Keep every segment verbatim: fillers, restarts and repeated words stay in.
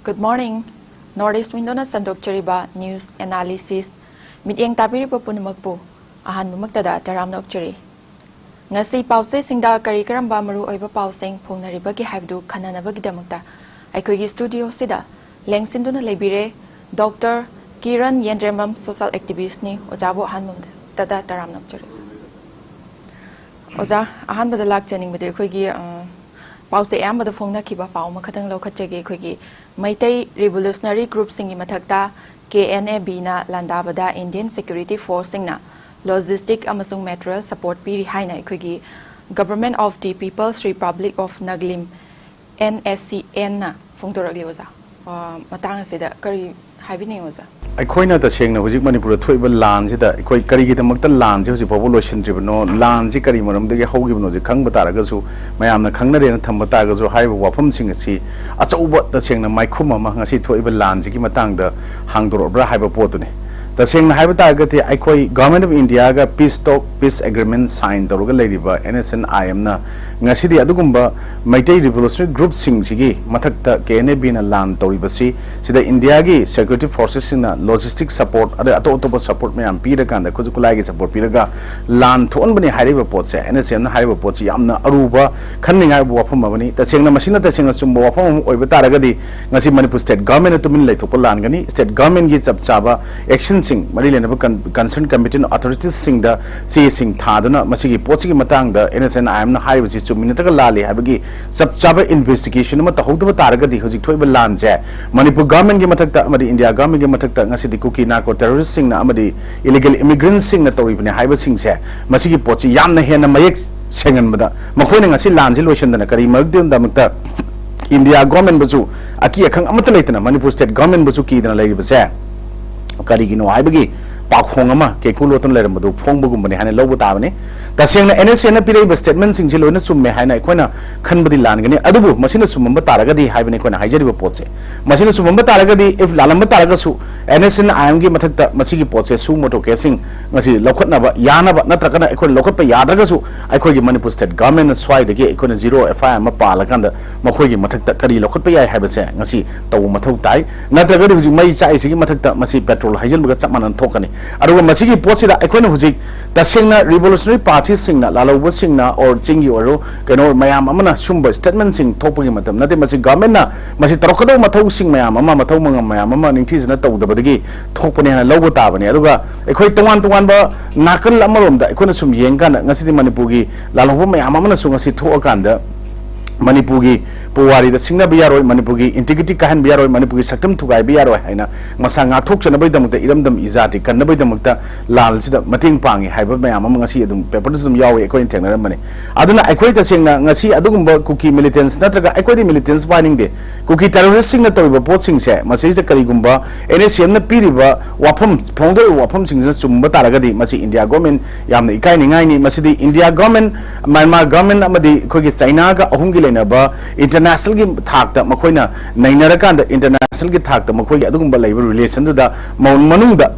Good morning. North East Window-ꯅ ꯁꯟꯗꯣꯛꯆꯔꯤꯕ news analysis, ꯃꯤꯠꯌꯦꯡ ꯇꯥꯕꯤꯔꯤꯕ ꯄꯨꯝꯅꯃꯛꯄꯨ ꯑꯍꯥꯟꯕꯃꯛꯇꯗ ꯇꯔꯥꯝꯅ ꯑꯣꯛꯆꯔꯤ꯫ ꯉꯁꯤ ꯄꯥꯎꯆꯦꯁꯤꯡꯗ ꯀꯔꯤ ꯀꯔꯝꯕ ꯃꯔꯨꯑꯣꯏꯕ ꯄꯥꯎꯁꯤꯡ ꯐꯣꯡꯅꯔꯤꯕꯒꯦ ꯍꯥꯏꯕꯗꯨ ꯈꯟꯅꯅꯕꯒꯤꯗꯃꯛꯇ ꯑꯩꯈꯣꯏꯒꯤ studio-ꯁꯤꯗ ꯂꯦꯡꯁꯤꯟꯗꯨꯅ ꯂꯩꯕꯤꯔꯦ ꯗꯣꯛꯇꯔ ꯀꯤꯔꯟ ꯌꯦꯟꯗ꯭ꯔꯦꯝꯕꯝ, social activist-ꯅꯤ꯫ ꯑꯣꯖꯥꯕꯨ ꯑꯍꯥꯟꯕꯗ ꯇꯔꯥꯝꯅ ꯑꯣꯛꯆꯔꯤ꯫ ꯑꯣꯖꯥ, ꯑꯍꯥꯟꯕꯗ ꯂꯥꯛꯆꯅꯤꯡꯕꯗꯤ ꯑꯩꯈꯣꯏꯒꯤ, ꯑ, ꯄꯥꯎꯆꯦ ꯑꯌꯥꯝꯕꯗ ꯐꯣꯡꯅꯈꯤꯕ ꯄꯥꯎ ꯑꯃꯈꯛꯇꯪ ꯂꯧꯈꯠꯆꯒꯦ꯫ ꯑꯩꯈꯣꯏꯒꯤ ꯃꯩꯇꯩ revolutionary group-ꯁꯤꯡꯒꯤ ꯃꯊꯛꯇ K N A B-ꯅ ꯂꯥꯟꯗꯥꯕꯗ Indian security force-ꯁꯤꯡꯅ logistic ꯑꯃꯁꯨꯡ material support ꯄꯤꯔꯤ ꯍꯥꯏꯅ ꯑꯩꯈꯣꯏꯒꯤ Government of the People's Republic of Nagalim, N S C N-ꯅ ꯐꯣꯡꯗꯣꯔꯛꯂꯤ꯫ ꯑꯣꯖꯥ, ꯑ, ꯃꯇꯥꯡ ꯑꯁꯤꯗ ꯀꯔꯤ ꯍꯥꯏꯕꯤꯅꯤꯡꯉꯤ ꯑꯣꯖꯥ? ꯑꯩꯈꯣꯏꯅ ꯇꯁꯦꯡꯅ ꯍꯧꯖꯤꯛ ꯃꯅꯤꯄꯨꯔꯗ ꯊꯣꯛꯏꯕ ꯂꯥꯟꯁꯤꯗ ꯑꯩꯈꯣꯏ ꯀꯔꯤꯒꯤꯗꯃꯛꯇ ꯂꯥꯟꯁꯤ ꯍꯧꯖꯤꯛ ꯐꯥꯎꯕ ꯂꯣꯏꯁꯤꯟꯗ꯭ꯔꯤꯕꯅꯣ, ꯂꯥꯟꯁꯤ ꯀꯔꯤ ꯃꯔꯝꯗꯒꯤ ꯍꯧꯈꯤꯕꯅꯣꯁꯤ ꯈꯪꯕ ꯇꯥꯔꯒꯁꯨ, ꯃꯌꯥꯝꯅ ꯈꯪꯅꯔꯦꯅ ꯊꯝꯕ ꯇꯥꯔꯒꯁꯨ, ꯍꯥꯏꯔꯤꯕ ꯋꯥꯐꯝꯁꯤꯡ ꯑꯁꯤ ꯑꯆꯧꯕ ꯇꯁꯦꯡꯅ ꯃꯥꯏꯈꯨꯝ ꯑꯃ ꯉꯁꯤ ꯊꯣꯛꯏꯕ ꯂꯥꯟꯁꯤꯒꯤ ꯃꯇꯥꯡꯗ ꯍꯥꯡꯗꯣꯔꯛꯕ꯭ꯔꯥ ꯍꯥꯏꯕ ꯄꯣꯠꯇꯨꯅꯤ꯫ ꯇꯁꯦꯡꯅ ꯍꯥꯏꯕ ꯇꯥꯔꯒꯗꯤ ꯑꯩꯈꯣꯏ Government of India-ꯒ peace talk, peace agreement sign ꯇꯧꯔꯒ ꯂꯩꯔꯤꯕ N S N I M-ꯅ ꯉꯁꯤꯗꯤ ꯑꯗꯨꯒꯨꯝꯕ ꯃꯩꯇꯩ revolutionary group-ꯁꯤꯡꯁꯤꯒꯤ ꯃꯊꯛꯇ K N A B-ꯅ ꯂꯥꯟ ꯇꯧꯔꯤꯕꯁꯤ, ꯁꯤꯗ India-ꯒꯤ security forces-ꯁꯤꯡꯅ logistic support ꯑꯗꯩ ꯑꯇꯣꯞ ꯑꯇꯣꯞꯄ support ꯃꯌꯥꯝ ꯄꯤꯔꯀꯥꯟꯗ, ꯈꯨꯠꯁꯨ ꯈꯨꯠꯂꯥꯏꯒꯤ support ꯄꯤꯔꯒ ꯂꯥꯟ ꯊꯣꯛꯍꯟꯕꯅꯤ ꯍꯥꯏꯔꯤꯕ ꯄꯣꯠꯁꯦ, N S N-ꯅ ꯍꯥꯏꯔꯤꯕ ꯄꯣꯠꯁꯤ ꯌꯥꯝꯅ ꯑꯔꯨꯕ, ꯈꯟꯅꯤꯡꯉꯥꯏ ꯑꯣꯏꯕ ꯋꯥꯐꯝ ꯑꯃꯅꯤ꯫ ꯇꯁꯦꯡꯅ ꯃꯁꯤꯅ ꯇꯁꯦꯡꯅ ꯆꯨꯝꯕ ꯋꯥꯐꯝ ꯑꯃ ꯑꯣꯏꯕ ꯇꯥꯔꯒꯗꯤ, ꯉꯁꯤ ꯃꯅꯤꯄꯨꯔ state government-ꯅ ꯇꯨꯃꯤꯟꯅ ꯂꯩꯊꯣꯛꯄ ꯂꯥꯟꯒꯅꯤ꯫ State government-ꯒꯤ ꯆꯞ ꯆꯥꯕ action-ꯁꯤꯡ, ꯃꯔꯤ ꯂꯩꯅꯕ con-, concern competent authorities-ꯁꯤꯡꯗ ꯆꯦꯁꯤꯡ ꯊꯥꯗꯨꯅ ꯃꯁꯤꯒꯤ ꯄꯣꯠꯁꯤꯒꯤ ꯃꯇꯥꯡꯗ N S N I M-ꯅ ꯍꯥꯏꯔꯤꯕꯁꯤ ꯆꯨꯝꯃꯤ ꯅꯠꯇ꯭ꯔꯒ ꯂꯥꯜꯂꯤ ꯍꯥꯏꯕꯒꯤ ꯆꯞ ꯆꯥꯕ investigation ꯑꯃ ꯇꯧꯍꯧꯗꯕ ꯇꯥꯔꯒꯗꯤ, ꯍꯧꯖꯤꯛ ꯊꯣꯛꯏꯕ ꯂꯥꯟꯁꯦ ꯃꯅꯤꯄꯨꯔ government-ꯒꯤ ꯃꯊꯛꯇ ꯑꯃꯗꯤ India government-ꯒꯤ ꯃꯊꯛꯇ ꯉꯁꯤꯗꯤ ꯀꯨꯀꯤ narco terrorist-ꯁꯤꯡꯅ ꯑꯃꯗꯤ illegal immigrants-ꯁꯤꯡꯅ ꯇꯧꯔꯤꯕꯅꯤ ꯍꯥꯏꯕꯁꯤꯡꯁꯦ, ꯃꯁꯤꯒꯤ ꯄꯣꯠꯁꯤ ꯌꯥꯝꯅ ꯍꯦꯟꯅ ꯃꯌꯦꯛ ꯁꯦꯡꯍꯟꯕꯗ, ꯃꯈꯣꯏꯅ ꯉꯁꯤ ꯂꯥꯟꯁꯤ ꯂꯣꯏꯁꯤꯟꯗꯅ ꯀꯔꯤ ꯃꯔꯝꯒꯤꯗꯃꯛꯇ India government-ꯕꯨꯁꯨ ꯑꯀꯤ ꯑꯈꯪ ꯑꯃꯠꯇ ꯂꯩꯇꯅ ꯃꯅꯤꯄꯨꯔ state government-ꯕꯨꯁꯨ ꯀꯤꯗꯅ ꯂꯩꯔꯤꯕꯁꯦ ꯀꯔꯤꯒꯤꯅꯣ ꯍꯥꯏꯕꯒꯤ ꯄꯥꯎꯈꯣꯡ ꯑꯃ ꯀꯩꯀꯨ ꯂꯣꯠꯇꯨꯅ ꯂꯩꯔꯝꯕꯗꯨ ꯐꯣꯡꯕꯒꯨꯝꯕꯅꯤ ꯍꯥꯏꯅ ꯂꯧꯕ ꯇꯥꯕꯅꯤ꯫ ꯇꯁꯦꯡꯅ N S N-ꯅ ꯄꯤꯔꯛꯏꯕ statement-ꯁꯤꯡꯁꯤ ꯂꯣꯏꯅ ꯆꯨꯝꯃꯦ ꯍꯥꯏꯅ ꯑꯩꯈꯣꯏꯅ ꯈꯟꯕꯗꯤ ꯂꯥꯟꯒꯅꯤ, ꯑꯗꯨꯕꯨ ꯃꯁꯤꯅ ꯆꯨꯝꯃꯝꯕ ꯇꯥꯔꯒꯗꯤ ꯍꯥꯏꯕꯅꯤ ꯑꯩꯈꯣꯏꯅ ꯍꯥꯏꯖꯔꯤꯕ ꯄꯣꯠꯁꯦ꯫ ꯃꯁꯤꯅ ꯆꯨꯝꯃꯝꯕ ꯇꯥꯔꯒꯗꯤ, if ꯂꯥꯜꯂꯝꯕ ꯇꯥꯔꯒꯁꯨ, ꯑꯦꯟ ꯑꯦꯁ ꯑꯦꯟ ꯑꯥꯏ ꯑꯦꯝꯒꯤ ꯃꯊꯛꯇ ꯃꯁꯤꯒꯤ ꯄꯣꯠꯁꯦ, ꯁꯤꯒꯨꯝꯕ ꯗꯣꯀꯨꯃꯦꯟꯁꯤꯡ ꯉꯁꯤ ꯂꯧꯈꯠꯅꯕ ꯌꯥꯅꯕ, ꯅꯠꯇ꯭ꯔꯒꯅ ꯑꯩꯈꯣꯏꯅ ꯂꯧꯈꯠꯄ ꯌꯥꯗ꯭ꯔꯒꯁꯨ ꯑꯩꯈꯣꯏꯒꯤ ꯃꯅꯤꯄꯨꯔ ꯁ꯭ꯇꯦꯠ ꯒꯚꯔꯟꯃꯦꯟꯠꯅ ꯁ꯭ꯋꯥꯏꯗꯒꯤ ꯑꯩꯈꯣꯏꯅ ꯖꯤꯔꯣ ꯑꯦꯐ ꯑꯥꯏ ꯑꯥꯔ ꯑꯃ ꯄꯥꯜꯂꯀꯥꯟꯗ ꯃꯈꯣꯏꯒꯤ ꯃꯊꯛꯇ ꯀꯔꯤ ꯂꯧꯈꯠꯄ ꯌꯥꯏ ꯍꯥꯏꯕꯁꯦ ꯉꯁꯤ ꯇꯧꯕ ꯃꯊꯧ ꯇꯥꯏ꯫ ꯅꯠꯇ꯭ꯔꯒꯗꯤ ꯍꯧꯖꯤꯛ ꯃꯩ ꯆꯥꯛꯏꯁꯤꯒꯤ ꯃꯊꯛꯇ ꯃꯁꯤ ꯄꯦꯇ꯭ꯔꯣꯜ ꯍꯩꯖꯤꯟꯕꯒ ꯆꯞ ꯃꯥꯟꯅꯅ ꯊꯣꯛꯀꯅꯤ꯫ ꯑꯗꯨꯒ ꯃꯁꯤꯒꯤ ꯄꯣꯠꯁꯤꯗ ꯑꯩꯈꯣꯏꯅ ꯍꯧꯖꯤꯛ ꯇꯁꯦꯡꯅ ꯔꯤꯚꯣꯂꯨꯁꯅꯔꯤ ꯄꯥꯔꯇꯤꯁꯤꯡꯅ, ꯂꯥꯜꯍꯧꯕꯁꯤꯡꯅ, ꯑꯣꯔ ꯆꯤꯡꯒꯤ ꯑꯣꯏꯔꯣ, ꯀꯩꯅꯣ ꯃꯌꯥꯝ ꯑꯃꯅ ꯁꯨꯝꯕ ꯁ꯭ꯇꯦꯠꯃꯦꯟꯠꯁꯤꯡ ꯊꯣꯛꯄꯒꯤ ꯃꯇꯝ ꯅꯠꯇꯦ꯫ ꯃꯁꯤ ꯒꯚꯔꯟꯃꯦꯟꯠꯅ ꯃꯁꯤ ꯇꯧꯔꯛꯀꯗꯧꯕ ꯃꯊꯧꯁꯤꯡ ꯃꯌꯥꯝ ꯑꯃ, ꯃꯊꯧ ꯃꯉꯝ ꯃꯌꯥꯝ ꯑꯃ ꯅꯤꯡꯊꯤꯖꯅ ꯇꯧꯗꯕꯗꯒꯤ ꯊꯣꯛꯄꯅꯦ ꯍꯥꯏꯅ ꯂꯧꯕ ꯇꯥꯕꯅꯤ꯫ ꯑꯗꯨꯒ ꯑꯩꯈꯣꯏ ꯇꯣꯉꯥꯟ ꯇꯣꯉꯥꯟꯕ ꯅꯥꯀꯜ ꯑꯃꯔꯣꯝꯗ ꯑꯩꯈꯣꯏꯅ ꯁꯨꯝ ꯌꯦꯡꯀꯥꯟꯗ, ꯉꯁꯤꯗꯤ ꯃꯅꯤꯄꯨꯔꯒꯤ ꯂꯥꯜꯍꯧꯕ ꯃꯌꯥꯝ ꯑꯃꯅꯁꯨ ꯉꯁꯤ ꯊꯣꯛꯑꯀꯥꯟꯗ ꯃꯅꯤꯄꯨꯔꯒꯤ ꯄꯨꯋꯥꯔꯤꯗ ꯁꯤꯡꯅꯕ ꯌꯥꯔꯣꯏ, ꯃꯅꯤꯄꯨꯔꯒꯤ ꯏꯟꯇꯤꯒ꯭ꯔꯤꯇꯤ ꯀꯥꯏꯍꯟꯕ ꯌꯥꯔꯣꯏ, ꯃꯅꯤꯄꯨꯔꯒꯤ ꯁꯛꯇꯝ ꯊꯨꯒꯥꯏꯕ ꯌꯥꯔꯣꯏ ꯍꯥꯏꯅ ꯃꯁꯥ ꯉꯥꯛꯊꯣꯛꯆꯅꯕꯒꯤꯗꯃꯛꯇ, ꯏꯔꯝꯗꯝ ꯏꯖꯥꯇꯤ ꯀꯟꯅꯕꯒꯤꯗꯃꯛꯇ ꯂꯥꯜꯁꯤꯗ ꯃꯇꯦꯡ ꯄꯥꯡꯉꯤ ꯍꯥꯏꯕ ꯃꯌꯥꯝ ꯑꯃ ꯉꯁꯤ ꯑꯗꯨꯝ ꯄꯦꯄꯔꯗꯁꯨ ꯑꯗꯨꯝ ꯌꯥꯎꯋꯤ, ꯑꯩꯈꯣꯏꯅ ꯊꯦꯡꯅꯔꯝꯕꯅꯤ꯫ ꯑꯗꯨꯅ ꯑꯩꯈꯣꯏ ꯇꯁꯦꯡꯅ ꯉꯁꯤ ꯑꯗꯨꯒꯨꯝꯕ ꯀꯨꯀꯤ ꯃꯤꯂꯤꯇꯦꯟꯁ, ꯅꯠꯇ꯭ꯔꯒ ꯑꯩꯈꯣꯏꯗꯤ ꯃꯤꯂꯤꯇꯦꯟꯁ ꯄꯥꯏꯅꯤꯡꯗꯦ, ꯀꯨꯀꯤ ꯇꯦꯔꯣꯔꯤꯁꯁꯤꯡꯅ ꯇꯧꯔꯤꯕ ꯄꯣꯠꯁꯤꯡꯁꯦ, ꯃꯁꯤꯁꯤꯗ ꯀꯔꯤꯒꯨꯝꯕ ꯑꯦꯟ ꯑꯦꯁ ꯑꯦꯝꯅ ꯄꯤꯔꯤꯕ ꯋꯥꯐꯝ, ꯐꯣꯡꯗꯣꯛꯏꯕ ꯋꯥꯐꯝꯁꯤꯡꯁꯤꯅ ꯆꯨꯝꯕ ꯇꯥꯔꯒꯗꯤ, ꯃꯁꯤ ꯏꯟꯗꯤꯌꯥ ꯒꯣꯔꯃꯦꯟ ꯌꯥꯝꯅ ꯏꯀꯥꯏꯅꯤꯡꯉꯥꯏꯅꯤ꯫ ꯃꯁꯤꯗꯤ ꯏꯟꯗꯤꯌꯥ ꯒꯣꯔꯃꯦꯟ, ꯃ꯭ꯌꯥꯟꯃꯥꯔ ꯒꯣꯔꯃꯦꯟ ꯑꯃꯗꯤ ꯑꯩꯈꯣꯏꯒꯤ ꯆꯥꯏꯅꯥꯒ ꯑꯍꯨꯝꯒꯤ ꯂꯩꯅꯕ ꯏꯟꯇꯔꯅꯦꯁꯅꯦꯜꯒꯤ ꯊꯥꯛꯇ ꯃꯈꯣꯏꯅ ꯅꯩꯅꯔꯀꯥꯟꯗ, ꯏꯟꯇꯔꯅꯦꯁꯅꯦꯜꯒꯤ ꯊꯥꯛꯇ ꯃꯈꯣꯏꯒꯤ ꯑꯗꯨꯒꯨꯝꯕ ꯂꯩꯕ ꯔꯤꯂꯦꯁꯟꯗꯨꯗ ꯃ-, ꯃꯅꯨꯡꯗ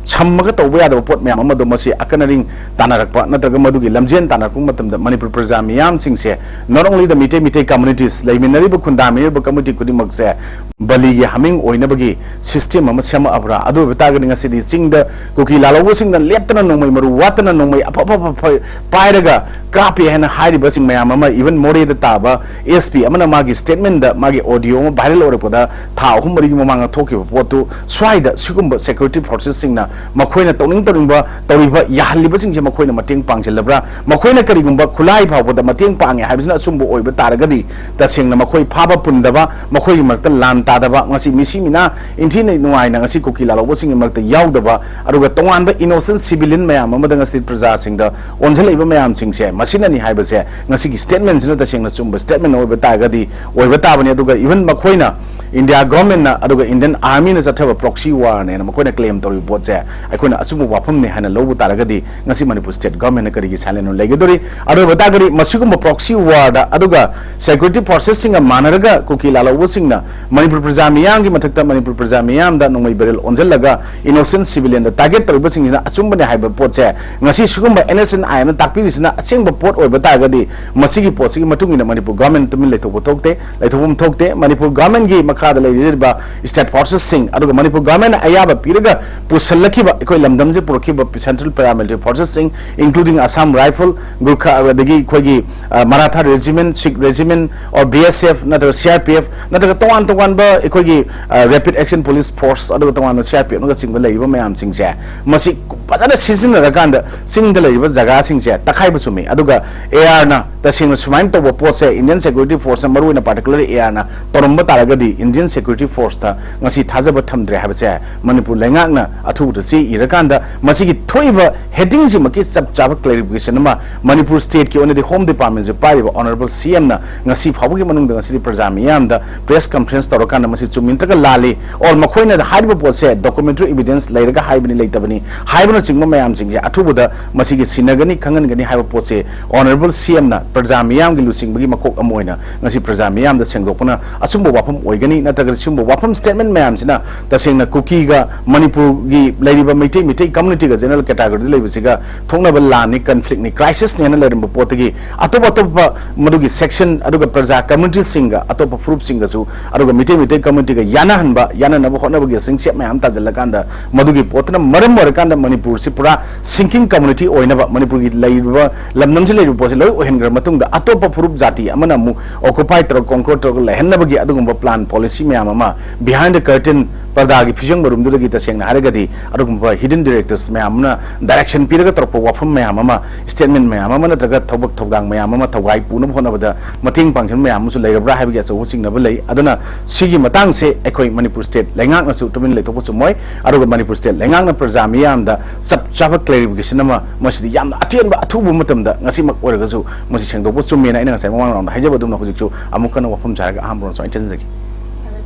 ꯁꯝꯃꯒ ꯇꯧꯕ ꯌꯥꯗꯕ ꯄꯣꯠ ꯃꯌꯥꯝ ꯑꯃꯗꯣ ꯃꯁꯤ ꯑꯀꯟ ꯑꯔꯤꯡ ꯇꯥꯟꯅꯔꯛꯄ ꯅꯠꯇ꯭ꯔꯒ ꯃꯗꯨꯒꯤ ꯂꯝꯖꯦꯟ ꯇꯥꯟꯅꯔꯛꯄ ꯃꯇꯝꯗ ꯃꯅꯤꯄꯨꯔ ꯄ꯭ꯔꯖꯥ ꯃꯤꯌꯥꯝꯁꯤꯡꯁꯦ, not only the Meitei, Meitei communities, ꯂꯩꯃꯤꯟꯅꯔꯤꯕ, ꯈꯨꯟꯗꯥꯃꯤꯟꯅꯔꯤꯕ community ꯈꯨꯗꯤꯡꯃꯛꯁꯦ ꯕꯂꯤꯒꯤ ꯍꯥꯃꯦꯡ ꯑꯣꯏꯅꯕꯒꯤ ꯁꯤꯁꯇꯦꯝ ꯑꯃ ꯁꯦꯝꯃꯛꯑꯕ꯭ꯔꯥ? ꯑꯗꯨ ꯑꯣꯏꯕ ꯇꯥꯔꯒꯗꯤ ꯉꯁꯤꯗꯤ ꯆꯤꯡꯗ ꯀꯨꯀꯤ ꯂꯥꯜꯍꯧꯕꯁꯤꯡꯅ ꯂꯦꯞꯇꯅ ꯅꯣꯡꯃꯩ ꯃꯔꯨ ꯋꯥꯠꯇꯅ ꯅꯣꯡꯃꯩ ꯑꯐ ꯑꯐꯕ ꯐ-, ꯄꯥꯏꯔꯒ ꯀꯥꯞꯄꯦ ꯍꯥꯏꯅ ꯍꯥꯏꯔꯤꯕꯁꯤꯡ ꯃꯌꯥꯝ ꯑꯃ, even ꯃꯣꯔꯦꯗ ꯇꯥꯕ ꯑꯦꯁ ꯄꯤ ꯑꯃꯅ ꯃꯥꯒꯤ ꯁ꯭ꯇꯦꯠꯃꯦꯟꯗ, ꯃꯥꯒꯤ ꯑꯣꯗꯤꯑꯣ ꯑꯃ ꯚꯥꯏꯔꯦꯜ ꯑꯣꯏꯔꯛꯄꯗ, ꯊꯥ ꯑꯍꯨꯝ ꯃꯔꯤꯒꯤ ꯃꯃꯥꯡꯗ ꯊꯣꯛꯈꯤꯕ ꯄꯣꯠꯇꯨ, ꯁ꯭ꯋꯥꯏꯗ ꯁꯤꯒꯨꯝꯕ ꯁꯦꯀ꯭ꯌꯨꯔꯤꯇꯤ ꯐꯣꯔꯁꯦꯁꯁꯤꯡꯅ ꯃꯈꯣꯏꯅ ꯇꯧꯅꯤꯡ ꯇꯧꯅꯤꯡꯕ ꯇꯧꯔꯤꯕ ꯌꯥꯍꯜꯂꯤꯕꯁꯤꯡꯁꯦ ꯃꯈꯣꯏꯅ ꯃꯇꯦꯡ ꯄꯥꯡꯁꯤꯜꯂꯕ꯭ꯔꯥ? ꯃꯈꯣꯏꯅ ꯀꯔꯤꯒꯨꯝꯕ ꯈꯨꯠꯂꯥꯏ ꯐꯥꯎꯕꯗ ꯃꯇꯦꯡ ꯄꯥꯡꯉꯦ ꯍꯥꯏꯕꯁꯤꯅ ꯑꯆꯨꯝꯕ ꯑꯣꯏꯕ ꯇꯥꯔꯒꯗꯤ, ꯇꯁꯦꯡꯅ ꯃꯈꯣꯏ ꯐꯥꯕ ꯄꯨꯟꯗꯕ, ꯃꯈꯣꯏꯒꯤ ꯃꯔꯛꯇ ꯂꯥꯟ ꯇꯥꯗꯕ, ꯉꯁꯤ ꯃꯤꯁꯤ ꯃꯤꯅꯥ ꯏꯟꯊꯤ ꯅꯨꯡꯉꯥꯏꯅ ꯉꯁꯤ ꯀꯨꯀꯤ ꯂꯥꯜꯍꯧꯕꯁꯤꯡꯒꯤ ꯃꯔꯛꯇ ꯌꯥꯎꯗꯕ, ꯑꯗꯨꯒ ꯇꯣꯉꯥꯟꯕ ꯏꯅꯣꯁꯦꯟ ꯁꯤꯚꯤꯂꯤꯌꯟ ꯃꯌꯥꯝ ꯑꯃꯗ ꯉꯁꯤ ꯄ꯭ꯔꯖꯥꯁꯤꯡꯗ ꯑꯣꯟꯁꯤꯜꯂꯛꯏꯕ ꯃꯌꯥꯝꯁꯤꯡꯁꯦ ꯃꯁꯤꯅꯅꯤ ꯍꯥꯏꯕꯁꯦ ꯉꯁꯤꯒꯤ ꯁ꯭ꯇꯦꯠꯃꯦꯟꯁꯤꯅ ꯇꯁꯦꯡꯅ ꯆꯨꯝꯕ ꯁ꯭ꯇꯦꯠꯃꯦꯟ ꯑꯣꯏꯕ ꯇꯥꯔꯒꯗꯤ ꯑꯣꯏꯕ ꯇꯥꯕꯅꯤ꯫ ꯑꯗꯨꯒ even ꯃꯈꯣꯏꯅ India government ꯅ ꯑꯗꯨꯒ Indian Army ꯅ ꯆꯠꯊꯕ proxy war ꯅꯦꯅ ꯃꯈꯣꯏꯅ claim ꯇꯧꯔꯤꯕ ꯄꯣꯠꯁꯦ ꯑꯩꯈꯣꯏꯅ ꯑꯆꯨꯝꯕ ꯋꯥꯐꯝꯅꯤ ꯍꯥꯏꯅ ꯂꯧꯕ ꯇꯥꯔꯒꯗꯤ, ꯉꯁꯤ ꯃꯅꯤꯄꯨꯔ state government ꯅ ꯀꯔꯤꯒꯤ silent ꯑꯣꯏꯅ ꯂꯩꯒꯗꯧꯔꯤ? ꯑꯗꯨ ꯑꯣꯏꯕ ꯇꯥꯔꯒꯗꯤ ꯃꯁꯤꯒꯨꯝꯕ proxy war ꯗ ꯑꯗꯨꯒ security forces ꯁꯤꯡꯒ ꯃꯥꯟꯅꯔꯒ ꯀꯨꯀꯤ ꯂꯥꯜꯍꯧꯕꯁꯤꯡꯅ ꯃꯅꯤꯄꯨꯔ ꯄ꯭ꯔꯖꯥ ꯃꯤꯌꯥꯝꯒꯤ ꯃꯊꯛꯇ ꯃꯅꯤꯄꯨꯔ ꯄ꯭ꯔꯖꯥ ꯃꯤꯌꯥꯝꯗ ꯅꯣꯡꯃꯩ barrel ꯑꯣꯟꯁꯤꯜꯂꯒ innocent civilian ꯗ target ꯇꯧꯔꯤꯕꯁꯤꯡꯁꯤꯅ ꯑꯆꯨꯝꯕꯅꯤ ꯍꯥꯏꯕ ꯄꯣꯠꯁꯦ ꯉꯁꯤ ꯁꯤꯒꯨꯝꯕ N S N I M ꯅ ꯇꯥꯛꯄꯤꯔꯤꯁꯤꯅ ꯑꯁꯦꯡꯕ ꯄꯣꯠ ꯑꯣꯏꯕ ꯇꯥꯔꯒꯗꯤ, ꯃꯁꯤꯒꯤ ꯄꯣꯠꯁꯤꯒꯤ ꯃꯇꯨꯡ ꯏꯟꯅ ꯃꯅꯤꯄꯨꯔ government ꯇꯨꯃꯤꯟ ꯂꯩꯊꯣꯛꯄ ꯊꯣꯛꯇꯦ, ꯂꯩꯊꯣꯛꯐꯝ ꯊꯣꯛꯇꯦ꯫ ꯃꯅꯤꯄꯨꯔ government ꯒꯤ ꯃꯈꯥꯗ ꯂꯩꯔꯤꯕ state forces ꯁꯤꯡ, ꯑꯗꯨꯒ ꯃꯅꯤꯄꯨꯔ government ꯅ ꯑꯌꯥꯕ ꯄꯤꯔꯒ ꯄꯨꯁꯜꯂꯛꯈꯤꯕ, ꯑꯩꯈꯣꯏ ꯂꯝꯗꯝꯁꯦ ꯄꯨꯔꯛꯈꯤꯕ central paramilitary forces ꯁꯤꯡ, including Assam Rifle, ꯒꯨꯔꯈꯥ, ꯑꯗꯒꯤ ꯑꯩꯈꯣꯏꯒꯤ, ꯑ, Maratha Regiment, Sikh Regiment, or B S F, ꯅꯠꯇ꯭ꯔꯒ C R P F, ꯅꯠꯇ꯭ꯔꯒ ꯇꯣꯉꯥꯟ ꯇꯣꯉꯥꯟꯕ ꯑꯩꯈꯣꯏꯒꯤ, ꯑ, Rapid Action Police Force, ꯑꯗꯨꯒ ꯇꯣꯉꯥꯟꯕ C R P F ꯅꯒ ꯆꯤꯡꯕ ꯂꯩꯔꯤꯕ ꯃꯌꯥꯝꯁꯤꯡꯁꯦ, ꯃꯁꯤ ꯐꯖꯅ ꯁꯤꯖꯤꯟꯅꯔꯀꯥꯟꯗ ꯆꯤꯡꯗ ꯂꯩꯔꯤꯕ ꯖꯒꯥꯁꯤꯡꯁꯦ ꯇꯛꯈꯥꯏꯕ ꯆꯨꯝꯃꯤ꯫ ꯑꯗꯨꯒ A R ꯅ ꯇꯁꯦꯡꯅ ꯁꯨꯃꯥꯏꯅ ꯇꯧꯕ ꯄꯣꯠꯁꯦ, Indian Security Force ꯅ, ꯃꯔꯨꯑꯣꯏꯅ particularly A R ꯅ ꯇꯧꯔꯝꯕ ꯇꯥꯔꯒꯗꯤ, Indian Security Force ꯇ ꯉꯁꯤ ꯊꯥꯖꯕ ꯊꯝꯗ꯭ꯔꯦ ꯍꯥꯏꯕꯁꯦ ꯃꯅꯤꯄꯨꯔ ꯂꯩꯉꯥꯛꯅ ꯑꯊꯨꯕꯗ ꯆꯦ ꯏꯔꯀꯥꯟꯗ, ꯃꯁꯤꯒꯤ ꯊꯣꯛꯏꯕ heading ꯁꯤꯃꯛꯀꯤ ꯆꯞ ꯆꯥꯕ clarification ꯑꯃ ꯃꯅꯤꯄꯨꯔ state ꯀꯤ ꯑꯣꯏꯅꯗꯤ Home Department ꯁꯨ ꯄꯥꯏꯔꯤꯕ Honourable C M ꯅ ꯉꯁꯤ ꯐꯥꯎꯕꯒꯤ ꯃꯅꯨꯡꯗ ꯉꯁꯤꯗꯤ ꯄ꯭ꯔꯖꯥ ꯃꯤꯌꯥꯝꯗ press conference ꯇꯧꯔꯀꯥꯟꯗ ꯃꯁꯤ ꯆꯨꯝꯃꯤ ꯅꯠꯇ꯭ꯔꯒ ꯂꯥꯜꯂꯤ, or ꯃꯈꯣꯏꯅ ꯍꯥꯏꯔꯤꯕ ꯄꯣꯠꯁꯦ documentary evidence ꯂꯩꯔꯒ ꯍꯥꯏꯕꯅꯤ ꯂꯩꯇꯕꯅꯤ ꯍꯥꯏꯕꯅꯆꯤꯡꯕ ꯃꯌꯥꯝꯁꯤꯡꯁꯦ ꯑꯊꯨꯕꯗ ꯃꯁꯤꯒꯤ ꯁꯤꯟꯅꯒꯅꯤ, ꯈꯪꯍꯟꯒꯅꯤ ꯍꯥꯏꯕ ꯄꯣꯠꯁꯦ Honourable C M ꯅ ꯄ꯭ꯔꯖꯥ ꯃꯤꯌꯥꯝꯒꯤ ꯂꯨꯆꯤꯡꯕꯒꯤ ꯃꯀꯣꯛ ꯑꯃ ꯑꯣꯏꯅ ꯉꯁꯤ ꯄ꯭ꯔꯖꯥ ꯃꯤꯌꯥꯝꯗ ꯁꯦꯡꯗꯣꯛꯄꯅ ꯑꯆꯨꯝꯕ ꯋꯥꯐꯝ ꯑꯣꯏꯒꯅꯤ꯫ ꯅꯠꯇ꯭ꯔꯒꯗꯤ ꯁꯤꯒꯨꯝꯕ ꯋꯥꯐꯝ statement ꯃꯌꯥꯝꯁꯤꯅ ꯇꯁꯦꯡꯅ ꯀꯨꯀꯤꯒ ꯃꯅꯤꯄꯨꯔꯒꯤ ꯂꯩꯔꯤꯕ ꯃꯩꯇꯩ, ꯃꯩꯇꯩ community ꯒ general category ꯗ ꯂꯩꯕꯁꯤꯒ ꯊꯣꯛꯅꯕ ꯂꯥꯟꯅꯤ, conflict ꯅꯤ, crisis ꯅꯤ ꯍꯥꯏꯅ ꯂꯩꯔꯝꯕ ꯄꯣꯠꯇꯒꯤ ꯑꯇꯣꯞ ꯑꯇꯣꯞꯄ ꯃꯗꯨꯒꯤ section, ꯑꯗꯨꯒ ꯄ꯭ꯔꯖꯥ community ꯁꯤꯡꯒ, ꯑꯇꯣꯞꯄ ꯐꯨꯔꯨꯞꯁꯤꯡꯒꯁꯨ, ꯑꯗꯨꯒ ꯃꯤꯇꯩ, ꯃꯤꯇꯩ community ꯒ ꯌꯥꯅꯍꯟꯕ, ꯌꯥꯅꯅꯕ ꯍꯣꯠꯅꯕꯒꯤ ꯆꯤꯡꯆꯦꯞ ꯃꯌꯥꯝ ꯇꯥꯁꯤꯜꯂꯀꯥꯟꯗ, ꯃꯗꯨꯒꯤ ꯄꯣꯠꯇꯨꯅ ꯃꯔꯝ ꯑꯣꯏꯔꯀꯥꯟꯗ ꯃꯅꯤꯄꯨꯔꯁꯤ ꯄꯨꯔꯥ sinking community ꯑꯣꯏꯅꯕ, ꯃꯅꯤꯄꯨꯔꯒꯤ ꯂꯩꯔꯤꯕ ꯂꯝꯗꯝꯁꯤ ꯂꯩꯔꯤꯕ ꯄꯣꯠꯁꯤ ꯂꯣꯏ ꯑꯣꯏꯍꯟꯈ꯭ꯔ ꯃꯇꯨꯡꯗ, ꯑꯇꯣꯞꯄ ꯐꯨꯔꯨꯞ ꯖꯥꯇꯤ ꯑꯃꯅ ꯑꯃꯨꯛ occupy ꯇꯧꯔꯒ, conquer ꯇꯧꯔꯒ ꯂꯩꯍꯟꯅꯕꯒꯤ ꯑꯗꯨꯒꯨꯝꯕ plan, policy ꯃꯌꯥꯝ ꯑꯃ behind the curtain, ꯄꯔꯗꯥꯒꯤ ꯐꯤꯖꯪ ꯃꯔꯨꯝꯗꯨꯗꯒꯤ, ꯇꯁꯦꯡꯅ ꯍꯥꯏꯔꯒꯗꯤ, ꯑꯗꯨꯒꯨꯝꯕ hidden directives ꯃꯌꯥꯝ ꯑꯃꯅ direction ꯄꯤꯔꯒ ꯇꯧꯔꯛꯄ ꯋꯥꯐꯝ ꯃꯌꯥꯝ ꯑꯃ, statement ꯃꯌꯥꯝ ꯑꯃ, ꯅꯠꯇ꯭ꯔꯒ ꯊꯕꯛ ꯊꯧꯗꯥꯡ ꯃꯌꯥꯝ ꯑꯃ ꯊꯧꯒꯥꯏ ꯄꯨꯅꯕ ꯍꯣꯠꯅꯕꯗ ꯃꯇꯦꯡ ꯄꯥꯡꯁꯤꯟꯕ ꯃꯌꯥꯝ ꯑꯃꯁꯨ ꯂꯩꯔꯕ꯭ꯔꯥ ꯍꯥꯏꯕꯒꯤ ꯑꯆꯧꯕ ꯆꯤꯡꯅꯕ ꯂꯩ꯫ ꯑꯗꯨꯅ ꯁꯤꯒꯤ ꯃꯇꯥꯡꯁꯦ ꯑꯩꯈꯣꯏ ꯃꯅꯤꯄꯨꯔ state ꯂꯩꯉꯥꯛꯅꯁꯨ ꯇꯨꯃꯤꯟ ꯂꯩꯊꯣꯛꯄ ꯆꯨꯝꯃꯣꯏ꯫ ꯑꯗꯨꯒ ꯃꯅꯤꯄꯨꯔ state ꯂꯩꯉꯥꯛꯅ ꯄ꯭ꯔꯖꯥ ꯃꯤꯌꯥꯝꯗ ꯆꯞ ꯆꯥꯕ clarification ꯑꯃ ꯃꯁꯤꯗꯤ ꯌꯥꯝꯅ ꯑꯇꯦꯟꯕ, ꯑꯊꯨꯕ ꯃꯇꯝꯗ ꯉꯁꯤꯃꯛ ꯑꯣꯏꯔꯒꯁꯨ ꯃꯁꯤ ꯁꯦꯡꯗꯣꯛꯄ ꯆꯨꯝꯃꯦꯅ ꯑꯩꯅ ꯉꯁꯥꯏ ꯃꯃꯥꯡ round ꯗ ꯍꯥꯏꯖꯕ ꯑꯗꯨꯝꯅ ꯍꯧꯖꯤꯛꯁꯨ ꯑꯃꯨꯛ ꯍꯟꯅ ꯋꯥꯐꯝ ꯁꯥꯔꯒ ꯑꯍꯥꯟꯕ round ꯁꯨꯃꯥꯏꯅ ꯆꯦꯟꯖꯒꯦ꯫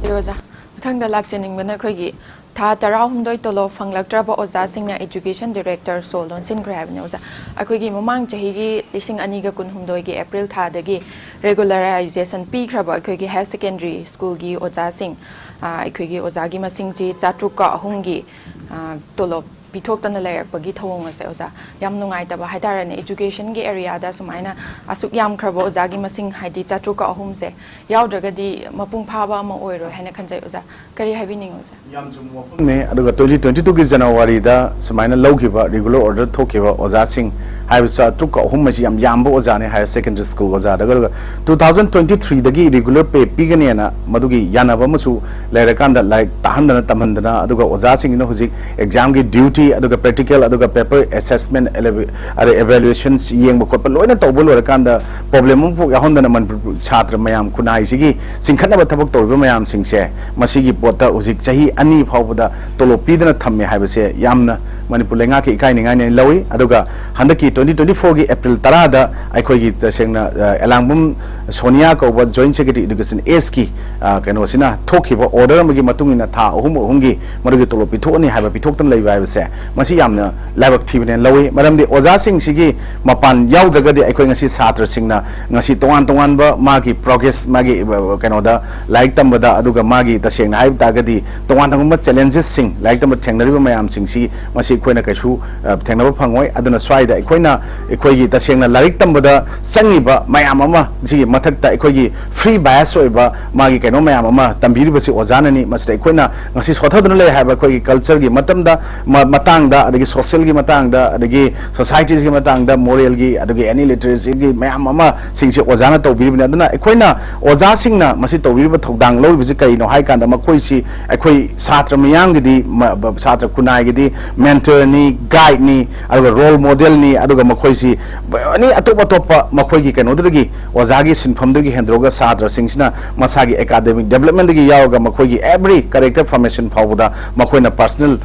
ꯁꯤ ꯑꯣꯖꯥ, ꯃꯊꯪꯗ ꯂꯥꯛꯆꯅꯤꯡꯕꯅ ꯑꯩꯈꯣꯏꯒꯤ ꯊꯥ ꯇꯔꯥꯍꯨꯝꯗꯣꯏ ꯇꯣꯂꯣꯞ ꯐꯪꯂꯛꯇ꯭ꯔꯕ ꯑꯣꯖꯥꯁꯤꯡꯅ education director ꯁꯣ ꯂꯣꯟꯁꯤꯟꯈ꯭ꯔꯦ ꯍꯥꯏꯕꯅꯤ ꯑꯣꯖꯥ꯫ ꯑꯩꯈꯣꯏꯒꯤ ꯃꯃꯥꯡ ꯆꯍꯤꯒꯤ ꯂꯤꯁꯤꯡ ꯑꯅꯤꯒ ꯀꯨꯟꯍꯨꯝꯗꯣꯏꯒꯤ ꯑꯦꯄ꯭ꯔꯤꯜ ꯊꯥꯗꯒꯤ regularization ꯄꯤꯈ꯭ꯔꯕ ꯑꯩꯈꯣꯏꯒꯤ higher secondary school ꯒꯤ ꯑꯣꯖꯥꯁꯤꯡ, ꯑ, ꯑꯩꯈꯣꯏꯒꯤ ꯑꯣꯖꯥꯒꯤ ꯃꯁꯤꯡꯁꯤ ꯆꯥꯇ꯭ꯔꯨꯛꯀ ꯑꯍꯨꯝꯒꯤ, ꯑ, ꯇꯣꯂꯣꯞ ꯄꯤꯊꯣꯛꯇꯅ ꯂꯩꯔꯛꯄꯒꯤ ꯊꯧꯑꯣꯡ ꯑꯁꯦ ꯑꯣꯖꯥ, ꯌꯥꯝ ꯅꯨꯡꯉꯥꯏꯇꯕ ꯍꯥꯏꯇꯥꯔꯦꯅꯦ꯫ Education ꯒꯤ area ꯗ ꯁꯨꯃꯥꯏꯅ ꯑꯁꯨꯛ ꯌꯥꯝꯈ꯭ꯔꯕ ꯑꯣꯖꯥꯒꯤ ꯃꯁꯤꯡ, ꯍꯥꯏꯗꯤ ꯆꯥꯇ꯭ꯔꯨꯛꯀ ꯑꯍꯨꯝꯁꯦ ꯌꯥꯎꯗ꯭ꯔꯒꯗꯤ ꯃꯄꯨꯡ ꯐꯥꯕ ꯑꯃ ꯑꯣꯏꯔꯣꯏ ꯍꯥꯏꯅ ꯈꯟꯖꯩ ꯑꯣꯖꯥ꯫ ꯀꯔꯤ ꯍꯥꯏꯕꯤꯅꯤꯡꯉꯤ ꯑꯣꯖꯥ? ꯌꯥꯝ ꯆꯨꯝꯕ ꯋꯥꯐꯝꯅꯦ꯫ ꯑꯗꯨꯒ twenty twenty two ꯒꯤ ꯖꯅꯋꯥꯔꯤꯗ ꯁꯨꯃꯥꯏꯅ ꯂꯧꯈꯤꯕ regular order ꯊꯣꯛꯈꯤꯕ ꯑꯣꯖꯥꯁꯤꯡ ꯍꯥꯏꯕ ꯆꯥꯇ꯭ꯔꯨꯛꯀ ꯑꯍꯨꯝ ꯑꯁꯤ ꯌꯥꯝ ꯌꯥꯝꯕ ꯑꯣꯖꯥꯅꯦ, higher secondary school ꯑꯣꯖꯥꯗꯒ꯫ ꯑꯗꯨꯒ two thousand twenty three ꯗꯒꯤ regular pay ꯄꯤꯒꯅꯦꯅ ꯃꯗꯨꯒꯤ ꯌꯥꯅꯕ ꯑꯃꯁꯨ ꯂꯩꯔꯀꯥꯟꯗ ꯂꯥꯏꯔꯤꯛ ꯇꯥꯍꯟꯗꯅ ꯇꯝꯍꯟꯗꯅ, ꯑꯗꯨꯒ ꯑꯣꯖꯥꯁꯤꯡꯁꯤꯅ ꯍꯧꯖꯤꯛ exam ꯒꯤ duty, ꯑꯗꯨꯒ practical, ꯑꯗꯨꯒ paper assessment, ꯑꯗꯩ evaluations ꯌꯦꯡꯕ ꯈꯣꯠꯄ ꯂꯣꯏꯅ ꯇꯧꯕ ꯂꯣꯏꯔꯀꯥꯟꯗ problem ꯑꯃꯐꯥꯎ ꯌꯥꯎꯍꯟꯗꯅ ꯃꯅꯤꯄꯨꯔ ꯁꯥꯇ꯭ꯔ ꯃꯌꯥꯝ ꯈꯨꯟꯅꯥꯏꯁꯤꯒꯤ ꯆꯤꯡꯈꯠꯅꯕ ꯊꯕꯛ ꯇꯧꯔꯤꯕ ꯃꯌꯥꯝꯁꯤꯡꯁꯦ, ꯃꯁꯤꯒꯤ ꯄꯣꯠꯇ ꯍꯧꯖꯤꯛ ꯆꯍꯤ ꯑꯅꯤ ꯐꯥꯎꯕꯗ ꯇꯣꯂꯣꯞ ꯄꯤꯗꯅ ꯊꯝꯃꯦ ꯍꯥꯏꯕꯁꯦ ꯌꯥꯝꯅ ꯃꯅꯤꯄꯨꯔ ꯂꯩꯉꯥꯛꯀꯤ ꯏꯀꯥꯏꯅꯤꯡꯉꯥꯏꯅꯦꯅ ꯂꯧꯏ꯫ ꯑꯗꯨꯒ ꯍꯟꯗꯛꯀꯤ twenty twenty four ꯒꯤ ꯑꯦꯄ꯭ꯔꯤꯜ ꯇꯔꯥꯗ ꯑꯩꯈꯣꯏꯒꯤ ꯇꯁꯦꯡꯅ, ꯑ, ꯑꯦꯂꯥꯡꯕꯝ ꯁꯣꯅꯤꯌꯥ ꯀꯧꯕ Joint Secretary Education S ꯀꯤ, ꯑ, ꯀꯩꯅꯣꯁꯤꯅ ꯊꯣꯛꯈꯤꯕ order ꯑꯃꯒꯤ ꯃꯇꯨꯡ ꯏꯟꯅ ꯊꯥ ꯑꯍꯨꯝ ꯑꯍꯨꯝꯒꯤ ꯃꯗꯨꯒꯤ ꯇꯣꯂꯣꯞ ꯄꯤꯊꯣꯛꯑꯅꯤ ꯍꯥꯏꯕ ꯄꯤꯊꯣꯛꯇꯅ ꯂꯩꯕ ꯍꯥꯏꯕꯁꯦ, ꯃꯁꯤ ꯌꯥꯝꯅ ꯂꯥꯏꯕꯛ ꯊꯤꯕꯅꯦꯅ ꯂꯧꯏ꯫ ꯃꯔꯝꯗꯤ ꯑꯣꯖꯥꯁꯤꯡꯁꯤꯒꯤ ꯃꯄꯥꯟ ꯌꯥꯎꯗ꯭ꯔꯒꯗꯤ ꯑꯩꯈꯣꯏ ꯉꯁꯤ ꯁꯥꯇ꯭ꯔꯁꯤꯡꯅ ꯉꯁꯤ ꯇꯣꯉꯥꯟ ꯇꯣꯉꯥꯟꯕ ꯃꯥꯒꯤ progress, ꯃꯥꯒꯤ, ꯑ, ꯀꯩꯅꯣꯗ, ꯂꯥꯏꯔꯤꯛ ꯇꯝꯕꯗ, ꯑꯗꯨꯒ ꯃꯥꯒꯤ ꯇꯁꯦꯡꯅ ꯍꯥꯏꯕ ꯇꯥꯔꯒꯗꯤ ꯇꯣꯉꯥꯟ ꯇꯣꯉꯥꯟꯕ challenges ꯁꯤꯡ, ꯂꯥꯏꯔꯤꯛ ꯇꯝꯕ ꯊꯦꯡꯅꯔꯤꯕ ꯃꯌꯥꯝꯁꯤꯡꯁꯤ ꯃꯁꯤ ꯑꯩꯈꯣꯏꯅ ꯀꯩꯁꯨ, ꯑ, ꯊꯦꯡꯅꯕ ꯐꯪꯉꯣꯏ꯫ ꯑꯗꯨꯅ ꯁ꯭ꯋꯥꯏꯗ ꯑꯩꯈꯣꯏꯅ, ꯑꯩꯈꯣꯏꯒꯤ ꯇꯁꯦꯡꯅ ꯂꯥꯏꯔꯤꯛ ꯇꯝꯕꯗ ꯆꯪꯉꯤꯕ ꯃꯌꯥꯝ ꯑꯃ, ꯁꯤꯒꯤ ꯃꯊꯛꯇ ꯑꯩꯈꯣꯏꯒꯤ free bias ꯑꯣꯏꯕ ꯃꯥꯒꯤ ꯀꯩꯅꯣ ꯃꯌꯥꯝ ꯑꯃ ꯇꯝꯕꯤꯔꯤꯕꯁꯤ ꯑꯣꯖꯥꯅꯅꯤ꯫ ꯃꯁꯤꯗ ꯑꯩꯈꯣꯏꯅ ꯉꯁꯤ ꯁꯣꯊꯗꯨꯅ ꯂꯩ ꯍꯥꯏꯕ ꯑꯩꯈꯣꯏꯒꯤ culture ꯒꯤ ꯃꯇꯝꯗ, ꯃ-, ꯃꯇꯥꯡꯗ, ꯑꯗꯒꯤ social ꯒꯤ ꯃꯇꯥꯡꯗ, ꯑꯗꯒꯤ societies ꯀꯤ ꯃꯇꯥꯡꯗ, moral ꯒꯤ, ꯑꯗꯒꯤ any literacy ꯒꯤ ꯃꯌꯥꯝ ꯑꯃꯁꯤꯡꯁꯦ ꯑꯣꯖꯥꯅ ꯇꯧꯕꯤꯔꯤꯕꯅꯤ꯫ ꯑꯗꯨꯅ ꯑꯩꯈꯣꯏꯅ ꯑꯣꯖꯥꯁꯤꯡꯅ ꯃꯁꯤ ꯇꯧꯕꯤꯔꯤꯕ ꯊꯧꯗꯥꯡ ꯂꯧꯔꯤꯕꯁꯤ ꯀꯔꯤꯅꯣ ꯍꯥꯏ ꯀꯥꯟꯗ, ꯃꯈꯣꯏꯁꯤ ꯑꯩꯈꯣꯏ ꯁꯥꯇ꯭ꯔ ꯃꯤꯌꯥꯝꯒꯤꯗꯤ, ꯃ-, ꯕ-, ꯁꯥꯇ꯭ꯔ ꯈꯨꯟꯅꯥꯏꯒꯤꯗꯤ mentor ꯅꯤ, ꯒꯥꯏꯗꯅꯤ, ꯑꯗꯨꯒ ꯔꯣꯜ ꯃꯣꯗꯦꯜꯅꯤ, ꯑꯗꯨꯒ ꯃꯈꯣꯏꯁꯤ ꯑꯦꯅꯤ ꯑꯇꯣꯞ ꯑꯇꯣꯞꯄ ꯃꯈꯣꯏꯒꯤ ꯀꯩꯅꯣꯗꯨꯗꯒꯤ, ꯑꯣꯖꯥꯒꯤ ꯁꯤꯟꯐꯝꯗꯨꯗꯒꯤ ꯍꯦꯟꯗꯣꯛꯑꯒ ꯁꯥꯇ꯭ꯔꯁꯤꯡꯁꯤꯅ ꯃꯁꯥꯒꯤ ꯑꯦꯀꯥꯗꯃꯤꯛ ꯗꯦꯕꯂꯞꯃꯦꯟꯗꯒꯤ ꯌꯥꯎꯔꯒ ꯃꯈꯣꯏꯒꯤ ꯑꯦꯕ꯭ꯔꯤ ꯀꯦꯔꯦꯛꯇꯔ ꯐꯣꯔꯃꯦꯁꯟ ꯐꯥꯎꯕꯗ ꯃꯈꯣꯏꯅ ꯄꯔꯁꯅꯦꯜ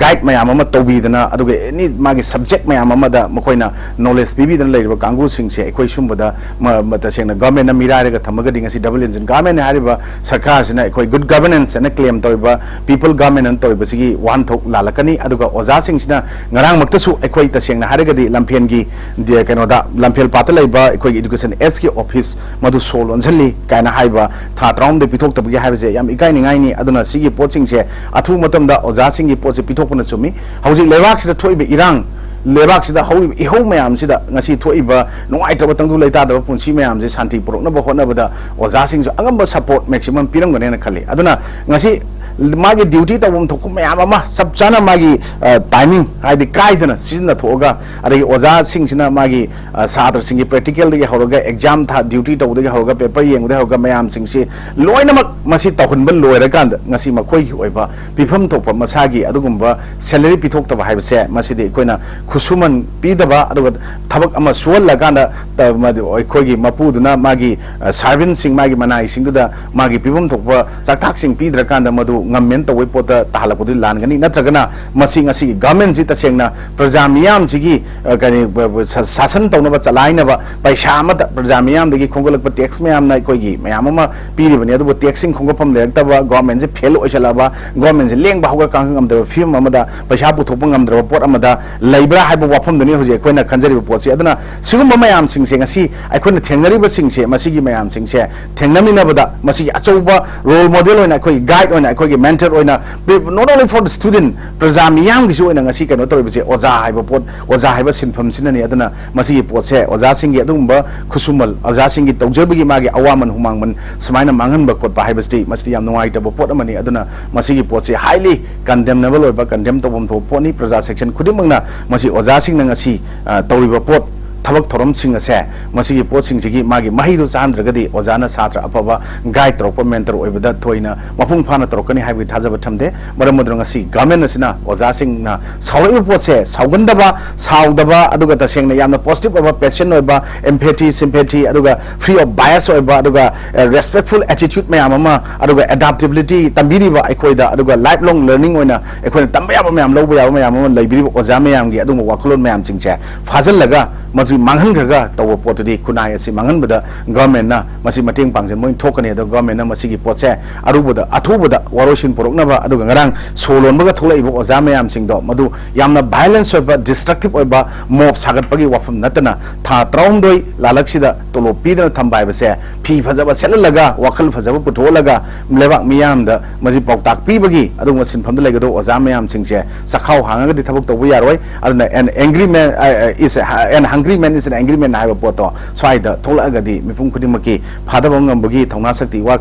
ꯒꯥꯏꯗ ꯃꯌꯥꯝ ꯑꯃ ꯇꯧꯕꯤꯗꯅ, ꯑꯗꯨꯒ ꯑꯦꯅꯤ ꯃꯥꯒꯤ ꯁꯕꯖꯦꯛ ꯃꯌꯥꯝ ꯑꯃꯗ ꯃꯈꯣꯏꯅ ꯅꯣꯂꯦꯖ ꯄꯤꯕꯤꯗꯅ ꯂꯩꯔꯤꯕ ꯀꯥꯡꯕꯨꯁꯤꯡꯁꯦ ꯑꯩꯈꯣꯏ ꯁꯨꯝꯕꯗ ꯃ-, ꯃ-, ꯇꯁꯦꯡꯅ ꯒꯚꯔꯟꯃꯦꯟꯅ ꯃꯤꯔꯥꯏꯔꯒ ꯊꯝꯃꯒꯗꯤ ꯉꯁꯤ ꯗꯕꯜ ꯏꯟꯖꯤꯟ ꯒꯚꯔꯟꯃꯦꯟꯅ ꯍꯥꯏꯔꯤꯕ ꯁꯔꯀꯥꯔꯁꯤꯅ ꯑꯩꯈꯣꯏ ꯒꯨꯗ ꯒꯚꯔꯅꯦꯟꯁ ꯍꯥꯏꯅ ꯀ꯭ꯂꯦꯝ ꯇꯧꯔꯤꯕ ꯄꯤꯄꯜ ꯒꯚꯔꯟꯃꯦꯟꯠ ꯇꯧꯔꯤꯕꯁꯤꯒꯤ ꯋꯥꯍꯟꯊꯣꯛ ꯂꯥꯜꯂꯛꯀꯅꯤ꯫ ꯑꯗꯨꯒ ꯑꯣꯖꯥꯁꯤꯡꯁꯤꯅ ꯉꯔꯥꯡꯃꯛꯇꯁꯨ ꯑꯩꯈꯣꯏ ꯇꯁꯦꯡꯅ ꯍꯥꯏꯔꯒꯗꯤ ꯂꯝꯐꯦꯜꯒꯤ ꯗꯤ-, ꯀꯩꯅꯣꯗ ꯂꯝꯐꯦꯜ ꯄꯥꯠꯇ ꯂꯩꯕ ꯑꯩꯈꯣꯏꯒꯤ ꯏꯗꯨꯀꯦꯁꯟ ꯑꯦꯖꯀꯤ ꯑꯣꯐꯤꯁ ꯃꯗꯨ ꯁꯣ ꯂꯣꯟꯁꯤꯜꯂꯤ ꯀꯥꯏꯅ ꯍꯥꯏꯕ ꯊꯥ ꯇꯔꯥꯍꯨꯝꯗꯣꯏ ꯄꯤꯊꯣꯛꯇꯕꯒꯤ ꯍꯥꯏꯕꯁꯦ ꯌꯥꯝ ꯏꯀꯥꯏꯅꯤꯡꯉꯥꯏꯅꯤ꯫ ꯑꯗꯨꯅ ꯁꯤꯒꯤ ꯄꯣꯠꯁꯤꯡꯁꯦ ꯑꯊꯨꯕ ꯃꯇꯝꯗ ꯑꯣꯖꯥꯁꯤꯡꯒꯤ ꯄꯣꯠꯁꯦ ꯄꯤꯊꯣꯛꯄꯅ ꯆꯨꯝꯃꯤ꯫ ꯍꯧꯖꯤꯛ ꯂꯩꯕꯥꯛꯁꯤꯗ ꯊꯣꯛꯏꯕ ꯏꯔꯥꯡ, ꯂꯩꯕꯥꯛꯁꯤꯗ ꯍꯧꯔꯤꯕ ꯏꯍꯧ ꯃꯌꯥꯝꯁꯤꯗ ꯉꯁꯤ ꯊꯣꯛꯏꯕ ꯅꯨꯡꯉꯥꯏꯇꯕ ꯇꯪꯗꯨ ꯂꯩꯇꯥꯗꯕ ꯄꯨꯟꯁꯤ ꯃꯌꯥꯝꯁꯦ ꯁꯥꯟꯇꯤ ꯄꯨꯔꯛꯅꯕ ꯍꯣꯠꯅꯕꯗ ꯑꯣꯖꯥꯁꯤꯡꯁꯨ ꯑꯉꯝꯕ ꯁꯄꯣꯔꯠ ꯃꯦꯛꯁꯤꯃꯝ ꯄꯤꯔꯝꯒꯅꯦꯅ ꯈꯜꯂꯤ꯫ ꯑꯗꯨꯅ ꯉꯁꯤ ꯃꯥꯒꯤ ꯗ꯭ꯌꯨꯇꯤ ꯇꯧꯐꯝ ꯊꯣꯛꯄ ꯃꯌꯥꯝ ꯑꯃ ꯆꯞ ꯆꯥꯅ ꯃꯥꯒꯤ, ꯑ, ꯇꯥꯏꯃꯤꯡ ꯍꯥꯏꯗꯤ ꯀꯥꯏꯗꯅ ꯁꯤꯖꯤꯟꯅꯊꯣꯛꯑꯒ, ꯑꯗꯒꯤ ꯑꯣꯖꯥꯁꯤꯡꯁꯤꯅ ꯃꯥꯒꯤ, ꯑ, ꯁꯥꯇ꯭ꯔꯁꯤꯡꯒꯤ ꯄ꯭ꯔꯦꯛꯇꯤꯀꯦꯜꯗꯒꯤ ꯍꯧꯔꯒ ꯑꯦꯛꯖꯥꯝ ꯊꯥ ꯗ꯭ꯌꯨꯇꯤ ꯇꯧꯕꯗꯒꯤ ꯍꯧꯔꯒ ꯄꯦꯄꯔ ꯌꯦꯡꯕꯗꯒꯤ ꯍꯧꯔꯒ ꯃꯌꯥꯝꯁꯤꯡꯁꯤ ꯂꯣꯏꯅꯃꯛ ꯃꯁꯤ ꯇꯧꯍꯟꯕ ꯂꯣꯏꯔꯀꯥꯟꯗ ꯉꯁꯤ ꯃꯈꯣꯏꯒꯤ ꯑꯣꯏꯕ ꯄꯤꯐꯝ ꯊꯣꯛꯄ ꯃꯁꯥꯒꯤ ꯑꯗꯨꯒꯨꯝꯕ ꯁꯦꯂꯔꯤ ꯄꯤꯊꯣꯛꯇꯕ ꯍꯥꯏꯕꯁꯦ ꯃꯁꯤꯗꯤ ꯑꯩꯈꯣꯏꯅ ꯈꯨꯠꯁꯨꯃꯟ ꯄꯤꯗꯕ, ꯑꯗꯨꯒ ꯊꯕꯛ ꯑꯃ ꯁꯨꯍꯜꯂꯀꯥꯟꯗ ꯇ-, ꯃꯗꯨ ꯑꯩꯈꯣꯏꯒꯤ ꯃꯄꯨꯗꯨꯅ ꯃꯥꯒꯤ, ꯑ, ꯁꯥꯔꯚꯦꯟꯁꯤꯡ, ꯃꯥꯒꯤ ꯃꯅꯥꯏꯁꯤꯡꯗꯨꯗ ꯃꯥꯒꯤ ꯄꯤꯐꯝ ꯊꯣꯛꯄ ꯆꯥꯛꯊꯥꯛꯁꯤꯡ ꯄꯤꯗ꯭ꯔꯀꯥꯟꯗ ꯃꯗꯨ ꯉꯝꯃꯦꯅ ꯇꯧꯕꯒꯤ ꯄꯣꯠꯇ ꯇꯥꯍꯜꯂꯛꯄꯗꯨꯗꯤ ꯂꯥꯟꯒꯅꯤ꯫ ꯅꯠꯇ꯭ꯔꯒꯅ ꯃꯁꯤ ꯉꯁꯤꯒꯤ ꯒꯚꯔꯟꯃꯦꯟꯁꯤ ꯇꯁꯦꯡꯅ ꯄ꯭ꯔꯖꯥ ꯃꯤꯌꯥꯝꯁꯤꯒꯤ, ꯑ, ꯀꯔꯤ, ꯕ-, ꯕ-, ꯁꯥ-, ꯁꯥꯁꯟ ꯇꯧꯅꯕ ꯆꯂꯥꯏꯅꯕ ꯄꯩꯁꯥ ꯑꯃꯠꯇ ꯄ꯭ꯔꯖꯥ ꯃꯤꯌꯥꯝꯗꯒꯤ ꯈꯣꯝꯒꯠꯂꯛꯄ ꯇꯦꯛꯁ ꯃꯌꯥꯝꯅ ꯑꯩꯈꯣꯏꯒꯤ ꯃꯌꯥꯝ ꯑꯃ ꯄꯤꯔꯤꯕꯅꯤ꯫ ꯑꯗꯨꯕꯨ ꯇꯦꯛꯁꯁꯤꯡ ꯈꯣꯝꯒꯠꯐꯝ ꯂꯩꯔꯛꯇꯕ, ꯒꯚꯔꯟꯃꯦꯟꯁꯤ ꯐꯦꯜ ꯑꯣꯏꯁꯜꯂꯛꯑꯕ, ꯒꯚꯔꯟꯃꯦꯟꯁꯤ ꯂꯦꯡꯕ ꯍꯧꯒꯠ ꯀꯥꯡꯈꯠ ꯉꯝꯗꯕ ꯐꯤꯕꯝ ꯑꯃꯗ, ꯄꯩꯁꯥ ꯄꯨꯊꯣꯛꯄ ꯉꯝꯗ꯭ꯔꯕ ꯄꯣꯠ ꯑꯃꯗ ꯂꯩꯕ꯭ꯔꯥ ꯍꯥꯏꯕ ꯋꯥꯐꯝꯗꯨꯅꯤ ꯍꯧꯖꯤꯛ ꯑꯩꯈꯣꯏꯅ ꯈꯟꯖꯔꯤꯕ ꯄꯣꯠꯁꯤ꯫ ꯑꯗꯨꯅ ꯁꯤꯒꯨꯝꯕ ꯃꯌꯥꯝꯁꯤꯡꯁꯦ, ꯉꯁꯤ ꯑꯩꯈꯣꯏꯅ ꯊꯦꯡꯅꯔꯤꯕꯁꯤꯡꯁꯦ, ꯃꯁꯤꯒꯤ ꯃꯌꯥꯝꯁꯤꯡꯁꯦ ꯊꯦꯡꯅꯃꯤꯟꯅꯕꯗ ꯃꯁꯤꯒꯤ ꯑꯆꯧꯕ ꯔꯣꯜ ꯃꯣꯗꯦꯜ ꯑꯣꯏꯅ, ꯑꯩꯈꯣꯏꯒꯤ ꯒꯥꯏꯗ ꯑꯣꯏꯅ, ꯑꯩꯈꯣꯏꯒꯤ ꯃꯦꯟꯇꯔ ꯑꯣꯏꯅ, not only for the student, ꯄ꯭ꯔꯖꯥ ꯃꯤꯌꯥꯝꯒꯤꯁꯨ ꯑꯣꯏꯅ ꯉꯁꯤ ꯀꯩꯅꯣ ꯇꯧꯔꯤꯕꯁꯦ ꯑꯣꯖꯥ ꯍꯥꯏꯕ ꯄꯣꯠ, ꯑꯣꯖꯥ ꯍꯥꯏꯕ ꯁꯤꯟꯐꯝꯁꯤꯅꯅꯤ꯫ ꯑꯗꯨꯅ ꯃꯁꯤꯒꯤ ꯄꯣꯠꯁꯦ ꯑꯣꯖꯥꯁꯤꯡꯒꯤ ꯑꯗꯨꯒꯨꯝꯕ ꯈꯨꯠꯁꯨꯃꯜ, ꯑꯣꯖꯥꯁꯤꯡꯒꯤ ꯇꯧꯖꯕꯒꯤ ꯃꯥꯒꯤ ꯑꯋꯥꯃꯟ ꯍꯨꯃꯥꯡꯃꯟ ꯁꯨꯃꯥꯏꯅ ꯃꯥꯡꯍꯟꯕ ꯈꯣꯠꯄ ꯍꯥꯏꯕꯁꯤꯗꯤ ꯃꯁꯤꯗꯤ ꯌꯥꯝ ꯅꯨꯡꯉꯥꯏꯇꯕ ꯄꯣꯠ ꯑꯃꯅꯤ꯫ ꯑꯗꯨꯅ ꯃꯁꯤꯒꯤ ꯄꯣꯠꯁꯤ highly condemnable ꯑꯣꯏꯕ, ꯀꯟꯗꯦꯝ ꯇꯧꯐꯝ ꯊꯣꯛꯄ ꯄꯣꯠꯅꯤ꯫ ꯄ꯭ꯔꯖꯥ ꯁꯦꯛꯁꯟ ꯈꯨꯗꯤꯡꯃꯛꯅ ꯃꯁꯤ ꯑꯣꯖꯥꯁꯤꯡꯅ ꯉꯁꯤ, ꯑ, ꯇꯧꯔꯤꯕ ꯄꯣꯠ, ꯊꯕꯛ ꯊꯧꯔꯝꯁꯤꯡ ꯑꯁꯦ, ꯃꯁꯤꯒꯤ ꯄꯣꯠꯁꯤꯡꯁꯤꯒꯤ ꯃꯥꯒꯤ ꯃꯍꯩꯗꯨ ꯆꯥꯍꯟꯗ꯭ꯔꯒꯗꯤ ꯑꯣꯖꯥꯅ ꯁꯥꯇ꯭ꯔ ꯑꯐꯕ ꯒꯥꯏꯗ ꯇꯧꯔꯛꯄ, ꯃꯦꯟꯇꯔ ꯑꯣꯏꯕꯗ ꯊꯣꯏꯅ ꯃꯄꯨꯡ ꯐꯥꯅ ꯇꯧꯔꯛꯀꯅꯤ ꯍꯥꯏꯕꯒꯤ ꯊꯥꯖꯕ ꯊꯝꯗꯦ꯫ ꯃꯔꯝ ꯑꯗꯨꯅ ꯉꯁꯤ ꯒꯚꯔꯟꯃꯦꯟ ꯑꯁꯤꯅ ꯑꯣꯖꯥꯁꯤꯡꯅ ꯁꯥꯎꯔꯛꯏꯕ ꯄꯣꯠꯁꯦ ꯁꯥꯎꯒꯟꯗꯕ, ꯁꯥꯎꯗꯕ, ꯑꯗꯨꯒ ꯇꯁꯦꯡꯅ ꯌꯥꯝꯅ ꯄꯣꯖꯤꯇꯤꯚ ꯑꯣꯏꯕ, ꯄꯦꯁꯟ ꯑꯣꯏꯕ, ꯑꯦꯝꯄꯦꯊꯤ, ꯁꯤꯝꯄꯦꯊꯤ, ꯑꯗꯨꯒ ꯐ꯭ꯔꯤ ꯑꯣꯐ ꯕꯥꯏꯁ ꯑꯣꯏꯕ, ꯑꯗꯨꯒ ꯔꯦꯁꯄꯦꯛꯐꯨꯜ ꯑꯦꯇꯤꯇ꯭ꯌꯨꯠ ꯃꯌꯥꯝ ꯑꯃ, ꯑꯗꯨꯒ ꯑꯦꯗꯥꯞꯇꯦꯕꯤꯂꯤꯇꯤ ꯇꯝꯕꯤꯔꯤꯕ ꯑꯩꯈꯣꯏꯗ, ꯑꯗꯨꯒ ꯂꯥꯏꯐ ꯂꯣꯡ ꯂꯔꯅꯤꯡ ꯑꯣꯏꯅ ꯑꯩꯈꯣꯏꯅ ꯇꯝꯕ ꯌꯥꯕ ꯃꯌꯥꯝ, ꯂꯧꯕ ꯌꯥꯕ ꯃꯌꯥꯝ ꯑꯃ ꯂꯩꯕꯤꯔꯤꯕ ꯑꯣꯖꯥ ꯃꯌꯥꯝꯒꯤ ꯑꯗꯨꯒꯨꯝꯕ ꯋꯥꯈꯜꯂꯣꯟ ꯃꯌꯥꯝꯁꯤꯡꯁꯦ ꯐꯥꯖꯤꯜꯂꯒ ꯃꯗꯨ ꯃꯥꯡꯍꯟꯈ꯭ꯔꯒ ꯇꯧꯕ ꯄꯣꯠꯇꯨꯗꯤ ꯈꯨꯟꯅꯥꯏ ꯑꯁꯤ ꯃꯥꯡꯍꯟꯕꯗ ꯒꯚꯔꯟꯃꯦꯟꯅ ꯃꯁꯤ ꯃꯇꯦꯡ ꯄꯥꯡꯁꯤꯟꯕ ꯑꯣꯏꯅ ꯊꯣꯛꯀꯅꯤ꯫ ꯑꯗꯣ ꯒꯚꯔꯟꯃꯦꯟꯅ ꯃꯁꯤꯒꯤ ꯄꯣꯠꯁꯦ ꯑꯔꯨꯕꯗ, ꯑꯊꯨꯕꯗ ꯋꯥꯔꯣꯏꯁꯤꯟ ꯄꯨꯔꯛꯅꯕ, ꯑꯗꯨꯒ ꯉꯔꯥꯡ ꯁꯣ ꯂꯣꯟꯕꯒ ꯊꯣꯛꯂꯛꯏꯕ ꯑꯣꯖꯥ ꯃꯌꯥꯝꯁꯤꯡꯗꯣ ꯃꯗꯨ ꯌꯥꯝꯅ ꯚꯥꯏꯑꯣꯂꯦꯟꯁ ꯑꯣꯏꯕ, ꯗꯤꯁꯇ꯭ꯔꯛꯇꯤꯚ ꯑꯣꯏꯕ ꯃꯣꯕ ꯁꯥꯒꯠꯄꯒꯤ ꯋꯥꯐꯝ ꯅꯠꯇꯅ ꯊꯥ ꯇꯔꯥꯍꯨꯝꯗꯣꯏ ꯂꯥꯂꯛꯁꯤꯗ ꯇꯣꯂꯣꯞ ꯄꯤꯗꯅ ꯊꯝꯕ ꯍꯥꯏꯕꯁꯦ ꯐꯤ ꯐꯖꯕ ꯁꯦꯠꯍꯜꯂꯒ, ꯋꯥꯈꯜ ꯐꯖꯕ ꯄꯨꯊꯣꯛꯍꯜꯂꯒ ꯂꯩꯕꯥꯛ ꯃꯤꯌꯥꯝꯗ ꯃꯁꯤ ꯄꯥꯎꯇꯥꯛ ꯄꯤꯕꯒꯤ ꯑꯗꯨꯒꯨꯝꯕ ꯁꯤꯟꯐꯝꯗ ꯂꯩꯒꯗꯧꯕ ꯑꯣꯖꯥ ꯃꯌꯥꯝꯁꯤꯡꯁꯦ ꯆꯈꯥꯎ ꯍꯥꯡꯉꯒꯗꯤ ꯊꯕꯛ ꯇꯧꯕ ꯌꯥꯔꯣꯏ꯫ ꯑꯗꯨꯅ an angry man, uh, is, an hungry man is an angry man ꯍꯥꯏꯕ ꯄꯣꯠꯇꯣ ꯁ꯭ꯋꯥꯏꯗ ꯊꯣꯛꯂꯛꯑꯒꯗꯤ ꯃꯤꯄꯨꯝ ꯈꯨꯗꯤꯡꯃꯛꯀꯤ ꯐꯥꯗꯕ ꯉꯝꯕꯒꯤ ꯊꯧꯅꯥ ꯁꯛꯇꯤ ꯋꯥ-,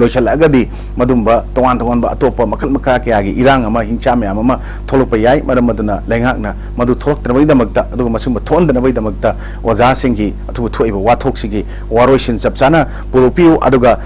ꯂꯣꯏꯁꯤꯜꯂꯛꯑꯒꯗꯤ ꯃꯗꯨꯝꯕ ꯇꯣꯉꯥꯟ ꯇꯣꯉꯥꯟꯕ ꯑꯇꯣꯞꯄ ꯃꯈꯜ ꯃꯈꯥ ꯀꯌꯥꯒꯤ ꯏꯔꯥꯡ ꯑꯃ, ꯍꯤꯡꯁꯥ ꯃꯌꯥꯝ ꯑꯃ ꯊꯣꯛꯂꯛꯄ ꯌꯥꯏ꯫ ꯃꯔꯝ ꯑꯗꯨꯅ ꯂꯩꯉꯥꯛꯅ ꯃꯗꯨ ꯊꯣꯛꯂꯛꯇꯅꯕꯒꯤꯗꯃꯛꯇ ꯑꯗꯨꯒ ꯃꯁꯤꯒꯨꯝꯕ ꯊꯣꯛꯍꯟꯗꯅꯕꯒꯤꯗꯃꯛꯇ ꯑꯣꯖꯥꯁꯤꯡꯒꯤ ꯑꯊꯨꯕ ꯊꯣꯛꯏꯕ ꯋꯥꯊꯣꯛꯁꯤꯒꯤ ꯋꯥꯔꯣꯏꯁꯤꯟ ꯆꯞ ꯆꯥꯅ ꯄꯨꯊꯣꯛꯄꯤꯌꯨ꯫ ꯑꯗꯨꯒ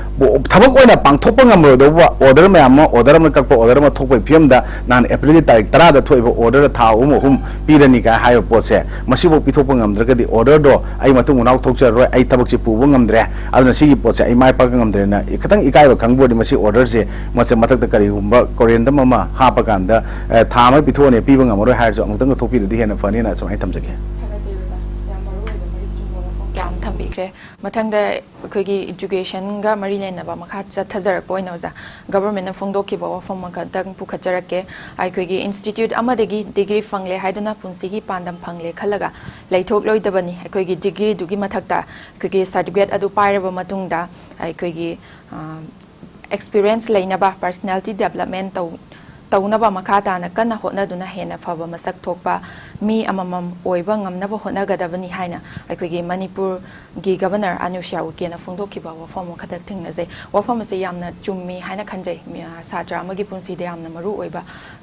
ꯊꯕꯛ ꯑꯣꯏꯅ ꯄꯥꯡꯊꯣꯛꯄ ꯉꯝꯂꯣꯏꯗꯧꯕ ꯑꯣꯔꯗꯔ ꯃꯌꯥꯝ ꯑꯃ, ꯑꯣꯔꯗꯔ ꯑꯃ ꯀꯛꯄ, ꯑꯣꯔꯗꯔ ꯑꯃ ꯊꯣꯛꯄꯒꯤ ꯐꯤꯕꯝꯗ ꯅꯍꯥꯟ ꯑꯦꯄ꯭ꯔꯤꯜꯒꯤ ꯇꯥꯔꯤꯛ ꯇꯔꯥꯗ ꯊꯣꯛꯏꯕ ꯑꯣꯔꯗꯔ ꯊꯥ ꯑꯍꯨꯝ ꯑꯍꯨꯝ ꯄꯤꯔꯅꯤ ꯀꯥꯏ ꯍꯥꯏꯕ ꯄꯣꯠꯁꯦ, ꯃꯁꯤꯐꯥꯎ ꯄꯤꯊꯣꯛꯄ ꯉꯝꯗ꯭ꯔꯒꯗꯤ ꯑꯣꯔꯗꯔꯗꯣ ꯑꯩ ꯃꯇꯨꯡ ꯃꯅꯥꯎ ꯊꯣꯛꯆꯔꯔꯣꯏ, ꯑꯩ ꯊꯕꯛꯁꯦ ꯄꯨꯕ ꯉꯝꯗ꯭ꯔꯦ, ꯑꯗꯨꯅ ꯁꯤꯒꯤ ꯄꯣꯠꯁꯦ ꯑꯩ ꯃꯥꯏ ꯄꯥꯛꯄ ꯉꯝꯗ꯭ꯔꯦꯅ ꯈꯤꯇꯪ ꯏꯀꯥꯏꯕ ꯈꯪꯕ ꯑꯣꯏꯔꯗꯤ ꯃꯁꯤ ꯑꯣꯔꯗꯔꯁꯦ ꯃꯁꯤ ꯃꯊꯛꯇ ꯀꯔꯤꯒꯨꯝꯕ ꯀꯣꯔꯦꯟꯗꯝ ꯑꯃ ꯍꯥꯞꯄꯀꯥꯟꯗ, ꯑꯦ, ꯊꯥ ꯑꯃ ꯄꯤꯊꯣꯛꯑꯅꯤ, ꯄꯤꯕ ꯉꯝꯃꯔꯣꯏ ꯍꯥꯏꯔꯁꯨ ꯑꯃꯨꯛꯇꯪꯒ ꯊꯣꯛꯄꯤꯔꯗꯤ ꯍꯦꯟꯅ ꯐꯅꯤꯅ ꯁꯨꯃꯥꯏꯅ ꯊꯝꯖꯒꯦ꯫ ꯊꯥꯒꯠꯆꯔꯤ ꯑꯣꯖꯥ, ꯌꯥꯝ ꯃꯔꯨ ꯑꯣꯏꯕ ꯃꯔꯤꯛ ꯆꯨꯝꯕ ꯋꯥꯐꯝ ꯀꯌꯥ ꯑꯃ ꯊꯝꯕꯤꯈ꯭ꯔꯦ꯫ ꯃꯊꯪꯗ ꯑꯩꯈꯣꯏꯒꯤ ꯏꯖꯨꯀꯦꯁꯟꯒ ꯃꯔꯤ ꯂꯩꯅꯕ ꯃꯈꯥ ꯆꯠꯊꯖꯔꯛꯄ ꯑꯣꯏꯅ ꯑꯣꯖꯥ, ꯒꯚꯔꯟꯃꯦꯟꯠꯅ ꯐꯣꯡꯗꯣꯛꯈꯤꯕ ꯋꯥꯐꯝ ꯑꯃꯈꯛꯇꯪ ꯄꯨꯈꯠꯆꯔꯛꯀꯦ꯫ ꯑꯩꯈꯣꯏꯒꯤ ꯏꯟꯁꯇꯤꯇ꯭ꯌꯨꯠ ꯑꯃꯗꯒꯤ ꯗꯤꯒ꯭ꯔꯤ ꯐꯪꯂꯦ ꯍꯥꯏꯗꯨꯅ ꯄꯨꯟꯁꯤꯒꯤ ꯄꯥꯟꯗꯝ ꯐꯪꯂꯦ ꯈꯜꯂꯒ ꯂꯩꯊꯣꯛꯂꯣꯏꯗꯕꯅꯤ꯫ ꯑꯩꯈꯣꯏꯒꯤ ꯗꯤꯒ꯭ꯔꯤꯗꯨꯒꯤ ꯃꯊꯛꯇ ꯑꯩꯈꯣꯏꯒꯤ ꯁꯥꯔꯇꯤꯐꯤꯀꯦꯠ ꯑꯗꯨ ꯄꯥꯏꯔꯕ ꯃꯇꯨꯡꯗ ꯑꯩꯈꯣꯏꯒꯤ, ꯑ, ꯑꯦꯛꯁꯄꯤꯔꯤꯌꯦꯟꯁ ꯂꯩꯅꯕ, ꯄꯔꯁꯅꯦꯂꯤꯇꯤ ꯗꯦꯕꯂꯞꯃꯦꯟ ꯇꯧ-, ꯇꯧꯅꯕ ꯃꯈꯥ ꯇꯥꯅ ꯀꯟꯅ ꯍꯣꯠꯅꯗꯨꯅ ꯍꯦꯟꯅ ꯐꯕ ꯃꯁꯛ ꯊꯣꯛꯄ ꯃꯤ ꯑꯃꯃꯝ ꯑꯣꯏꯕ ꯉꯝꯅꯕ ꯍꯣꯠꯅꯒꯗꯕꯅꯤ ꯍꯥꯏꯅ ꯑꯩꯈꯣꯏꯒꯤ ꯃꯅꯤꯄꯨꯔꯒꯤ ꯒꯕꯔꯅꯔ ꯑꯅꯨꯁ꯭ꯌꯥ ꯎꯀꯦꯅ ꯐꯣꯡꯗꯣꯛꯈꯤꯕ ꯋꯥꯐꯝ ꯑꯃꯈꯛꯇ ꯊꯦꯡꯅꯖꯩ꯫ ꯋꯥꯐꯝ ꯑꯁꯤ ꯌꯥꯝꯅ ꯆꯨꯝꯃꯤ ꯍꯥꯏꯅ ꯈꯟꯖꯩ꯫ ꯃꯤ-, ꯑ, ꯁꯥꯇ꯭ꯔ ꯑꯃꯒꯤ ꯄꯨꯟꯁꯤꯗ ꯌꯥꯝꯅ ꯃꯔꯨ ꯑꯣꯏꯕ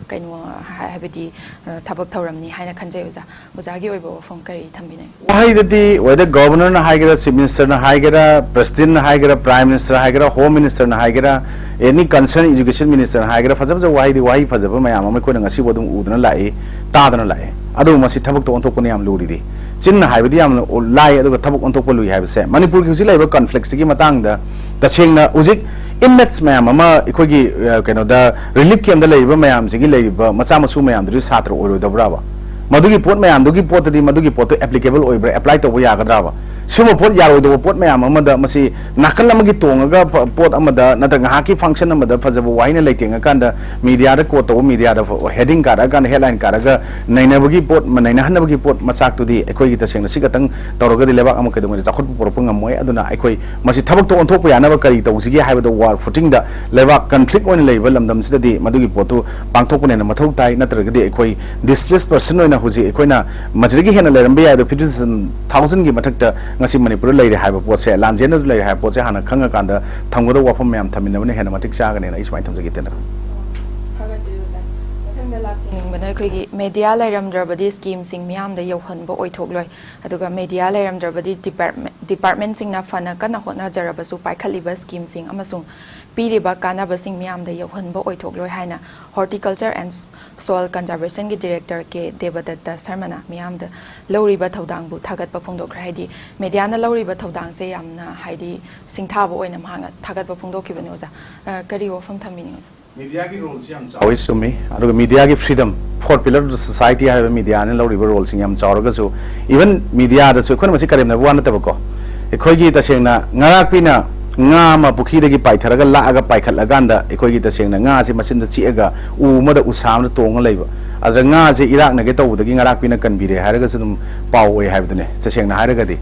ꯀꯩꯅꯣ ꯍꯥꯏ-, ꯍꯥꯏꯕꯗꯤ, ꯑ, ꯊꯕꯛ ꯊꯧꯔꯝꯅꯤ ꯍꯥꯏꯅ ꯈꯟꯖꯩ ꯑꯣꯖꯥ꯫ ꯑꯣꯖꯥꯒꯤ ꯑꯣꯏꯕ ꯋꯥꯐꯝ ꯀꯔꯤ ꯊꯝꯕꯤꯅꯤꯡꯉꯤ? ꯋꯥꯍꯩꯗꯗꯤ whether ꯒꯣꯕꯔꯅꯔꯅ ꯍꯥꯏꯒꯦꯔꯥ, ꯆꯤꯐ ꯃꯤꯅꯤꯁꯇꯔꯅ ꯍꯥꯏꯒꯦꯔꯥ, ꯄ꯭ꯔꯦꯁꯤꯗꯦꯟꯠꯅ ꯍꯥꯏꯒꯦꯔꯥ, ꯄ꯭ꯔꯥꯏꯝ ꯃꯤꯅꯤꯁꯇꯔ ꯍꯥꯏꯒꯦꯔꯥ, ꯍꯣꯝ ꯃꯤꯅꯤꯁꯇꯔꯅ ꯍꯥꯏꯒꯦꯔꯥ, ꯑꯦꯅꯤ ꯀꯟꯁꯔꯟ ꯑꯦꯖꯨꯀꯦꯁꯟ ꯃꯤꯅꯤꯁꯇꯔꯅ ꯍꯥꯏꯒꯦꯔꯥ, ꯐꯖ ꯐꯖꯕ ꯋꯥꯍꯩꯗꯤ, ꯋꯥꯍꯩ ꯐꯖꯕ ꯃꯌꯥꯝ ꯑꯃ ꯑꯩꯈꯣꯏꯅ ꯉꯁꯤꯕꯨ ꯑꯗꯨꯝ ꯎꯗꯨꯅ ꯂꯥꯛꯏ, ꯇꯥꯗꯅ ꯂꯥꯛꯏ꯫ ꯑꯗꯨꯕꯨ ꯃꯁꯤ ꯊꯕꯛꯇ ꯑꯣꯟꯊꯣꯛꯄꯅ ꯌꯥꯝ ꯂꯨꯔꯤꯗꯤ꯫ ꯆꯤꯟꯅ ꯍꯥꯏꯕꯗꯤ ꯌꯥꯝꯅ ꯂꯥꯏ, ꯑꯗꯨꯒ ꯊꯕꯛ ꯑꯣꯟꯊꯣꯛꯄ ꯂꯨꯏ ꯍꯥꯏꯕꯁꯦ ꯃꯅꯤꯄꯨꯔꯒꯤ ꯍꯧꯖꯤꯛ ꯂꯩꯔꯤꯕ ꯀꯟꯐ꯭ꯂꯤꯛꯁꯤꯒꯤ ꯃꯇꯥꯡꯗ ꯇꯁꯦꯡꯅ ꯍꯧꯖꯤꯛ ꯏꯟꯃꯦꯠꯁ ꯃꯌꯥꯝ ꯑꯃ ꯑꯩꯈꯣꯏꯒꯤ, ꯑ, ꯀꯩꯅꯣꯗ ꯔꯤꯂꯤꯐ ꯀꯦꯝꯞꯇ ꯂꯩꯔꯤꯕ ꯃꯌꯥꯝꯁꯤꯒꯤ ꯂꯩꯔꯤꯕ ꯃꯆꯥ ꯃꯁꯨ ꯃꯌꯥꯝꯗꯨꯗꯤ ꯁꯥꯇ꯭ꯔ ꯑꯣꯏꯔꯣꯏꯗꯕ꯭ꯔꯥꯕ? ꯃꯗꯨꯒꯤ ꯄꯣꯠ ꯃꯌꯥꯝꯗꯨꯒꯤ ꯄꯣꯠꯇꯗꯤ ꯃꯗꯨꯒꯤ ꯄꯣꯠꯇꯨ ꯑꯦꯄ꯭ꯂꯤꯀꯦꯕꯜ ꯑꯣꯏꯕ꯭ꯔꯥ, ꯑꯦꯄ꯭ꯂꯥꯏ ꯇꯧꯕ ꯌꯥꯒꯗ꯭ꯔꯥꯕ? ꯁꯤꯒꯨꯝꯕ ꯄꯣꯠ ꯌꯥꯔꯣꯏꯗꯕ ꯄꯣꯠ ꯃꯌꯥꯝ ꯑꯃꯗ ꯃꯁꯤ ꯅꯥꯀꯜ ꯑꯃꯒꯤ ꯇꯣꯡꯉꯒ ꯄ-, ꯄꯣꯠ ꯑꯃꯗ ꯅꯠꯇ꯭ꯔꯒ ꯉꯥꯏꯍꯥꯛꯀꯤ ꯐꯪꯁꯟ ꯑꯃꯗ ꯐꯖꯕ ꯋꯥꯍꯩꯅ ꯂꯩꯇꯦꯡꯉꯀꯥꯟꯗ ꯃꯤꯗꯤꯌꯥꯗ ꯀꯣꯠ ꯇꯧꯕ, ꯃꯤꯗꯤꯌꯥꯗ ꯍꯦꯗꯤꯡ ꯀꯥꯔꯛꯑꯀꯥꯟꯗ, ꯍꯦꯗꯂꯥꯏꯟ ꯀꯥꯔꯒ ꯅꯩꯅꯕꯒꯤ ꯄꯣꯠ, ꯅꯩꯅꯍꯟꯅꯕꯒꯤ ꯄꯣꯠ ꯃꯆꯥꯛꯇꯨꯗꯤ ꯑꯩꯈꯣꯏꯒꯤ ꯇꯁꯦꯡꯅ ꯁꯤ ꯈꯛꯇꯪ ꯇꯧꯔꯒꯗꯤ ꯂꯩꯕꯥꯛ ꯑꯃ ꯀꯩꯗꯧꯉꯩꯗ ꯆꯥꯎꯈꯠꯄ ꯄꯨꯔꯛꯄ ꯉꯝꯃꯣꯏ꯫ ꯑꯗꯨꯅ ꯑꯩꯈꯣꯏ ꯃꯁꯤ ꯊꯕꯛꯇ ꯑꯣꯟꯊꯣꯛꯄ ꯌꯥꯅꯕ ꯀꯔꯤ ꯇꯧꯁꯤꯒꯦ ꯍꯥꯏꯕꯗ ꯋꯥꯔ ꯐꯨꯇꯤꯡꯗ ꯂꯩꯕꯥꯛ ꯀꯟꯐ꯭ꯂꯤꯛ ꯑꯣꯏꯅ ꯂꯩꯕ ꯂꯝꯗꯝꯁꯤꯗꯗꯤ ꯃꯗꯨꯒꯤ ꯄꯣꯠꯇꯨ ꯄꯥꯡꯊꯣꯛꯄꯅ ꯍꯦꯟꯅ ꯃꯊꯧ ꯇꯥꯏ꯫ ꯅꯠꯇ꯭ꯔꯒꯗꯤ ꯑꯩꯈꯣꯏ ꯗꯤꯁꯄ꯭ꯂꯦꯁ ꯄꯔꯁꯟ ꯑꯣꯏꯅ ꯍꯧꯖꯤꯛ ꯑꯩꯈꯣꯏꯅ ꯃꯁꯤꯗꯒꯤ ꯍꯦꯟꯅ ꯂꯩꯔꯝꯕ ꯌꯥꯏ, ꯑꯗꯣ ꯐꯤꯐꯇꯤ ꯊꯥꯎꯖꯟꯒꯤ ꯃꯊꯛꯇ ꯉꯁꯤ ꯃꯅꯤꯄꯨꯔꯗ ꯂꯩꯔꯦ ꯍꯥꯏꯕ ꯄꯣꯠꯁꯦ, ꯂꯥꯟꯖꯦꯟꯅꯗꯨ ꯂꯩꯔꯦ ꯍꯥꯏꯕ ꯄꯣꯠꯁꯦ ꯍꯥꯟꯅ ꯈꯪꯉꯀꯥꯟꯗ ꯊꯝꯒꯗꯕ ꯋꯥꯐꯝ ꯃꯌꯥꯝ ꯊꯝꯃꯤꯟꯅꯕꯅ ꯍꯦꯟꯅ ꯃꯇꯤꯛ ꯆꯥꯒꯅꯦꯅ ꯑꯩ ꯁꯨꯃꯥꯏꯅ ꯊꯝꯖꯒꯦ, ꯇꯦꯟꯗ꯭ꯔ꯫ ꯊꯥꯒꯠꯆꯔꯤ ꯑꯣꯖꯥ꯫ ꯃꯊꯪꯗ ꯂꯥꯛꯆꯅꯤꯡꯕꯅ ꯑꯩꯈꯣꯏꯒꯤ ꯃꯦꯗꯤꯌꯥ ꯂꯩꯔꯝꯗ꯭ꯔꯕꯗꯤ ꯁ꯭ꯀꯤꯝꯁꯤꯡ ꯃꯤꯌꯥꯝꯗ ꯌꯧꯍꯟꯕ ꯑꯣꯏꯊꯣꯛꯂꯣꯏ꯫ ꯑꯗꯨꯒ ꯃꯦꯗꯤꯌꯥ ꯂꯩꯔꯝꯗ꯭ꯔꯕꯗꯤ ꯗꯤꯄꯥꯔꯠꯃꯦꯟ-, ꯗꯤꯄꯥꯔꯠꯃꯦꯟꯁꯤꯡꯅ ꯐꯅ ꯀꯟꯅ ꯍꯣꯠꯅꯖꯔꯕꯁꯨ ꯄꯥꯏꯈꯠꯂꯤꯕ ꯁ꯭ꯀꯤꯝꯁꯤꯡ ꯑꯃꯁꯨꯡ ꯄꯤꯔꯤꯕ ꯀꯥꯟꯅꯕꯁꯤꯡ ꯃꯤꯌꯥꯝꯗ ꯌꯧꯍꯟꯕ ꯑꯣꯏꯊꯣꯛꯂꯣꯏ ꯍꯥꯏꯅ ꯍꯣꯔꯇꯤꯀꯜꯆꯔ ꯑꯦꯟ ꯁꯣꯏꯜ ꯀꯟꯖꯥꯔꯕꯦꯁꯟꯒꯤ ꯗꯤꯔꯦꯛꯇꯔ ꯀꯦ ꯗꯦꯕꯗꯠꯇ ꯁꯔꯃꯅ ꯃꯤꯌꯥꯝꯗ ꯂꯧꯔꯤꯕ ꯊꯧꯗꯥꯡꯕꯨ ꯊꯥꯒꯠꯄ ꯐꯣꯡꯗꯣꯛꯈ꯭ꯔꯦ꯫ ꯍꯥꯏꯗꯤ ꯃꯦꯗꯤꯌꯥꯅ ꯂꯧꯔꯤꯕ ꯊꯧꯗꯥꯡꯁꯦ ꯌꯥꯝꯅ, ꯍꯥꯏꯗꯤ, ꯁꯤꯡꯊꯥꯕ ꯑꯣꯏꯅ ꯃꯍꯥꯛꯅ ꯊꯥꯒꯠꯄ ꯐꯣꯡꯗꯣꯛꯈꯤꯕꯅꯤ ꯑꯣꯖꯥ꯫ ꯑ, ꯀꯔꯤ ꯋꯥꯐꯝ ꯊꯝꯕꯤꯅꯤꯡꯉꯤ? ꯃꯦꯗꯤꯌꯥꯒꯤ ꯔꯣꯜꯁꯤ ꯌꯥꯝ ꯆꯥꯎꯋꯤ, ꯆꯨꯝꯃꯤ꯫ ꯑꯗꯨꯒ ꯃꯦꯗꯤꯌꯥꯒꯤ freedom, fourth pillar of the society ꯍꯥꯏꯔꯤꯕ ꯃꯦꯗꯤꯌꯥꯅ ꯂꯧꯔꯤꯕ ꯔꯣꯜꯁꯤꯡ ꯌꯥꯝ ꯆꯥꯎꯔꯒꯁꯨ, ꯏꯚꯟ ꯃꯦꯗꯤꯌꯥꯗꯁꯨ ꯑꯩꯈꯣꯏꯅ ꯃꯁꯤ ꯀꯔꯦꯝꯅꯕ ꯋꯥ ꯅꯠꯇꯕꯀꯣ, ꯑꯩꯈꯣꯏꯒꯤ ꯇꯁꯦꯡꯅ ꯉꯥꯔꯥꯛꯄꯤꯅ ꯉꯥ ꯑꯃ ꯄꯨꯈ꯭ꯔꯤꯗꯒꯤ ꯄꯥꯏꯊꯔꯒ ꯂꯥꯛꯑꯒ ꯄꯥꯏꯈꯠꯂꯀꯥꯟꯗ ꯑꯩꯈꯣꯏꯒꯤ ꯇꯁꯦꯡꯅ ꯉꯥꯁꯦ ꯃꯆꯤꯟꯗ ꯆꯤꯛꯑꯒ ꯎ ꯑꯃꯗ ꯎꯁꯥ ꯑꯃꯗ ꯇꯣꯡꯉ ꯂꯩꯕ, ꯑꯗꯨꯗ ꯉꯥꯁꯦ ꯏꯔꯥꯛꯅꯒꯦ ꯇꯧꯕꯗꯒꯤ ꯉꯥꯔꯥꯛꯄꯤꯅ ꯀꯟꯕꯤꯔꯦ ꯍꯥꯏꯔꯒꯁꯨ ꯑꯗꯨꯝ ꯄꯥꯎ ꯑꯣꯏ ꯍꯥꯏꯕꯗꯨꯅꯦ꯫ ꯇꯁꯦꯡꯅ ꯍꯥꯏꯔꯒꯗꯤ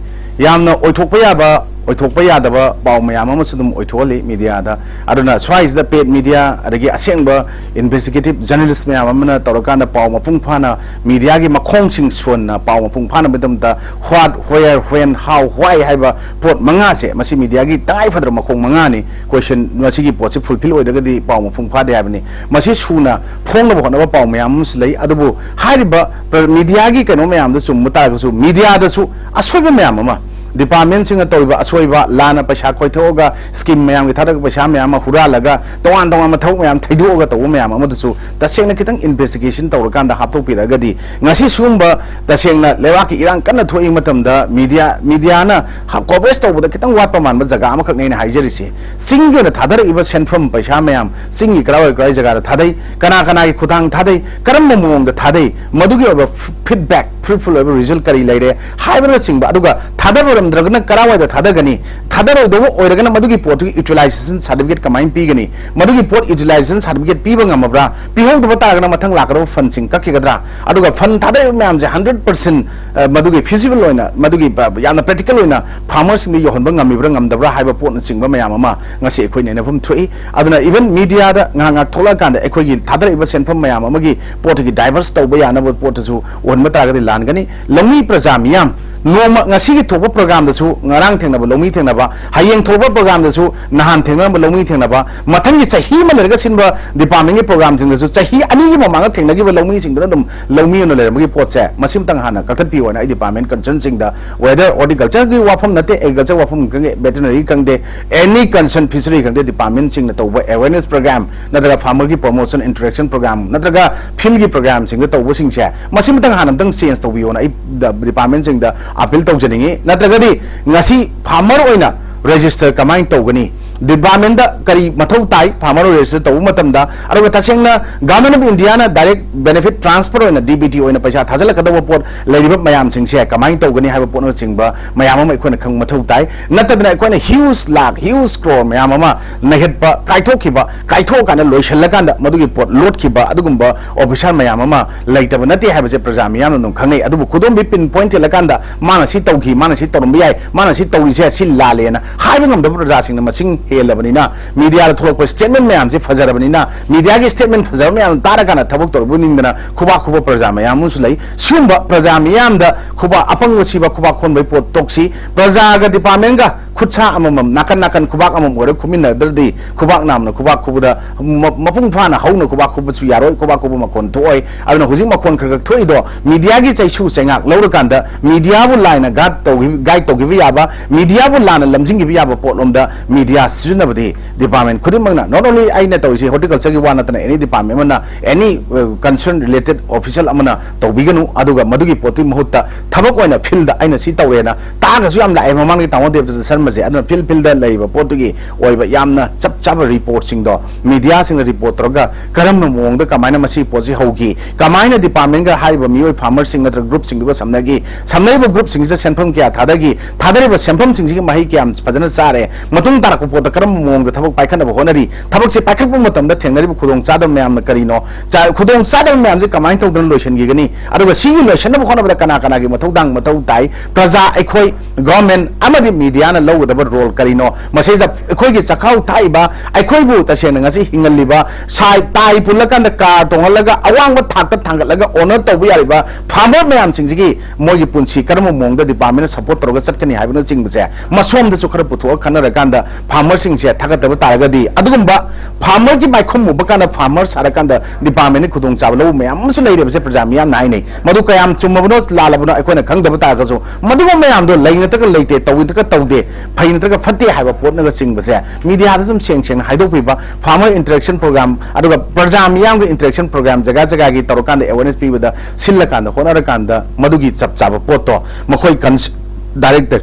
ꯌꯥꯝꯅ ꯑꯣꯏꯊꯣꯛꯄ ꯌꯥꯕ ꯑꯣꯏꯊꯣꯛꯄ ꯌꯥꯗꯕ ꯄꯥꯎ ꯃꯌꯥꯝ ꯑꯃꯁꯨ ꯑꯗꯨꯝ ꯑꯣꯏꯊꯣꯛꯍꯜꯂꯤ ꯃꯤꯗꯤꯌꯥꯗ꯫ ꯑꯗꯨꯅ ꯁ꯭ꯋꯥꯏꯁꯤꯗ ꯄꯦꯠ ꯃꯤꯗꯤꯌꯥ, ꯑꯗꯒꯤ ꯑꯁꯦꯡꯕ investigative journalist ꯃꯌꯥꯝ ꯑꯃꯅ ꯇꯧꯔꯀꯥꯟꯗ ꯄꯥꯎ ꯃꯄꯨꯡ ꯐꯥꯅ ꯃꯤꯗꯤꯌꯥꯒꯤ ꯃꯈꯣꯡꯁꯤꯡ ꯁꯣꯟꯅ ꯄꯥꯎ ꯃꯄꯨꯡ ꯐꯥꯅꯕꯒꯤꯗꯃꯛꯇ what, where, when, how, why ꯍꯥꯏꯕ ꯄꯣꯠ ꯃꯉꯥꯁꯦ, ꯃꯁꯤ ꯃꯤꯗꯤꯌꯥꯒꯤ ꯇꯉꯥꯏ ꯐꯗ꯭ꯔꯕ ꯃꯈꯣꯡ ꯃꯉꯥꯅꯤ꯫ Question, ꯃꯁꯤꯒꯤ ꯄꯣꯠꯁꯤ fulfill ꯑꯣꯏꯗ꯭ꯔꯒꯗꯤ ꯄꯥꯎ ꯃꯄꯨꯡ ꯐꯥꯗꯦ ꯍꯥꯏꯕꯅꯤ꯫ ꯃꯁꯤ ꯁꯨꯅ ꯐꯣꯡꯅꯕ ꯍꯣꯠꯅꯕ ꯄꯥꯎ ꯃꯌꯥꯝ ꯑꯃꯁꯨ ꯂꯩ꯫ ꯑꯗꯨꯕꯨ ꯍꯥꯏꯔꯤꯕ ꯄ꯭ꯔ-, ꯃꯤꯗꯤꯌꯥꯒꯤ ꯀꯩꯅꯣ ꯃꯌꯥꯝꯗꯣ ꯆꯨꯝꯕ ꯇꯥꯔꯒꯁꯨ ꯃꯤꯗꯤꯌꯥꯗꯁꯨ ꯑꯁꯣꯏꯕ ꯃꯌꯥꯝ ꯑꯃ, department ꯁꯤꯡꯅ ꯇꯧꯔꯤꯕ ꯑꯁꯣꯏꯕ, ꯂꯥꯟꯅ ꯄꯩꯁꯥ ꯈꯣꯏꯊꯣꯛꯑꯒ scheme ꯃꯌꯥꯝꯒꯤ ꯊꯥꯗꯔꯛꯄ ꯄꯩꯁꯥ ꯃꯌꯥꯝ ꯑꯃ ꯍꯨꯔꯥꯜꯂꯒ ꯇꯣꯉꯥꯟ ꯇꯣꯉꯥꯟꯕ ꯊꯕꯛ ꯃꯌꯥꯝ ꯊꯩꯗꯣꯛꯑꯒ ꯇꯧꯕ ꯃꯌꯥꯝ ꯑꯃꯗꯨꯁꯨ ꯇꯁꯦꯡꯅ ꯈꯤꯇꯪ investigation ꯇꯧꯔꯀꯥꯟꯗ ꯍꯥꯞꯇꯣꯛꯄꯤꯔꯒꯗꯤ ꯉꯁꯤ ꯁꯤꯒꯨꯝꯕ ꯇꯁꯦꯡꯅ ꯂꯩꯕꯥꯛꯀꯤ ꯏꯔꯥꯡ ꯀꯟꯅ ꯊꯣꯛꯏ ꯃꯇꯝꯗ ꯃꯤꯗꯤꯌꯥ, ꯃꯤꯗꯤꯌꯥꯅ ꯍ-, coverage ꯇꯧꯕꯗ ꯈꯤꯇꯪ ꯋꯥꯠꯄ ꯃꯥꯟꯕ ꯖꯒꯥ ꯑꯃꯈꯛꯅꯦ ꯑꯩꯅ ꯍꯥꯏꯖꯔꯤꯁꯦ꯫ ꯆꯤꯡꯒꯤ ꯑꯣꯏꯅ ꯊꯥꯗꯔꯛꯏꯕ ꯁꯦꯟꯐꯝ ꯄꯩꯁꯥ ꯃꯌꯥꯝ, ꯆꯤꯡꯒꯤ ꯀꯔꯥꯏ ꯀꯔꯥꯏ ꯖꯒꯥꯗ ꯊꯥꯗꯩ, ꯀꯅꯥ ꯀꯅꯥꯒꯤ ꯈꯨꯠꯊꯥꯡ ꯊꯥꯗꯩ, ꯀꯔꯝꯕ ꯃꯑꯣꯡꯗ ꯊꯥꯗꯩ, ꯃꯗꯨꯒꯤ ꯑꯣꯏꯕ ꯐ-, feedback, fruitful ꯑꯣꯏꯕ result ꯀꯔꯤ ꯂꯩꯔꯦ ꯍꯥꯏꯕꯅꯆꯤꯡꯕ, ꯑꯗꯨꯒ ꯊꯥꯗꯕꯔꯝꯗ꯭ꯔꯒꯅ ꯀꯔꯥꯏꯋꯥꯏꯗ ꯊꯥꯗꯒꯅꯤ, ꯊꯥꯗꯔꯣꯏꯗꯧꯕ ꯑꯣꯏꯔꯒꯅ ꯃꯗꯨꯒꯤ ꯄꯣꯠꯇꯨꯒꯤ utilization certificate ꯀꯃꯥꯏꯅ ꯄꯤꯒꯅꯤ, ꯃꯗꯨꯒꯤ ꯄꯣꯠ utilization certificate ꯄꯤꯕ ꯉꯝꯃꯕ꯭ꯔꯥ, ꯄꯤꯍꯧꯗꯕ ꯇꯥꯔꯒꯅ ꯃꯊꯪ ꯂꯥꯛꯀꯗꯧꯕ fund ꯁꯤꯡ ꯀꯛꯈꯤꯒꯗ꯭ꯔꯥ, ꯑꯗꯨꯒ fund ꯊꯥꯗꯔꯤꯕ ꯃꯌꯥꯝꯁꯦ hundred percent, ꯑ, ꯃꯗꯨꯒꯤ feasible ꯑꯣꯏꯅ, ꯃꯗꯨꯒꯤ ꯄ-, ꯌꯥꯝꯅ practical ꯑꯣꯏꯅ farmer ꯁꯤꯡꯗ ꯌꯧꯍꯟꯕ ꯉꯝꯃꯤꯕ꯭ꯔꯥ ꯉꯝꯗꯕ꯭ꯔꯥ ꯍꯥꯏꯕ ꯄꯣꯠꯅꯆꯤꯡꯕ ꯃꯌꯥꯝ ꯑꯃ ꯉꯁꯤ ꯑꯩꯈꯣꯏ ꯅꯩꯅꯐꯝ ꯊꯣꯛꯏ꯫ ꯑꯗꯨꯅ even ꯃꯤꯗꯤꯌꯥꯗ ꯉꯥꯏꯍꯥꯛ ꯉꯥꯏꯍꯥꯛ ꯊꯣꯛꯂꯛꯑꯀꯥꯟꯗ ꯑꯩꯈꯣꯏꯒꯤ ꯊꯥꯗꯔꯛꯏꯕ ꯁꯦꯟꯐꯝ ꯃꯌꯥꯝ ꯑꯃꯒꯤ ꯄꯣꯠꯇꯨꯒꯤ divert ꯇꯧꯕ ꯌꯥꯅꯕ ꯄꯣꯠꯇꯨꯁꯨ ꯎꯍꯟꯕ ꯇꯥꯔꯒꯗꯤ ꯂꯥꯟꯒꯅꯤ꯫ ꯂꯧꯃꯤ ꯄ꯭ꯔꯖꯥ ꯃꯤꯌꯥꯝ, ꯅꯣꯡꯃ ꯉꯁꯤꯒꯤ ꯊꯣꯛꯄ program ꯗꯁꯨ, ꯉꯔꯥꯡ ꯊꯦꯡꯅꯕ ꯂꯧꯃꯤ ꯊꯦꯡꯅꯕ, ꯍꯌꯦꯡ ꯊꯣꯛꯄ program ꯗꯁꯨ ꯅꯍꯥꯟ ꯊꯦꯡꯅꯔꯝꯕ ꯂꯧꯃꯤ ꯊꯦꯡꯅꯕ, ꯃꯊꯪꯒꯤ ꯆꯍꯤ ꯑꯃ ꯂꯩꯔꯒ ꯁꯤꯟꯕ department ꯀꯤ program ꯁꯤꯡꯗꯁꯨ ꯆꯍꯤ ꯑꯅꯤꯒꯤ ꯃꯃꯥꯡꯗ ꯊꯦꯡꯅꯈꯤꯕ ꯂꯧꯃꯤꯁꯤꯡꯗꯨꯅ ꯑꯗꯨꯝ ꯂꯧꯃꯤ ꯑꯣꯏꯅ ꯂꯩꯔꯝꯕꯒꯤ ꯄꯣꯠꯁꯦ, ꯃꯁꯤꯃꯇꯪ ꯍꯥꯟꯅ ꯀꯛꯊꯠꯄꯤꯌꯨ ꯍꯥꯏꯅ ꯑꯩ department concern ꯁꯤꯡꯗ, whether horticulture ꯒꯤ ꯋꯥꯐꯝ ꯅꯠꯇꯦ, agriculture ꯋꯥꯐꯝ ꯈꯪꯗꯦ, veterinary ꯈꯪꯗꯦ, any concern, fishery ꯈꯪꯗꯦ, department ꯁꯤꯡꯅ ꯇꯧꯕ awareness program ꯅꯠꯇ꯭ꯔꯒ farmer ꯒꯤ promotion interaction program ꯅꯠꯇ꯭ꯔꯒ field ꯒꯤ program ꯁꯤꯡꯗ ꯇꯧꯕꯁꯤꯡꯁꯦ, ꯃꯁꯤꯃꯇꯪ ꯍꯥꯟꯅ ꯑꯃꯇꯪ change ꯇꯧꯕꯤꯌꯣꯅ ꯑꯩ ꯗ-, department ꯁꯤꯡꯗ appeal ꯇꯧꯖꯅꯤꯡꯉꯤ꯫ ꯅꯠꯇ꯭ꯔꯒꯗꯤ ꯉꯁꯤ farmer ꯑꯣꯏꯅ register ꯀꯃꯥꯏꯅ ꯇꯧꯒꯅꯤ? ꯗꯤꯄꯥꯔꯠꯃꯦꯟꯗ ꯀꯔꯤ ꯃꯊꯧ ꯇꯥꯏ ꯐꯥꯔꯃꯔ ꯑꯣꯏꯔꯁꯨ ꯇꯧꯕ ꯃꯇꯝꯗ, ꯑꯗꯨꯒ ꯇꯁꯦꯡꯅ government of Indian direct benefit transfer ꯑꯣꯏꯅ ꯗꯤ ꯕꯤ ꯇꯤ ꯑꯣꯏꯅ ꯄꯩꯁꯥ ꯊꯥꯖꯤꯜꯂꯛꯀꯗꯧꯕ ꯄꯣꯠ ꯂꯩꯔꯤꯕ ꯃꯌꯥꯝꯁꯤꯡꯁꯦ ꯀꯃꯥꯏꯅ ꯇꯧꯒꯅꯤ ꯍꯥꯏꯕ ꯄꯣꯠꯅꯆꯤꯡꯕ ꯃꯌꯥꯝ ꯑꯃ ꯑꯩꯈꯣꯏꯅ ꯈꯪꯕ ꯃꯊꯧ ꯇꯥꯏ꯫ ꯅꯠꯇꯗꯅ ꯑꯩꯈꯣꯏꯅ ꯍ꯭ꯌꯨꯖ ꯂꯥꯛ, ꯍ꯭ꯌꯨꯖ ꯀ꯭ꯔꯣꯔ ꯃꯌꯥꯝ ꯑꯃ ꯅꯩꯍꯠꯄ, ꯀꯥꯏꯊꯣꯛꯈꯤꯕ, ꯀꯥꯏꯊꯣꯛꯑꯀꯥꯟꯗ ꯂꯣꯏꯁꯤꯜꯂꯀꯥꯟꯗ ꯃꯗꯨꯒꯤ ꯄꯣꯠ ꯂꯣꯠꯈꯤꯕ ꯑꯗꯨꯒꯨꯝꯕ ꯑꯣꯐꯤꯁꯥꯔ ꯃꯌꯥꯝ ꯑꯃ ꯂꯩꯇꯕ ꯅꯠꯇꯦ ꯍꯥꯏꯕꯁꯦ ꯄ꯭ꯔꯖꯥ ꯃꯤꯌꯥꯝꯅ ꯑꯗꯨꯝ ꯈꯪꯅꯩ꯫ ꯑꯗꯨꯕꯨ ꯈꯨꯗꯣꯝꯕꯤ ꯄꯤꯟ ꯄꯣꯏꯟꯠ ꯊꯤꯜꯂꯀꯥꯟꯗ ꯃꯥꯅ ꯁꯤ ꯇꯧꯈꯤ, ꯃꯥꯅ ꯁꯤ ꯇꯧꯔꯝꯕ ꯌꯥꯏ, ꯃꯥꯅ ꯁꯤ ꯇꯧꯔꯤꯁꯦ ꯁꯤ ꯂꯥꯜꯂꯦꯅ ꯍꯥꯏꯕ ꯉꯝꯗꯕ ꯄ꯭ꯔꯖꯥꯁꯤꯡꯅ ꯃꯁꯤꯡ ꯍꯦꯜꯂꯕꯅꯤꯅ, ꯃꯤꯗꯤꯌꯥꯗ ꯊꯣꯛꯂꯛꯄ ꯁ꯭ꯇꯦꯠꯃꯦꯟꯠ ꯃꯌꯥꯝꯁꯦ ꯐꯖꯔꯕꯅꯤꯅ, ꯃꯤꯗꯤꯌꯥꯒꯤ ꯁ꯭ꯇꯦꯠꯃꯦꯟꯠ ꯐꯖꯕ ꯃꯌꯥꯝ ꯇꯥꯔꯀꯥꯟꯗ ꯊꯕꯛ ꯇꯧꯔꯤꯕ ꯅꯤꯡꯗꯅ ꯈꯨꯕꯥꯛ ꯈꯨꯕ ꯄ꯭ꯔꯖꯥ ꯃꯌꯥꯝ ꯑꯃꯁꯨ ꯂꯩ꯫ ꯁꯤꯒꯨꯝꯕ ꯄ꯭ꯔꯖꯥ ꯃꯤꯌꯥꯝꯗ ꯈꯨꯕꯥꯛ, ꯑꯄꯪꯕ ꯁꯤꯕ ꯈꯨꯕꯥꯛ ꯈꯣꯟꯕꯒꯤ ꯄꯣꯠ ꯇꯣꯛꯁꯤ꯫ ꯄ꯭ꯔꯖꯥꯒ ꯗꯤꯄꯥꯔꯠꯃꯦꯟꯠꯒ ꯈꯨꯠꯁꯥ ꯑꯃꯃꯝ, ꯅꯥꯀꯟ ꯅꯥꯀꯟ ꯈꯨꯕꯥꯛ ꯑꯃꯃꯝ ꯑꯣꯏꯔꯒ ꯈꯨꯃꯤꯟꯅꯗ꯭ꯔꯗꯤ, ꯈꯨꯕꯥꯛ ꯅꯥꯝꯅ ꯈꯨꯕꯥꯛ ꯈꯨꯕꯗ ꯃ-, ꯃꯄꯨꯡ ꯐꯥꯅ ꯍꯧꯅ ꯈꯨꯕꯥꯛ ꯈꯨꯕꯁꯨ ꯌꯥꯔꯣꯏ, ꯈꯨꯕꯥꯛ ꯈꯨꯕ ꯃꯈꯣꯟ ꯊꯣꯛꯑꯣꯏ꯫ ꯑꯗꯨꯅ ꯍꯧꯖꯤꯛ ꯃꯈꯣꯟ ꯈꯔ ꯈꯔ ꯊꯣꯛꯏꯗꯣ ꯃꯤꯗꯤꯌꯥꯒꯤ ꯆꯩꯁꯨ ꯆꯩꯉꯥꯛ ꯂꯧꯔꯀꯥꯟꯗ, ꯃꯤꯗꯤꯌꯥꯕꯨ ꯂꯥꯟꯅ ꯒꯥꯏꯗ ꯇꯧꯈꯤ-, ꯒꯥꯏꯗ ꯇꯧꯈꯤꯕ ꯌꯥꯕ, ꯃꯤꯗꯤꯌꯥꯕꯨ ꯂꯥꯟꯅ ꯂꯝꯖꯤꯡꯈꯤꯕ ꯌꯥꯕ ꯄꯣꯠꯂꯣꯝꯗ ꯃꯤꯗꯤꯌꯥ ꯁꯤꯖꯤꯟꯅꯕꯗꯤ ꯗꯤꯄꯥꯔꯠꯃꯦꯟꯠ ꯈꯨꯗꯤꯡꯃꯛꯅ, not only ꯑꯩꯅ ꯇꯧꯔꯤꯁꯤ, ꯍꯣꯔꯇꯤꯀꯜꯆꯔꯒꯤ ꯋꯥ ꯅꯠꯇꯅ, ꯑꯦꯅꯤ ꯗꯤꯄꯥꯔꯠꯃꯦꯟꯠ ꯑꯃꯅ, ꯑꯦꯅꯤ ꯀꯟꯁꯔꯟ ꯔꯤꯂꯦꯇꯦꯗ ꯑꯣꯐꯤꯁꯤꯌꯦꯜ ꯑꯃꯅ ꯇꯧꯕꯤꯒꯅꯨ꯫ ꯑꯗꯨꯒ ꯃꯗꯨꯒꯤ ꯄꯣꯠꯇꯨꯒꯤ ꯃꯍꯨꯠꯇ ꯊꯕꯛ ꯑꯣꯏꯅ ꯐꯤꯜꯗ ꯑꯩꯅ ꯁꯤ ꯇꯧꯔꯦꯅ ꯇꯥꯛꯑꯒꯁꯨ ꯌꯥꯝ ꯂꯥꯛꯑꯦ ꯃꯃꯥꯡꯒꯤ ꯇꯥꯃꯣ ꯗꯦꯕꯗꯠꯇ ꯁꯔꯃꯁꯦ꯫ ꯑꯗꯨꯅ ꯐꯤꯜ, ꯐꯤꯜꯗ ꯂꯩꯔꯤꯕ ꯄꯣꯠꯇꯨꯒꯤ ꯑꯣꯏꯕ ꯌꯥꯝꯅ ꯆꯞ ꯆꯥꯕ ꯔꯤꯄꯣꯔꯠꯁꯤꯡꯗꯣ ꯃꯤꯗꯤꯌꯥꯁꯤꯡꯅ ꯔꯤꯄꯣꯔꯠ ꯇꯧꯔꯒ ꯀꯔꯝꯕ ꯃꯑꯣꯡꯗ ꯀꯃꯥꯏꯅ ꯃꯁꯤꯒꯤ ꯄꯣꯠꯁꯤ ꯍꯧꯈꯤ, ꯀꯃꯥꯏꯅ ꯗꯤꯄꯥꯔꯠꯃꯦꯟꯠꯒ ꯍꯥꯏꯔꯤꯕ ꯃꯤꯑꯣꯏ ꯐꯥꯔꯃꯔꯁꯤꯡ ꯅꯠꯇ꯭ꯔꯒ ꯒ꯭ꯔꯨꯞꯁꯤꯡꯗꯨꯒ ꯁꯝꯅꯈꯤ, ꯁꯝꯅꯔꯤꯕ ꯒ꯭ꯔꯨꯞꯁꯤꯡꯁꯤꯗ ꯁꯦꯟꯐꯝ ꯀꯌꯥ ꯊꯥꯗꯈꯤ, ꯊꯥꯗꯔꯤꯕ ꯁꯦꯟꯐꯝꯁꯤꯡꯁꯤꯒꯤ ꯃꯍꯩ ꯀꯌꯥꯝ ꯐꯖꯅ ꯆꯥꯔꯦ, ꯃꯇꯨꯡ ꯇꯥꯔꯛꯄ ꯄꯣꯠꯇ ꯀꯔꯝꯕ ꯃꯑꯣꯡꯗ ꯊꯕꯛ ꯄꯥꯏꯈꯠꯅꯕ ꯍꯣꯠꯅꯔꯤ, ꯊꯕꯛꯁꯦ ꯄꯥꯏꯈꯠꯄ ꯃꯇꯝꯗ ꯊꯦꯡꯅꯔꯤꯕ ꯈꯨꯗꯣꯡꯆꯥꯗꯕ ꯃꯌꯥꯝꯅ ꯀꯔꯤꯅꯣ, ꯆꯥ-, ꯈꯨꯗꯣꯡꯆꯥꯗꯕ ꯃꯌꯥꯝꯁꯦ ꯀꯃꯥꯏꯅ ꯇꯧꯗꯅ ꯂꯣꯏꯁꯤꯟꯈꯤꯒꯅꯤ, ꯑꯗꯨꯒ ꯁꯤꯒꯤ ꯂꯣꯏꯁꯤꯟꯅꯕ ꯍꯣꯠꯅꯕꯗ ꯀꯅꯥ ꯀꯅꯥꯒꯤ ꯃꯊꯧꯗꯥꯡ ꯃꯊꯧ ꯇꯥꯏ, ꯄ꯭ꯔꯖꯥ, ꯑꯩꯈꯣꯏ, ꯒꯚꯔꯟꯃꯦꯟꯠ ꯑꯃꯗꯤ ꯃꯤꯗꯤꯌꯥꯅ ꯂꯧꯒꯗꯕ ꯔꯣꯜ ꯀꯔꯤꯅꯣ, ꯃꯁꯤꯗ ꯑꯩꯈꯣꯏꯒꯤ ꯆꯥꯛꯈꯥꯎ ꯊꯥꯛꯏꯕ, ꯑꯩꯈꯣꯏꯕꯨ ꯇꯁꯦꯡꯅ ꯉꯁꯤ ꯍꯤꯡꯍꯜꯂꯤꯕ, ꯁꯥꯏ ꯇꯥꯏ ꯄꯨꯜꯂꯀꯥꯟꯗ ꯀꯥꯔ ꯇꯣꯡꯍꯜꯂꯒ ꯑꯋꯥꯡꯕ ꯊꯥꯛꯇ ꯊꯥꯡꯒꯠꯂꯒ ꯑꯣꯅꯔ ꯇꯧꯕ ꯌꯥꯔꯤꯕ ꯐꯥꯔꯃꯔ ꯃꯌꯥꯝꯁꯤꯡꯁꯤꯒꯤ ꯃꯣꯏꯒꯤ ꯄꯨꯟꯁꯤ ꯀꯔꯝꯕ ꯃꯑꯣꯡꯗ ꯗꯤꯄꯥꯔꯠꯃꯦꯟꯠꯅ ꯁꯄꯣꯔꯠ ꯇꯧꯔꯒ ꯆꯠꯀꯅꯤ ꯍꯥꯏꯕꯅꯆꯤꯡꯕꯁꯦ ꯃꯁꯣꯝꯗꯁꯨ ꯈꯔ ꯄꯨꯊꯣꯛꯑ ꯈꯟꯅꯔꯀꯥꯟꯗ ꯐꯥꯔꯃꯔꯁꯤꯡꯁꯦ ꯊꯥꯒꯠꯇꯕ ꯇꯥꯔꯒꯗꯤ, ꯑꯗꯨꯒꯨꯝꯕ ꯐꯥꯔꯃꯔꯒꯤ ꯃꯥꯏꯈꯨꯝ ꯃꯨꯕ ꯀꯥꯟꯗ ꯐꯥꯔꯃꯔ ꯁꯥꯔꯀꯥꯟꯗ ꯗꯤꯄꯥꯔꯠꯃꯦꯟꯠꯀꯤ ꯈꯨꯗꯣꯡꯆꯥꯕ ꯂꯧꯕ ꯃꯌꯥꯝ ꯑꯃꯁꯨ ꯂꯩꯔꯦꯕꯁꯦ ꯄ꯭ꯔꯖꯥ ꯃꯤꯌꯥꯝꯅ ꯍꯥꯏꯅꯩ꯫ ꯃꯗꯨ ꯀꯌꯥꯝ ꯆꯨꯝꯃꯕꯅꯣ ꯂꯥꯜꯂꯕꯅꯣ ꯑꯩꯈꯣꯏꯅ ꯈꯪꯗꯕ ꯇꯥꯔꯒꯁꯨ, ꯃꯗꯨꯒꯨꯝꯕ ꯃꯌꯥꯝꯗꯣ ꯂꯩ ꯅꯠꯇ꯭ꯔꯒ ꯂꯩꯇꯦ, ꯇꯧꯏ ꯅꯠꯇ꯭ꯔꯒ ꯇꯧꯗꯦ, ꯐꯩ ꯅꯠꯇ꯭ꯔꯒ ꯐꯠꯇꯦ ꯍꯥꯏꯕ ꯄꯣꯠꯅꯒ ꯆꯤꯡꯕꯁꯦ ꯃꯤꯗꯤꯌꯥꯗ ꯑꯗꯨꯝ ꯁꯦꯡ ꯁꯦꯡꯅ ꯍꯥꯏꯗꯣꯛꯄꯤꯕ, ꯐꯥꯔꯃꯔ ꯏꯟꯇꯔꯦꯛꯁꯟ ꯄ꯭ꯔꯣꯒ꯭ꯔꯥꯝ, ꯑꯗꯨꯒ ꯄ꯭ꯔꯖꯥ ꯃꯤꯌꯥꯝꯒꯤ ꯏꯟꯇꯔꯦꯛꯁꯟ ꯄ꯭ꯔꯣꯒ꯭ꯔꯥꯝ ꯖꯒꯥ ꯖꯒꯥꯒꯤ ꯇꯧꯔꯀꯥꯟꯗ ꯑꯦꯋꯦꯔꯅꯦꯁ ꯄꯤꯕꯗ ꯁꯤꯜꯂꯀꯥꯟꯗ ꯍꯣꯠꯅꯔꯀꯥꯟꯗ ꯃꯗꯨꯒꯤ ꯆꯞ ꯆꯥꯕ ꯄꯣꯠꯇꯣ ꯃꯈꯣꯏ ꯀꯟꯁ-, ꯗꯥꯏꯔꯦꯛꯇ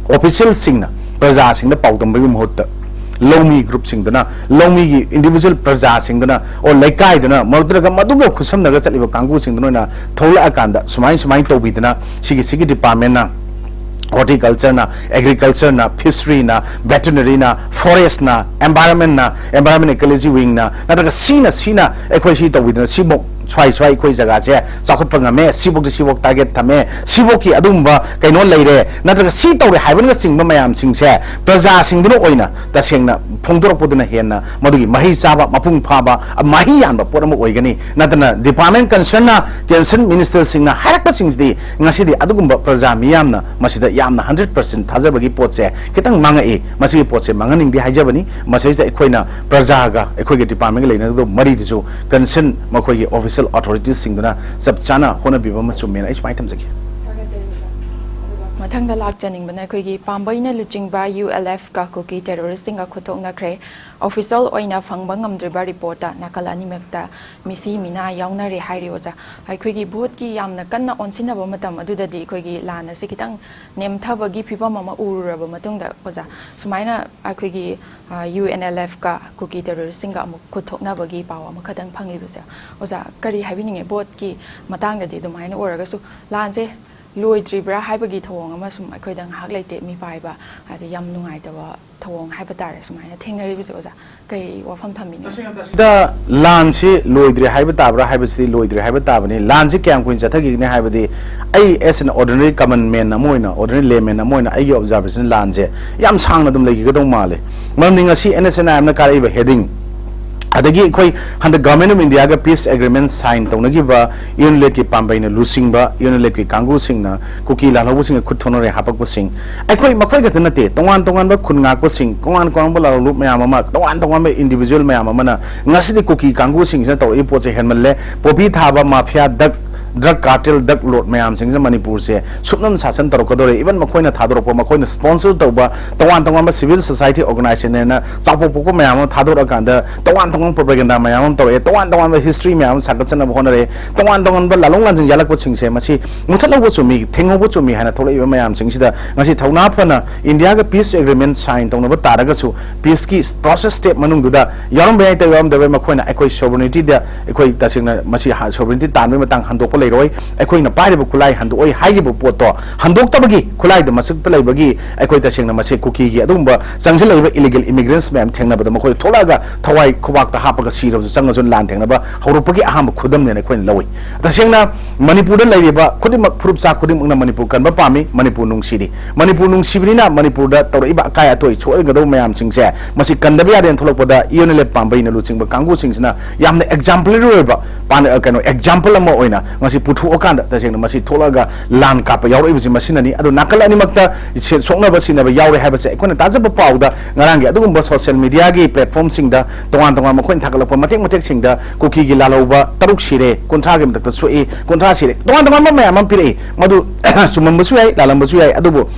ꯑꯣꯐꯤꯁꯤꯌꯦꯜꯁꯤꯡꯅ ꯄ꯭ꯔꯖꯥꯁꯤꯡꯗ ꯄꯥꯎꯗꯝꯕꯒꯤ ꯃꯍꯨꯠꯇ ꯂꯧꯃꯤ ꯒ꯭ꯔꯨꯞꯁꯤꯡꯗꯨꯅ, ꯂꯧꯃꯤꯒꯤ ꯏꯟꯗꯤꯕꯤꯖꯨꯋꯦꯜ ꯄ꯭ꯔꯖꯥꯁꯤꯡꯗꯨꯅ, ꯑꯣ, ꯂꯩꯀꯥꯏꯗꯨꯅ, ꯃꯗꯨꯗꯒ ꯃꯗꯨꯒ ꯈꯨꯠꯁꯝꯅꯔꯒ ꯆꯠꯂꯤꯕ ꯀꯥꯡꯕꯨꯁꯤꯡꯗꯨꯅ ꯑꯣꯏꯅ ꯊꯣꯛꯂꯛꯑꯀꯥꯟꯗ ꯁꯨꯃꯥꯏ ꯁꯨꯃꯥꯏꯅ ꯇꯧꯕꯤꯗꯅ, ꯁꯤꯒꯤ ꯁꯤꯒꯤ ꯗꯤꯄꯥꯔꯠꯃꯦꯟꯅ, ꯍꯣꯔꯇꯤꯀꯜꯆꯔꯅ, ꯑꯦꯒ꯭ꯔꯤꯀꯜꯆꯔꯅ, ꯐꯤꯁꯔꯤꯅ, ꯚꯦꯇꯔꯤꯅꯔꯤꯅ, ꯐꯣꯔꯦꯁꯅ, ꯑꯦꯟꯚꯥꯏꯔꯟꯃꯦꯟꯅ, ꯑꯦꯟꯚꯥꯏꯔꯟꯃꯦꯟ ꯏꯀꯣꯂꯣꯖꯤ ꯋꯤꯡꯅ, ꯅꯠꯇ꯭ꯔꯒ ꯁꯤꯅ ꯁꯤꯅ ꯑꯩꯈꯣꯏ ꯁꯤ ꯇꯧꯕꯤꯗꯅ ꯁꯤꯃꯨꯛ ꯁ꯭ꯋꯥꯏ ꯁ꯭ꯋꯥꯏ ꯑꯩꯈꯣꯏ ꯖꯒꯥꯁꯦ ꯆꯥꯎꯈꯠꯄ ꯉꯝꯃꯦ, ꯁꯤꯐꯧꯗꯤ ꯁꯤꯐꯧ ꯇꯥꯔꯒꯦꯠ ꯊꯝꯃꯦ, ꯁꯤꯐꯧꯒꯤ ꯑꯗꯨꯒꯨꯝꯕ ꯀꯩꯅꯣ ꯂꯩꯔꯦ, ꯅꯠꯇ꯭ꯔꯒ ꯁꯤ ꯇꯧꯔꯦ ꯍꯥꯏꯕꯅꯆꯤꯡꯕ ꯃꯌꯥꯝꯁꯤꯡꯁꯦ ꯄ꯭ꯔꯖꯥꯁꯤꯡꯗꯨꯅ ꯑꯣꯏꯅ ꯇꯁꯦꯡꯅ ꯐꯣꯡꯗꯣꯔꯛꯄꯗꯨꯅ ꯍꯦꯟꯅ ꯃꯗꯨꯒꯤ ꯃꯍꯩ ꯆꯥꯕ, ꯃꯄꯨꯡ ꯐꯥꯕ, ꯃꯍꯩ ꯌꯥꯟꯕ ꯄꯣꯠ ꯑꯃ ꯑꯣꯏꯒꯅꯤ꯫ ꯅꯠꯇꯅ ꯗꯤꯄꯥꯔꯠꯃꯦꯟ ꯀꯟꯁꯔꯟꯅ, ꯀꯟꯁꯔꯟ ꯃꯤꯅꯤꯁꯇꯔꯁꯤꯡꯅ ꯍꯥꯏꯔꯛꯄꯁꯤꯡꯁꯤꯗꯤ ꯉꯁꯤꯗꯤ ꯑꯗꯨꯒꯨꯝꯕ ꯄ꯭ꯔꯖꯥ ꯃꯤꯌꯥꯝꯅ ꯃꯁꯤꯗ ꯌꯥꯝꯅ ꯍꯟꯗ꯭ꯔꯦꯠ ꯄꯥꯔꯁꯦꯟ ꯊꯥꯖꯕꯒꯤ ꯄꯣꯠꯁꯦ ꯈꯤꯇꯪ ꯃꯥꯡꯉꯛꯏ꯫ ꯃꯁꯤꯒꯤ ꯄꯣꯠꯁꯦ ꯃꯥꯡꯍꯟꯅꯤꯡꯗꯦ ꯍꯥꯏꯖꯕꯅꯤ꯫ ꯃꯁꯤꯗꯩꯁꯤꯗ ꯑꯩꯈꯣꯏꯅ ꯄ꯭ꯔꯖꯥꯒ ꯑꯩꯈꯣꯏꯒꯤ ꯗꯤꯄꯥꯔꯠꯃꯦꯟꯒ ꯂꯩꯅꯒꯗꯕ ꯃꯔꯤꯗꯨꯁꯨ ꯀꯟꯁꯔꯟ ꯃꯈꯣꯏꯒꯤ ꯑꯣꯐꯤꯁꯤꯌꯦꯜ ꯑꯣꯊꯣꯔꯤꯇꯤꯁꯁꯤꯡꯗꯨꯅ ꯆꯞ ꯆꯥꯅ ꯍꯣꯠꯅꯕꯤꯕ ꯑꯃ ꯆꯨꯝꯃꯦꯅ ꯑꯩ ꯁꯨꯃꯥꯏꯅ ꯊꯝꯖꯒꯦ꯫ ꯃꯊꯪꯗ ꯂꯥꯛꯆꯅꯤꯡꯕꯅ ꯑꯩꯈꯣꯏꯒꯤ ꯄꯥꯝꯕꯩꯅ ꯂꯨꯆꯤꯡꯕ ꯌꯨ ꯑꯦꯜ ꯑꯦꯐꯀ ꯀꯨꯀꯤ ꯇꯦꯔꯣꯔꯤꯁꯁꯤꯡꯒ ꯈꯨꯠꯊꯣꯛꯅꯈ꯭ꯔꯦ꯫ ꯑꯣꯐꯤꯁꯤꯌꯦꯜ ꯑꯣꯏꯅ ꯐꯪꯕ ꯉꯝꯗ꯭ꯔꯤꯕ ꯔꯤꯄꯣꯔꯠꯇ ꯅꯥꯀꯜ ꯑꯅꯤꯃꯛꯇ ꯃꯤꯁꯤ ꯃꯤꯅꯥ ꯌꯥꯎꯅꯔꯦ ꯍꯥꯏꯔꯤ ꯑꯣꯖꯥ꯫ ꯑꯩꯈꯣꯏꯒꯤ ꯚꯣꯠꯀꯤ ꯌꯥꯝꯅ ꯀꯟꯅ ꯑꯣꯟꯁꯤꯟꯅꯕ ꯃꯇꯝ ꯑꯗꯨꯗꯗꯤ ꯑꯩꯈꯣꯏꯒꯤ ꯂꯥꯟ ꯑꯁꯤ ꯈꯤꯇꯪ ꯅꯦꯝꯊꯕꯒꯤ ꯐꯤꯕꯝ ꯑꯃ ꯎꯔꯨꯔꯕ ꯃꯇꯨꯡꯗ ꯑꯣꯖꯥ, ꯁꯨꯃꯥꯏꯅ ꯑꯩꯈꯣꯏꯒꯤ ꯌꯨ ꯑꯦꯟ ꯑꯦꯜ ꯑꯦꯐꯀ ꯀꯨꯀꯤ ꯇꯦꯔꯣꯔꯤꯁꯁꯤꯡꯒ ꯑꯃꯨꯛ ꯈꯨꯠꯊꯣꯛꯅꯕꯒꯤ ꯄꯥꯎ ꯑꯃꯈꯛꯇꯪ ꯐꯪꯉꯤꯕꯁꯦ ꯑꯣꯖꯥ, ꯀꯔꯤ ꯍꯥꯏꯕꯤꯅꯤꯡꯉꯦ? ꯚꯣꯠꯀꯤ ꯃꯇꯥꯡꯗꯗꯤ ꯑꯗꯨꯃꯥꯏꯅ ꯑꯣꯏꯔꯒꯁꯨ ꯂꯥꯟꯁꯦ ꯂꯣꯏꯗ꯭ꯔꯤꯕ꯭ꯔꯥ ꯍꯥꯏꯕꯒꯤ ꯊꯧꯑꯣꯡ ꯑꯃ ꯁꯨꯝ ꯑꯩꯈꯣꯏꯗ ꯉꯥꯏꯍꯥꯛ ꯂꯩꯇꯦ ꯃꯤꯄꯥꯏꯕ, ꯍꯥꯏꯗꯤ ꯌꯥꯝ ꯅꯨꯡꯉꯥꯏꯇꯕ ꯊꯧꯑꯣꯡ ꯍꯥꯏꯕ ꯇꯥꯔꯦ, ꯁꯨꯃꯥꯏꯅ ꯊꯦꯡꯅꯔꯤꯕꯁꯦ ꯑꯣꯖꯥ, ꯀꯔꯤ ꯋꯥꯐꯝ ꯊꯝꯕꯤꯅꯤꯡꯉꯤ? ꯁꯤꯗ ꯂꯥꯟꯁꯤ ꯂꯣꯏꯗ꯭ꯔꯦ ꯍꯥꯏꯕ ꯇꯥꯕ꯭ꯔꯥ ꯍꯥꯏꯕꯁꯤꯗꯤ ꯂꯣꯏꯗ꯭ꯔꯦ ꯍꯥꯏꯕ ꯇꯥꯕꯅꯤ꯫ ꯂꯥꯟꯁꯤ ꯀꯌꯥꯝ ꯀꯨꯏꯅ ꯆꯠꯊꯈꯤꯒꯅꯤ ꯍꯥꯏꯕꯗꯤ ꯑꯩ as an ordinary common man ꯑꯃ ꯑꯣꯏꯅ, ordinary layman ꯑꯃ ꯑꯣꯏꯅ ꯑꯩꯒꯤ observation ꯂꯥꯟꯁꯦ ꯌꯥꯝ ꯁꯥꯡꯅ ꯑꯗꯨꯝ ꯂꯩꯈꯤꯒꯗꯧ ꯃꯥꯜꯂꯦ꯫ ꯃꯔꯝꯗꯤ ꯉꯁꯤ ꯑꯦꯟ ꯑꯦꯁ ꯑꯦꯟ ꯑꯥꯏ ꯑꯦꯝꯅ ꯀꯥꯔꯛꯏꯕ heading, ꯑꯗꯒꯤ ꯑꯩꯈꯣꯏ ꯍꯟꯗꯛ Government of India ꯒ peace agreement sign ꯇꯧꯅꯈꯤꯕ ꯌꯨ ꯑꯦꯟ ꯑꯦꯜ ꯑꯦꯐꯀꯤ ꯄꯥꯝꯕꯩꯅ ꯂꯨꯆꯤꯡꯕ ꯌꯨ ꯑꯦꯟ ꯑꯦꯜ ꯑꯦꯐꯀꯤ ꯀꯥꯡꯕꯨꯁꯤꯡꯅ ꯀꯨꯀꯤ ꯂꯥꯜꯍꯧꯕꯁꯤꯡꯒ ꯈꯨꯠ ꯊꯣꯛꯅꯔꯦ ꯍꯥꯄꯛꯄꯁꯤꯡ, ꯑꯩꯈꯣꯏ ꯃꯈꯣꯏ ꯈꯛꯇ ꯅꯠꯇꯦ, ꯇꯣꯉꯥꯟ ꯇꯣꯉꯥꯟꯕ ꯈꯨꯟ ꯉꯥꯛꯄꯁꯤꯡ, ꯇꯣꯉꯥꯟ ꯇꯣꯉꯥꯟꯕ ꯂꯥꯜꯍꯧꯂꯨꯞ ꯃꯌꯥꯝ ꯑꯃ, ꯇꯣꯉꯥꯟ ꯇꯣꯉꯥꯟꯕ individual ꯃꯌꯥꯝ ꯑꯃꯅ ꯉꯁꯤꯗꯤ ꯀꯨꯀꯤ ꯀꯥꯡꯕꯨꯁꯤꯡꯁꯤꯅ ꯇꯧꯔꯛꯏ ꯄꯣꯠꯁꯦ ꯍꯦꯟꯃꯜꯂꯦ꯫ ꯄꯣꯄꯤ ꯊꯥꯕ ꯃꯥꯐꯤꯌꯥ ꯗꯛ drug cartel, drug lord ꯃꯌꯥꯝꯁꯤꯡꯁꯤꯅ ꯃꯅꯤꯄꯨꯔꯁꯦ ꯁꯨꯞꯅꯝ ꯁꯥꯁꯟ ꯇꯧꯔꯛꯀꯗꯧꯔꯦ꯫ Even ꯃꯈꯣꯏꯅ ꯊꯥꯗꯣꯔꯛꯄ, ꯃꯈꯣꯏꯅ sponsor ꯇꯧꯕ ꯇꯣꯉꯥꯟ ꯇꯣꯉꯥꯟꯕ civil society organization ꯍꯥꯏꯅ ꯆꯥꯎꯄꯣꯛ ꯄꯣꯛꯄ ꯃꯌꯥꯝ ꯑꯃ ꯊꯥꯗꯣꯔꯛꯑꯀꯥꯟꯗ ꯇꯣꯉꯥꯟ ꯇꯣꯉꯥꯟꯕ propaganda ꯃꯌꯥꯝ ꯑꯃ ꯇꯧꯔꯛꯑꯦ, ꯇꯣꯉꯥꯟ ꯇꯣꯉꯥꯟꯕ history ꯃꯌꯥꯝ ꯑꯃ ꯁꯥꯒꯠꯆꯅꯕ ꯍꯣꯠꯅꯔꯛꯑꯦ, ꯇꯣꯉꯥꯟ ꯇꯣꯉꯥꯟꯕ ꯂꯥꯂꯣꯡ ꯂꯥꯟꯖꯤꯡ ꯌꯥꯜꯂꯛꯄꯁꯤꯡꯁꯦ ꯃꯁꯤ ꯃꯨꯊꯠꯍꯧꯕ ꯆꯨꯝꯃꯤ, ꯊꯦꯡꯍꯧꯕ ꯆꯨꯝꯃꯤ ꯍꯥꯏꯅ ꯊꯣꯛꯂꯛꯏꯕ ꯃꯌꯥꯝꯁꯤꯡꯁꯤꯗ ꯉꯁꯤ ꯊꯧꯅꯥ ꯐꯅ ꯏꯟꯗꯤꯌꯥꯒ peace agreement sign ꯇꯧꯅꯕ ꯇꯥꯔꯒꯁꯨ peace ꯀꯤ process step ꯃꯅꯨꯡꯗꯨꯗ ꯌꯥꯎꯔꯝꯕ ꯌꯥꯏ, ꯇꯧ ꯌꯥꯎꯔꯝꯗꯕ ꯌꯥꯏ, ꯃꯈꯣꯏꯅ ꯑꯩꯈꯣꯏ sovereignty ꯗ ꯑꯩꯈꯣꯏ ꯇꯁꯦꯡꯅ ꯃꯁꯤ ꯍꯥ-, sovereignty ꯇꯥꯟꯕꯒꯤ ꯃꯇꯥꯡ ꯍꯟꯗꯣꯛꯄ ꯂꯩꯔꯣꯏ, ꯑꯩꯈꯣꯏꯅ ꯄꯥꯏꯔꯤꯕ ꯈꯨꯠꯂꯥꯏ ꯍꯟꯗꯣꯛꯑꯣꯏ ꯍꯥꯏꯈꯤꯕ ꯄꯣꯠꯇꯣ ꯍꯟꯗꯣꯛꯇꯕꯒꯤ ꯈꯨꯠꯂꯥꯏꯗ ꯃꯁꯛꯇ ꯂꯩꯕꯒꯤ ꯑꯩꯈꯣꯏ ꯇꯁꯦꯡꯅ ꯃꯁꯤ ꯀꯨꯀꯤꯒꯤ ꯑꯗꯨꯒꯨꯝꯕ ꯆꯪꯁꯤꯜꯂꯛꯏꯕ illegal immigrants ꯃꯌꯥꯝ ꯊꯦꯡꯅꯕꯗ ꯃꯈꯣꯏ ꯊꯣꯛꯂꯛꯑꯒ ꯊꯋꯥꯏ ꯈꯨꯕꯥꯛꯇ ꯍꯥꯞꯄꯒ ꯁꯤꯔꯕꯁꯨ ꯆꯪꯉꯁꯨ ꯂꯥꯟ ꯊꯦꯡꯅꯕ ꯍꯧꯔꯛꯄꯒꯤ ꯑꯍꯥꯟꯕ ꯈꯨꯗꯝꯅꯦꯅ ꯑꯩꯈꯣꯏꯅ ꯂꯧꯏ꯫ ꯇꯁꯦꯡꯅ ꯃꯅꯤꯄꯨꯔꯗ ꯂꯩꯔꯤꯕ ꯈꯨꯗꯤꯡꯃꯛ, ꯐꯨꯔꯨꯞ ꯆꯥ ꯈꯨꯗꯤꯡꯃꯛꯅ ꯃꯅꯤꯄꯨꯔ ꯀꯟꯕ ꯄꯥꯝꯃꯤ, ꯃꯅꯤꯄꯨꯔ ꯅꯨꯡꯁꯤꯔꯤ꯫ ꯃꯅꯤꯄꯨꯔ ꯅꯨꯡꯁꯤꯕꯅꯤꯅ ꯃꯅꯤꯄꯨꯔꯗ ꯇꯧꯔꯛꯏꯕ ꯑꯀꯥꯏ ꯑꯇꯣꯏ ꯁꯣꯛꯍꯟꯒꯗꯧꯕ ꯃꯌꯥꯝꯁꯤꯡꯁꯦ ꯃꯁꯤ ꯀꯟꯗꯕ ꯌꯥꯗꯦꯅ ꯊꯣꯛꯂꯛꯄꯗ ꯏꯌꯣꯟ ꯏꯂꯦꯞ ꯄꯥꯝꯕꯩꯅ ꯂꯨꯆꯤꯡꯕ ꯀꯥꯡꯕꯨꯁꯤꯡꯁꯤꯅ ꯌꯥꯝꯅ exemplary ꯑꯣꯏꯕ ꯄꯥꯟ-, ꯑ, ꯀꯩꯅꯣ, example ꯑꯃ ꯑꯣꯏꯅ ꯉꯁꯤ ꯄꯨꯊꯣꯛꯑꯀꯥꯟꯗ ꯇꯁꯦꯡꯅ ꯃꯁꯤ ꯊꯣꯛꯂꯛꯑꯒ ꯂꯥꯟ ꯀꯥꯞꯄ ꯌꯥꯎꯔꯛꯏꯕꯁꯤ ꯃꯁꯤꯅꯅꯤ꯫ ꯑꯗꯨ ꯅꯥꯀꯜ ꯑꯅꯤꯃꯛꯇ ꯁꯦ-, ꯁꯣꯛꯅꯕ ꯁꯤꯅꯕ ꯌꯥꯎꯔꯦ ꯍꯥꯏꯕꯁꯦ ꯑꯩꯈꯣꯏꯅ ꯇꯥꯖꯕ ꯄꯥꯎꯗ ꯉꯔꯥꯡꯒꯤ ꯑꯗꯨꯒꯨꯝꯕ social media ꯒꯤ platform ꯁꯤꯡꯗ ꯇꯣꯉꯥꯟ ꯇꯣꯉꯥꯟꯕ ꯃꯈꯣꯏꯅ ꯊꯥꯒꯠꯂꯛꯄ ꯃꯇꯦꯛ ꯃꯇꯦꯛꯁꯤꯡꯗ ꯀꯨꯀꯤꯒꯤ ꯂꯥꯜꯍꯧꯕ ꯇꯔꯨꯛ ꯁꯤꯔꯦ, ꯀꯨꯟꯊ꯭ꯔꯥꯒꯤ ꯃꯊꯛꯇ ꯁꯣꯛꯏ, ꯀꯨꯟꯊ꯭ꯔꯥ ꯁꯤꯔꯦ, ꯇꯣꯉꯥꯟ ꯇꯣꯉꯥꯟꯕ ꯃꯌꯥꯝ ꯑꯃ ꯄꯤꯔꯛꯏ꯫ ꯃꯗꯨ ꯆꯨꯝꯃꯝꯕꯁꯨ ꯌꯥꯏ, ꯂꯥꯜꯂꯝꯕꯁꯨ ꯌꯥꯏ, ꯑꯗꯨꯕꯨ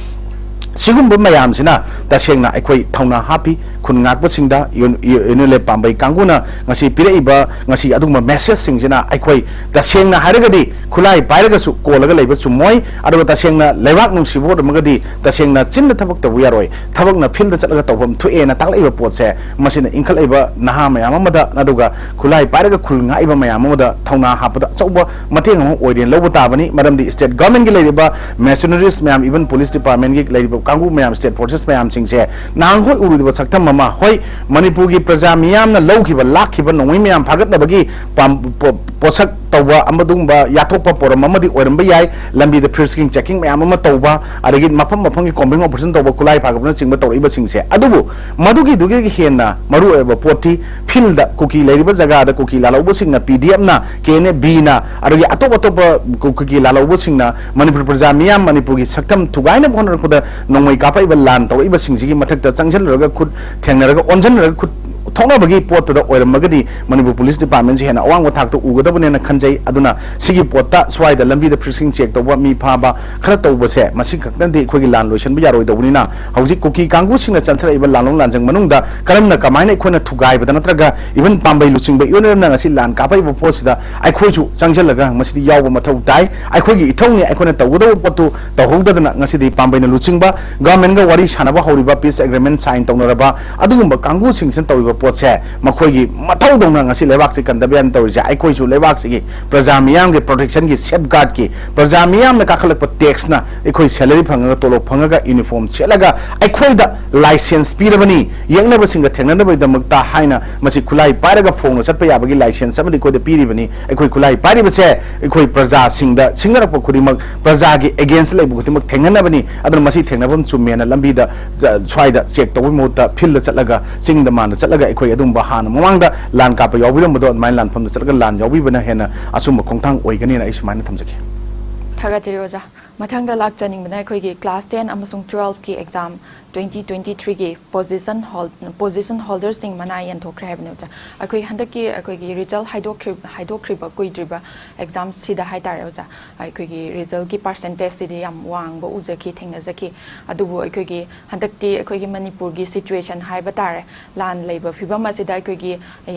ꯁꯤꯒꯨꯝꯕ ꯃꯌꯥꯝꯁꯤꯅ ꯇꯁꯦꯡꯅ ꯑꯩꯈꯣꯏ ꯊꯧꯅꯥ ꯍꯥꯞꯄꯤ꯫ ꯈꯨꯟ ꯉꯥꯛꯄꯁꯤꯡꯗ ꯌꯨ-, ꯌꯨ-, ꯌꯨꯅꯤꯂꯦꯞ ꯄꯥꯝꯕꯩ ꯀꯥꯡꯕꯨꯅ ꯉꯁꯤ ꯄꯤꯔꯛꯏꯕ ꯉꯁꯤ ꯑꯗꯨꯒꯨꯝꯕ message ꯁꯤꯡꯁꯤꯅ ꯑꯩꯈꯣꯏ ꯇꯁꯦꯡꯅ ꯍꯥꯏꯔꯒꯗꯤ ꯈꯨꯠꯂꯥꯏ ꯄꯥꯏꯔꯒꯁꯨ ꯀꯣꯜꯂꯒ ꯂꯩꯕ ꯆꯨꯝꯃꯣꯏ, ꯑꯗꯨꯒ ꯇꯁꯦꯡꯅ ꯂꯩꯕꯥꯛ ꯅꯨꯡꯁꯤꯕ ꯑꯣꯏꯔꯝꯃꯒꯗꯤ ꯇꯁꯦꯡꯅ ꯆꯤꯟꯗ ꯊꯕꯛ ꯇꯧꯕ ꯌꯥꯔꯣꯏ, ꯊꯕꯛꯅ field ꯗ ꯆꯠꯂꯒ ꯇꯧꯐꯝ ꯊꯣꯛꯑꯦꯅ ꯇꯥꯛꯂꯛꯏꯕ ꯄꯣꯠꯁꯦ ꯃꯁꯤꯅ ꯏꯟꯈꯠꯂꯛꯏꯕ ꯅꯍꯥ ꯃꯌꯥꯝ ꯑꯃꯗ, ꯑꯗꯨꯒ ꯈꯨꯠꯂꯥꯏ ꯄꯥꯏꯔꯒ ꯈꯨꯜ ꯉꯥꯛꯏꯕ ꯃꯌꯥꯝ ꯑꯃꯗ ꯊꯧꯅꯥ ꯍꯥꯞꯄꯗ ꯑꯆꯧꯕ ꯃꯇꯦꯡ ꯑꯃ ꯑꯣꯏꯔꯦꯅ ꯂꯧꯕ ꯇꯥꯕꯅꯤ꯫ ꯃꯔꯝꯗꯤ state government ꯀꯤ ꯂꯩꯔꯤꯕ machineries ꯃꯌꯥꯝ, even police department ꯀꯤ ꯂꯩꯔꯤꯕ ꯀꯥꯡꯕꯨ ꯃꯌꯥꯝ, state forces ꯃꯌꯥꯝꯁꯤꯡꯁꯦ ꯅꯍꯥꯟꯈꯣꯏ ꯎꯔꯨꯗꯕ ꯁꯛꯇꯝ ꯑꯃ, ꯍꯣꯏ, ꯃꯅꯤꯄꯨꯔꯒꯤ ꯄ꯭ꯔꯖꯥ ꯃꯤꯌꯥꯝꯅ ꯂꯧꯈꯤꯕ, ꯂꯥꯛꯈꯤꯕ ꯅꯣꯡꯃꯩ ꯃꯌꯥꯝ ꯐꯥꯒꯠꯅꯕꯒꯤ ꯄꯥꯝ-, ꯄꯣ-, ꯄꯣꯠꯁꯛ ꯇꯧꯕ ꯑꯃ, ꯑꯗꯨꯒꯨꯝꯕ ꯌꯥꯊꯣꯛꯄ ꯄꯣꯔꯝ ꯑꯃꯗꯤ ꯑꯣꯏꯔꯝꯕ ꯌꯥꯏ꯫ ꯂꯝꯕꯤꯗ frisk checking ꯃꯌꯥꯝ ꯑꯃ ꯇꯧꯕ, ꯑꯗꯒꯤ ꯃꯐꯝ ꯃꯐꯝꯒꯤ combing operation ꯇꯧꯕ, ꯈꯨꯠꯂꯥꯏ ꯐꯥꯒꯠꯄꯅꯆꯤꯡꯕ ꯇꯧꯔꯛꯏꯕꯁꯤꯡꯁꯦ꯫ ꯑꯗꯨꯕꯨ ꯃꯗꯨꯒꯤꯗꯨꯒꯤ ꯍꯦꯟꯅ ꯃꯔꯨꯑꯣꯏꯕ ꯄꯣꯠꯇꯤ field ꯗ ꯀꯨꯀꯤ ꯂꯩꯔꯤꯕ ꯖꯒꯥꯗ ꯀꯨꯀꯤ ꯂꯥꯜꯍꯧꯕꯁꯤꯡꯅ, P D F ꯅ, K N A B ꯅ, ꯑꯗꯒꯤ ꯑꯇꯣꯞ ꯑꯇꯣꯞꯄ ꯀꯨ-, ꯀꯨꯀꯤ ꯂꯥꯜꯍꯧꯕꯁꯤꯡꯅ ꯃꯅꯤꯄꯨꯔ ꯄ꯭ꯔꯖꯥ ꯃꯤꯌꯥꯝ, ꯃꯅꯤꯄꯨꯔꯒꯤ ꯁꯛꯇꯝ ꯊꯨꯒꯥꯏꯅꯕ ꯍꯣꯠꯅꯔꯛꯄꯗ ꯅꯣꯡꯃꯩ ꯀꯥꯞꯄꯛꯏꯕ, ꯂꯥꯟ ꯇꯧꯔꯛꯏꯕꯁꯤꯡꯁꯤꯒꯤ ꯃꯊꯛꯇ ꯆꯪꯁꯤꯜꯂꯨꯔꯒ ꯈꯨꯠ ꯊꯦꯡꯅꯔꯒ, ꯑꯣꯟꯁꯤꯟꯅꯔꯒ ꯈꯨꯠ ꯊꯣꯛꯅꯕꯒꯤ ꯄꯣꯠꯇꯨꯗ ꯑꯣꯏꯔꯝꯃꯒꯗꯤ ꯃꯅꯤꯄꯨꯔ ꯄꯨꯂꯤꯁ ꯗꯤꯄꯥꯔꯠꯃꯦꯟꯁꯤ ꯍꯦꯟꯅ ꯑꯋꯥꯡꯕ ꯊꯥꯛꯇ ꯎꯒꯗꯕꯅꯦꯅ ꯈꯟꯖꯩ꯫ ꯑꯗꯨꯅ ꯁꯤꯒꯤ ꯄꯣꯠꯇ ꯁ꯭ꯋꯥꯏꯗ ꯂꯝꯕꯤꯗ ꯐ꯭ꯔꯤꯛꯁꯤꯡ ꯆꯦꯛ ꯇꯧꯕ, ꯃꯤ ꯐꯥꯕ ꯈꯔ ꯇꯧꯕꯁꯦ, ꯃꯁꯤ ꯈꯛꯇꯅꯗꯤ ꯑꯩꯈꯣꯏꯒꯤ ꯂꯥꯟ ꯂꯣꯏꯁꯤꯟꯕ ꯌꯥꯔꯣꯏꯗꯧꯕꯅꯤꯅ, ꯍꯧꯖꯤꯛ ꯀꯨꯀꯤ ꯀꯥꯡꯕꯨꯁꯤꯡꯅ ꯆꯠꯊꯔꯛꯏꯕ ꯂꯥꯟꯂꯣꯡ ꯂꯥꯟꯖꯪ ꯃꯅꯨꯡꯗ ꯀꯔꯝꯅ, ꯀꯃꯥꯏꯅ ꯑꯩꯈꯣꯏꯅ ꯊꯨꯒꯥꯏꯕꯗ ꯅꯠꯇ꯭ꯔꯒ even ꯄꯥꯝꯕꯩ ꯂꯨꯆꯤꯡꯕ ꯏꯔꯝꯅ ꯉꯁꯤ ꯂꯥꯟ ꯀꯥꯞꯄꯛꯏꯕ ꯄꯣꯠꯁꯤꯗ ꯑꯩꯈꯣꯏꯁꯨ ꯆꯪꯁꯤꯜꯂꯒ ꯃꯁꯤꯗꯤ ꯌꯥꯎꯕ ꯃꯊꯧ ꯇꯥꯏ꯫ ꯑꯩꯈꯣꯏꯒꯤ ꯏꯊꯧꯅꯤ, ꯑꯩꯈꯣꯏꯅ ꯇꯧꯒꯗꯧꯕ ꯄꯣꯠꯇꯨ ꯇꯧꯍꯧꯗꯗꯅ ꯉꯁꯤꯗꯤ ꯄꯥꯝꯕꯩꯅ ꯂꯨꯆꯤꯡꯕ, ꯒꯚꯔꯟꯃꯦꯟꯒ ꯋꯥꯔꯤ ꯁꯥꯟꯅꯕ ꯍꯧꯔꯤꯕ, ꯄꯤꯁ ꯑꯦꯒ꯭ꯔꯤꯃꯦꯟ ꯁꯥꯏꯟ ꯇꯧꯅꯔꯕ ꯑꯗꯨꯒꯨꯝꯕ ꯀꯥꯡꯕꯨꯁꯤꯡꯁꯤꯅ ꯇꯧꯔꯤꯕ ꯄꯣꯠꯁꯦ ꯃꯈꯣꯏꯒꯤ ꯃꯊꯧꯗꯧꯅ ꯉꯁꯤ ꯂꯩꯕꯥꯛꯁꯤ ꯀꯟꯗꯕ ꯌꯥꯅ ꯇꯧꯔꯤꯁꯦ꯫ ꯑꯩꯈꯣꯏꯁꯨ ꯂꯩꯕꯥꯛꯁꯤꯒꯤ ꯄ꯭ꯔꯖꯥ ꯃꯤꯌꯥꯝꯒꯤ ꯄ꯭ꯔꯣꯇꯦꯛꯁꯟꯒꯤ, ꯁꯦꯐ ꯒꯥꯔꯗꯀꯤ, ꯄ꯭ꯔꯖꯥ ꯃꯤꯌꯥꯝꯅ ꯀꯥꯈꯠꯂꯛꯄ ꯇꯦꯛꯁꯅ ꯑꯩꯈꯣꯏ ꯁꯦꯂꯔꯤ ꯐꯪꯉꯒ, ꯇꯣꯂꯣꯞ ꯐꯪꯉꯒ, ꯌꯨꯅꯤꯐꯣꯔꯝ ꯁꯦꯠꯂꯒ ꯑꯩꯈꯣꯏꯗ ꯂꯥꯏꯁꯦꯟꯁ ꯄꯤꯔꯕꯅꯤ ꯌꯦꯛꯅꯕꯁꯤꯡꯒ ꯊꯦꯡꯅꯅꯕꯒꯤꯗꯃꯛꯇ ꯍꯥꯏꯅ꯫ ꯃꯁꯤ ꯈꯨꯠꯂꯥꯏ ꯄꯥꯏꯔꯒ ꯐꯣꯡꯅ ꯆꯠꯄ ꯌꯥꯕꯒꯤ ꯂꯥꯏꯁꯦꯟꯁ ꯑꯃꯗꯤ ꯑꯩꯈꯣꯏꯗ ꯄꯤꯔꯤꯕꯅꯤ꯫ ꯑꯩꯈꯣꯏ ꯈꯨꯠꯂꯥꯏ ꯄꯥꯏꯔꯤꯕꯁꯦ ꯑꯩꯈꯣꯏ ꯄ꯭ꯔꯖꯥꯁꯤꯡꯗ ꯁꯤꯡꯅꯔꯛꯄ ꯈꯨꯗꯤꯡꯃꯛ, ꯄ꯭ꯔꯖꯥꯒꯤ ꯑꯦꯒꯦꯟꯁ ꯂꯩꯕ ꯈꯨꯗꯤꯡꯃꯛ ꯊꯦꯡꯅꯅꯕꯅꯤ꯫ ꯑꯗꯨꯅ ꯃꯁꯤ ꯊꯦꯡꯅꯐꯝ ꯆꯨꯝꯃꯦꯅ ꯂꯝꯕꯤꯗ, ꯖ-, ꯁ꯭ꯋꯥꯏꯗ ꯆꯦꯛ ꯇꯧꯕꯒꯤ ꯃꯍꯨꯠꯇ ꯐꯤꯜꯗ ꯆꯠꯂꯒ, ꯆꯤꯡꯗ ꯃꯥꯟꯗ ꯆꯠꯂꯒ ꯑꯩꯈꯣꯏ ꯑꯗꯨꯝꯕ ꯍꯥꯟꯅ ꯃꯃꯥꯡꯗ ꯂꯥꯟ ꯀꯥꯞꯄ ꯌꯥꯎꯕꯤꯔꯝꯕꯗꯣ ꯑꯗꯨꯃꯥꯏꯅ ꯂꯥꯟꯐꯝꯗ ꯆꯠꯂꯒ ꯂꯥꯟ ꯌꯥꯎꯕꯤꯕꯅ ꯍꯦꯟꯅ ꯑꯆꯨꯝꯕ ꯈꯣꯡꯊꯥꯡ ꯑꯣꯏꯒꯅꯤꯅ ꯑꯩ ꯁꯨꯃꯥꯏꯅ ꯊꯝꯖꯒꯦ꯫ ꯊꯥꯒꯠꯆꯔꯤ ꯑꯣꯖꯥ꯫ ꯃꯊꯪꯗ ꯂꯥꯛꯆꯅꯤꯡꯕꯅ ꯑꯩꯈꯣꯏꯒꯤ ꯀ꯭ꯂꯥꯁ ꯇꯦꯟ ꯑꯃꯁꯨꯡ ꯇꯨꯋꯦꯜꯐꯀꯤ ꯑꯦꯛꯖꯥꯝ ꯇ꯭ꯋꯦꯟꯇꯤ ꯇ꯭ꯋꯦꯟꯇꯤ ꯊ꯭ꯔꯤꯒꯤ ꯄꯣꯖꯤꯁꯟ ꯍꯣꯜ-, ꯄꯣꯖꯤꯁꯟ ꯍꯣꯜꯗꯔꯁꯤꯡ ꯃꯅꯥ ꯌꯦꯟꯊꯣꯛꯈ꯭ꯔꯦ ꯍꯥꯏꯕꯅꯦ ꯑꯣꯖꯥ꯫ ꯑꯩꯈꯣꯏ ꯍꯟꯗꯛꯀꯤ ꯑꯩꯈꯣꯏꯒꯤ ꯔꯤꯖꯜ ꯍꯥꯏꯗꯣꯛꯈ꯭ꯔꯤ-, ꯍꯥꯏꯗꯣꯛꯈ꯭ꯔꯤꯕ ꯀꯨꯏꯗ꯭ꯔꯤꯕ ꯑꯦꯛꯖꯥꯝꯁꯤꯗ ꯍꯥꯏꯇꯥꯔꯦ ꯑꯣꯖꯥ, ꯑꯩꯈꯣꯏꯒꯤ ꯔꯤꯖꯜꯒꯤ ꯄꯥꯔꯁꯦꯟꯇꯦꯖꯁꯤꯗꯤ ꯌꯥꯝ ꯋꯥꯡꯕ ꯎꯖꯈꯤ, ꯊꯦꯡꯅꯖꯈꯤ꯫ ꯑꯗꯨꯕꯨ ꯑꯩꯈꯣꯏꯒꯤ ꯍꯟꯗꯛꯇꯤ ꯑꯩꯈꯣꯏꯒꯤ ꯃꯅꯤꯄꯨꯔꯒꯤ ꯁꯤꯆꯨꯋꯦꯁꯟ ꯍꯥꯏꯕ ꯇꯥꯔꯦ, ꯂꯥꯟ ꯂꯩꯕ ꯐꯤꯕꯝ ꯑꯁꯤꯗ ꯑꯩꯈꯣꯏꯒꯤ, ꯑ,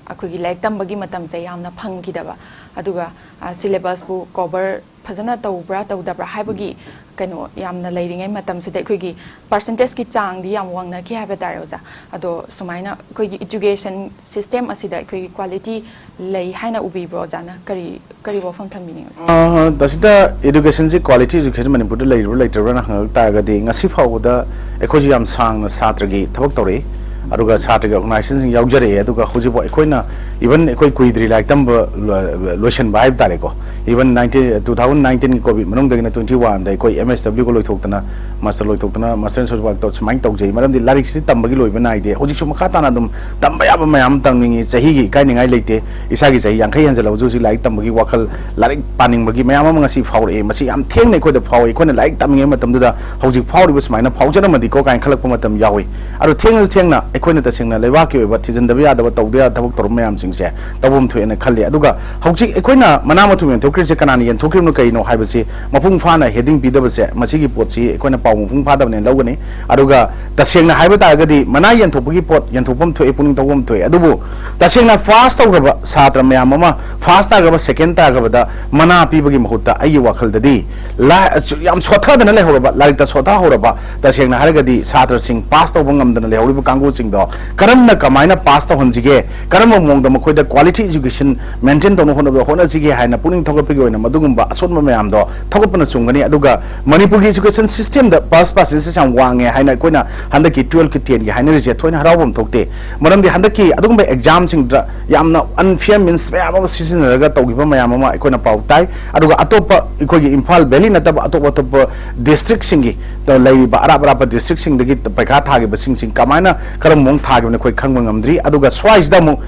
ꯑꯩꯈꯣꯏꯒꯤ ꯂꯥꯏꯔꯤꯛ ꯇꯝꯕꯒꯤ ꯃꯇꯝꯁꯦ ꯌꯥꯝꯅ ꯐꯪꯈꯤꯗꯕ, ꯑꯗꯨꯒ, ꯑ, ꯁꯤꯂꯦꯕꯁꯄꯨ ꯀꯣꯚꯔ ꯐꯖꯅ ꯇꯧꯕ꯭ꯔꯥ ꯇꯧꯗꯕ꯭ꯔꯥ ꯍꯥꯏꯕꯒꯤ ꯀꯩꯅꯣ ꯌꯥꯝꯅ ꯂꯩꯔꯤꯉꯩ ꯃꯇꯝꯁꯤꯗ ꯑꯩꯈꯣꯏꯒꯤ ꯄꯥꯔꯁꯦꯟꯇꯦꯖꯀꯤ ꯆꯥꯡꯗꯤ ꯌꯥꯝ ꯋꯥꯡꯅꯈꯤ ꯍꯥꯏꯕ ꯇꯥꯔꯦ ꯑꯣꯖꯥ꯫ ꯑꯗꯣ ꯁꯨꯃꯥꯏꯅ ꯑꯩꯈꯣꯏꯒꯤ ꯏꯖꯨꯀꯦꯁꯟ ꯁꯤꯁꯇꯦꯝ ꯑꯁꯤꯗ ꯑꯩꯈꯣꯏꯒꯤ ꯀ꯭ꯋꯥꯂꯤꯇꯤ ꯂꯩ ꯍꯥꯏꯅ ꯎꯕꯤꯕ꯭ꯔꯣ ꯑꯣꯖꯥꯅ? ꯀꯔꯤ, ꯀꯔꯤ ꯋꯥꯐꯝ ꯊꯝꯕꯤꯅꯤꯡꯉꯤ ꯑꯣꯖꯥ? ꯑ, ꯇꯁꯤꯗ ꯏꯗꯨꯀꯦꯁꯟꯁꯤ, ꯀ꯭ꯋꯥꯂꯤꯇꯤ ꯏꯗꯨꯀꯦꯁꯟ ꯃꯅꯤꯄꯨꯔꯗ ꯂꯩꯔꯤꯕ꯭ꯔꯥ ꯂꯩꯇ꯭ꯔꯕ꯭ꯔꯥꯅ ꯍꯪꯉꯛ ꯇꯥꯔꯒꯗꯤ, ꯉꯁꯤ ꯐꯥꯎꯕꯗ ꯑꯩꯈꯣꯏꯁꯨ ꯌꯥꯝ ꯁꯥꯡꯅ ꯁꯥꯇ꯭ꯔꯒꯤ ꯊꯕꯛ ꯇꯧꯔꯛꯏ, ꯑꯗꯨꯒ ꯁꯥꯇ꯭ꯔꯒꯤ ꯑꯣꯔꯒꯅꯥꯏꯖꯦꯁꯟꯁꯤꯡ ꯌꯥꯎꯖꯔꯛꯏ, ꯑꯗꯨꯒ ꯍꯧꯖꯤꯛꯐꯥꯎ ꯑꯩꯈꯣꯏꯅ Even ꯑꯩꯈꯣꯏ ꯀꯨꯏꯗ꯭ꯔꯤ ꯂꯥꯏꯔꯤꯛ ꯇꯝꯕ ꯂꯣ-, ꯂꯣꯏꯁꯤꯟꯕ ꯍꯥꯏꯕ ꯇꯥꯔꯦꯀꯣ꯫ Even nineteen, two thousand nineteenꯒꯤ COVID ꯃꯅꯨꯡꯗꯒꯤꯅ twenty oneꯗ ꯑꯩꯈꯣꯏ M S W ꯒ ꯂꯣꯏꯊꯣꯛꯇꯅ, master ꯂꯣꯏꯊꯣꯛꯇꯅ, master in social work ꯇꯧ-, ꯁꯨꯃꯥꯏꯅ ꯇꯧꯖꯩ꯫ ꯃꯔꯝꯗꯤ ꯂꯥꯏꯔꯤꯛꯁꯤꯗꯤ ꯇꯝꯕꯒꯤ ꯂꯣꯏꯕ ꯅꯥꯏꯗꯦ꯫ ꯍꯧꯖꯤꯛꯁꯨ ꯃꯈꯥ ꯇꯥꯅ ꯑꯗꯨꯝ ꯇꯝꯕ ꯌꯥꯕ ꯃꯌꯥꯝ ꯑꯃ ꯇꯝꯅꯤꯡꯉꯤ꯫ ꯆꯍꯤꯒꯤ ꯏꯀꯥꯏꯅꯤꯡꯉꯥꯏ ꯂꯩꯇꯦ꯫ ꯏꯁꯥꯒꯤ ꯆꯍꯤ ꯌꯥꯡꯈꯩ ꯍꯦꯟꯖꯜꯂꯕꯁꯨ ꯍꯧꯖꯤꯛ ꯂꯥꯏꯔꯤꯛ ꯇꯝꯕꯒꯤ ꯋꯥꯈꯜ, ꯂꯥꯏꯔꯤꯛ ꯄꯥꯅꯤꯡꯕꯒꯤ ꯃꯌꯥꯝ ꯑꯃ ꯉꯁꯤ ꯐꯥꯎꯔꯛꯑꯦ꯫ ꯃꯁꯤ ꯌꯥꯝ ꯊꯦꯡꯅ ꯑꯩꯈꯣꯏꯗ ꯐꯥꯎꯏ꯫ ꯑꯩꯈꯣꯏꯅ ꯂꯥꯏꯔꯤꯛ ꯇꯝꯃꯤꯉꯩ ꯃꯇꯝꯗꯨꯗ ꯍꯧꯖꯤꯛ ꯐꯥꯎꯔꯤꯕ ꯁꯨꯃꯥꯏꯅ ꯐꯥꯎꯖꯔꯝꯃꯗꯤꯀꯣ ꯀꯥꯏꯅ ꯈꯜꯂꯛꯄ ꯃꯇꯝ ꯌꯥꯎꯏ꯫ ꯑꯗꯣ ꯊꯦꯡꯉꯁꯨ ꯊꯦꯡꯅ ꯑꯩꯈꯣꯏꯅ ꯇꯁꯦꯡꯅ ꯂꯩꯕꯥꯛꯀꯤ ꯑꯣꯏꯕ ꯊꯤꯖꯤꯟꯗꯕ ꯌꯥꯗꯕ, ꯇꯧꯗ ꯌꯥꯗꯕ ꯊꯕꯛ ꯇꯧꯔꯝꯕ ꯃꯌꯥꯝꯁꯤꯡꯁꯦ ꯇꯧꯐꯝ ꯊꯣꯛꯑꯦꯅ ꯈꯜꯂꯤ꯫ ꯑꯗꯨꯒ ꯍꯧꯖꯤꯛ ꯑꯩꯈꯣꯏꯅ ꯃꯅꯥ ꯃꯊꯨꯝ ꯌꯦꯟꯊꯣꯛꯈ꯭ꯔꯤꯁꯦ ꯀꯅꯥꯅ ꯌꯦꯟꯊꯣꯛꯈ꯭ꯔꯤꯕꯅꯣ, ꯀꯩꯅꯣ ꯍꯥꯏꯕꯁꯤ ꯃꯄꯨꯡ ꯐꯥꯅ heading ꯄꯤꯗꯕꯁꯦ, ꯃꯁꯤꯒꯤ ꯄꯣꯠꯁꯤ ꯑꯩꯈꯣꯏꯅ ꯄꯥꯎ ꯃꯄꯨꯡ ꯐꯥꯗꯕꯅꯦꯅ ꯂꯧꯒꯅꯤ꯫ ꯑꯗꯨꯒ ꯇꯁꯦꯡꯅ ꯍꯥꯏꯕ ꯇꯥꯔꯒꯗꯤ ꯃꯅꯥ ꯌꯦꯟꯊꯣꯛꯄꯒꯤ ꯄꯣꯠ ꯌꯦꯟꯊꯣꯛꯐꯝ ꯊꯣꯛꯑꯦ, ꯄꯨꯛꯅꯤꯡ ꯊꯧꯐꯝ ꯊꯣꯛꯑꯦ꯫ ꯑꯗꯨꯕꯨ ꯇꯁꯦꯡꯅ pass ꯇꯧꯈ꯭ꯔꯕ ꯁꯥꯇ꯭ꯔ ꯃꯌꯥꯝ ꯑꯃ first ꯇꯥꯈ꯭ꯔꯕ, second ꯇꯥꯈ꯭ꯔꯕꯗ ꯃꯅꯥ ꯄꯤꯕꯒꯤ ꯃꯍꯨꯠꯇ ꯑꯩꯒꯤ ꯋꯥꯈꯜꯗꯗꯤ ꯂꯥ-, ꯌꯥꯝ ꯁꯣꯠꯊꯗꯅ ꯂꯩꯍꯧꯔꯕ, ꯂꯥꯏꯔꯤꯛꯇ ꯁꯣꯠꯊꯍꯧꯔꯕ, ꯇꯁꯦꯡꯅ ꯍꯥꯏꯔꯒꯗꯤ ꯁꯥꯇ꯭ꯔꯁꯤꯡ pass ꯇꯧꯕ ꯉꯝꯗꯅ ꯂꯩꯍꯧꯔꯤꯕ ꯀꯥꯡꯕꯨꯁꯤꯡꯗꯣ ꯀꯔꯝꯅ, ꯀꯃꯥꯏꯅ pass ꯇꯧꯍꯟꯁꯤꯒꯦ, ꯀꯔꯝꯕ ꯃꯑꯣꯡꯗ ꯃꯈꯣꯏꯗ quality education maintain ꯇꯧꯅꯕ ꯍꯣꯠꯅꯕ, ꯍꯣꯠꯅꯁꯤꯒꯦ ꯍꯥꯏꯅ ꯄꯨꯛꯅꯤꯡ ꯊꯧꯒꯠꯄꯒꯤ ꯑꯣꯏꯅ ꯃꯗꯨꯒꯨꯝꯕ ꯑꯁꯣꯟꯕ ꯃꯌꯥꯝꯗꯣ ꯊꯧꯒꯠꯄꯅ ꯆꯨꯝꯒꯅꯤ꯫ ꯑꯗꯨꯒ ꯃꯅꯤꯄꯨꯔꯒꯤ education systemꯗ pass percentage ꯌꯥꯝ ꯋꯥꯡꯉꯦ ꯍꯥꯏꯅ ꯑꯩꯈꯣꯏꯅ ꯍꯟꯗꯛꯀꯤ twelfth ꯀꯤ, ten ꯒꯤ ꯍꯥꯏꯅꯔꯤꯁꯦ ꯊꯣꯏꯅ ꯍꯔꯥꯎꯐꯝ ꯊꯣꯛꯇꯦ꯫ ꯃꯔꯝꯗꯤ ꯍꯟꯗꯛꯀꯤ ꯑꯗꯨꯒꯨꯝꯕ examꯁꯤꯡꯗ ꯌꯥꯝꯅ unfair means ꯃꯌꯥꯝ ꯑꯃ ꯁꯤꯖꯤꯟꯅꯔꯒ ꯇꯧꯈꯤꯕ ꯃꯌꯥꯝ ꯑꯃ ꯑꯩꯈꯣꯏꯅ ꯄꯥꯎ ꯇꯥꯏ꯫ ꯑꯗꯨꯒ ꯑꯇꯣꯞꯄ ꯑꯩꯈꯣꯏꯒꯤ ꯏꯝꯐꯥꯜ valley ꯅꯠꯇꯕ ꯑꯇꯣꯞ ꯑꯇꯣꯞꯄ districtꯁꯤꯡꯒꯤ ꯂꯩꯔꯤꯕ ꯑꯔꯥꯞ ꯑꯔꯥꯞꯄ districtꯁꯤꯡꯗꯒꯤ ꯄꯩꯈꯥ ꯊꯥꯈꯤꯕꯁꯤꯡꯁꯤ ꯀꯃꯥꯏꯅ, ꯀꯔꯝꯕ ꯃꯑꯣꯡ ꯊꯥꯈꯤꯕꯅꯣ ꯑꯩꯈꯣꯏ ꯈꯪꯕ ꯉꯝꯗ꯭ꯔꯤ꯫ ꯑꯗꯨꯒ ꯁ꯭ꯋꯥꯏꯁꯤꯗ ꯑꯃꯨꯛ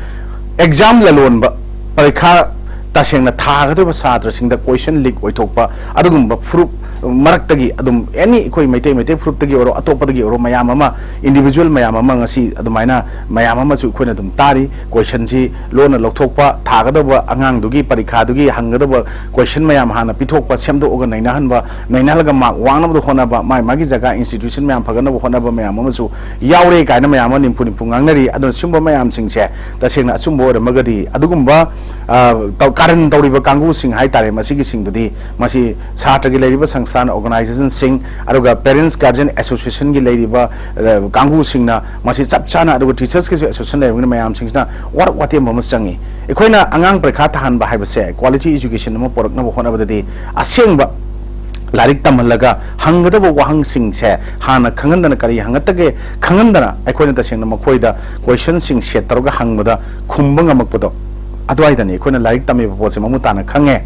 exam ꯂꯂꯣꯟꯕ, ꯄꯔꯤꯈꯥ ꯇꯁꯦꯡꯅ ꯊꯥꯒꯗꯧꯔꯤꯕ ꯁꯥꯇ꯭ꯔꯁꯤꯡꯗ question leak ꯑꯣꯏꯊꯣꯛꯄ, ꯑꯗꯨꯒꯨꯝꯕ ꯐꯨꯔꯨꯞ ꯃꯔꯛꯇꯒꯤ ꯑꯗꯨꯝ any ꯑꯩꯈꯣꯏ ꯃꯩꯇꯩ, ꯃꯩꯇꯩ ꯐꯨꯔꯨꯞꯇꯒꯤ ꯑꯣꯏꯔꯣ, ꯑꯇꯣꯞꯄꯗꯒꯤ ꯑꯣꯏꯔꯣ, ꯃꯌꯥꯝ ꯑꯃ, individual ꯃꯌꯥꯝ ꯑꯃ ꯉꯁꯤ ꯑꯗꯨꯃꯥꯏꯅ ꯃꯌꯥꯝ ꯑꯃꯁꯨ ꯑꯩꯈꯣꯏꯅ ꯑꯗꯨꯝ ꯇꯥꯔꯤ꯫ Questionꯁꯤ ꯂꯣꯟꯅ ꯂꯧꯊꯣꯛꯄ, ꯊꯥꯒꯗꯧꯕ ꯑꯉꯥꯡꯗꯨꯒꯤ ꯄꯔꯤꯈꯥꯗꯨꯒꯤ ꯍꯪꯒꯗꯧꯕ question ꯃꯌꯥꯝ ꯍꯥꯟꯅ ꯄꯤꯊꯣꯛꯄ, ꯁꯦꯝꯗꯣꯛꯑꯒ ꯅꯩꯅꯍꯟꯕ, ꯅꯩꯅꯍꯜꯂꯒ mark ꯋꯥꯡꯅꯕꯗ ꯍꯣꯠꯅꯕ, ꯃꯥꯏ ꯃꯥꯒꯤ ꯖꯒꯥ institution ꯃꯌꯥꯝ ꯐꯒꯠꯅꯕ ꯍꯣꯠꯅꯕ ꯃꯌꯥꯝ ꯑꯃꯁꯨ ꯌꯥꯎꯔꯦ ꯀꯥꯏꯅ ꯃꯌꯥꯝ ꯑꯃ ꯅꯤꯝꯐꯨ ꯅꯤꯝꯐꯨ ꯉꯥꯡꯅꯔꯤ꯫ ꯑꯗꯨꯅ ꯁꯤꯒꯨꯝꯕ ꯃꯌꯥꯝꯁꯤꯡꯁꯦ ꯇꯁꯦꯡꯅ ꯑꯆꯨꯝꯕ ꯑꯣꯏꯔꯝꯃꯒꯗꯤ ꯑꯗꯨꯒꯨꯝꯕ, ꯑ, ꯇꯧ-, ꯀꯥꯔꯟ ꯇꯧꯔꯤꯕ ꯀꯥꯡꯕꯨꯁꯤꯡ ꯍꯥꯏꯇꯥꯔꯦ, ꯃꯁꯤꯒꯤꯁꯤꯡꯗꯨꯗꯤ, ꯃꯁꯤ ꯁꯥꯇ꯭ꯔꯒꯤ ꯂꯩꯔꯤꯕ ꯁꯪꯁꯊꯥꯟ, organizationꯁꯤꯡ, ꯑꯗꯨꯒ parents guardian associationꯒꯤ ꯂꯩꯔꯤꯕ, ꯑ, ꯀꯥꯡꯕꯨꯁꯤꯡꯅ ꯃꯁꯤ ꯆꯞ ꯆꯥꯅ, ꯑꯗꯨꯒ teachersꯀꯤꯁꯨ association ꯂꯩꯔꯕꯅꯤꯅ ꯃꯌꯥꯝꯁꯤꯡꯁꯤꯅ ꯋꯥꯔꯛ ꯋꯥꯇꯦꯝꯕ ꯑꯃ ꯆꯪꯉꯤ꯫ ꯑꯩꯈꯣꯏꯅ ꯑꯉꯥꯡ ꯄꯔꯤꯈꯥ ꯊꯥꯍꯟꯕ ꯍꯥꯏꯕꯁꯦ quality education ꯑꯃ ꯄꯨꯔꯛꯅꯕ ꯍꯣꯠꯅꯕꯗꯗꯤ ꯑꯁꯦꯡꯕ ꯂꯥꯏꯔꯤꯛ ꯇꯝꯍꯜꯂꯒ ꯍꯪꯒꯗꯕ ꯋꯥꯍꯪꯁꯤꯡꯁꯦ ꯍꯥꯟꯅ ꯈꯪꯍꯟꯗꯅ, ꯀꯔꯤ ꯍꯪꯉꯛꯇꯒꯦ ꯈꯪꯍꯟꯗꯅ, ꯑꯩꯈꯣꯏꯅ ꯇꯁꯦꯡꯅ ꯃꯈꯣꯏꯗ questionꯁꯤꯡ set ꯇꯧꯔꯒ ꯍꯪꯕꯗ ꯈꯨꯝꯕ ꯉꯝꯃꯛꯄꯗꯣ, ꯑꯗꯨꯋꯥꯏꯗꯅꯤ ꯑꯩꯈꯣꯏꯅ ꯂꯥꯏꯔꯤꯛ ꯇꯝꯃꯤꯕ ꯄꯣꯠꯁꯦ ꯃꯃꯨꯠ ꯇꯥꯅ ꯈꯪꯉꯦ,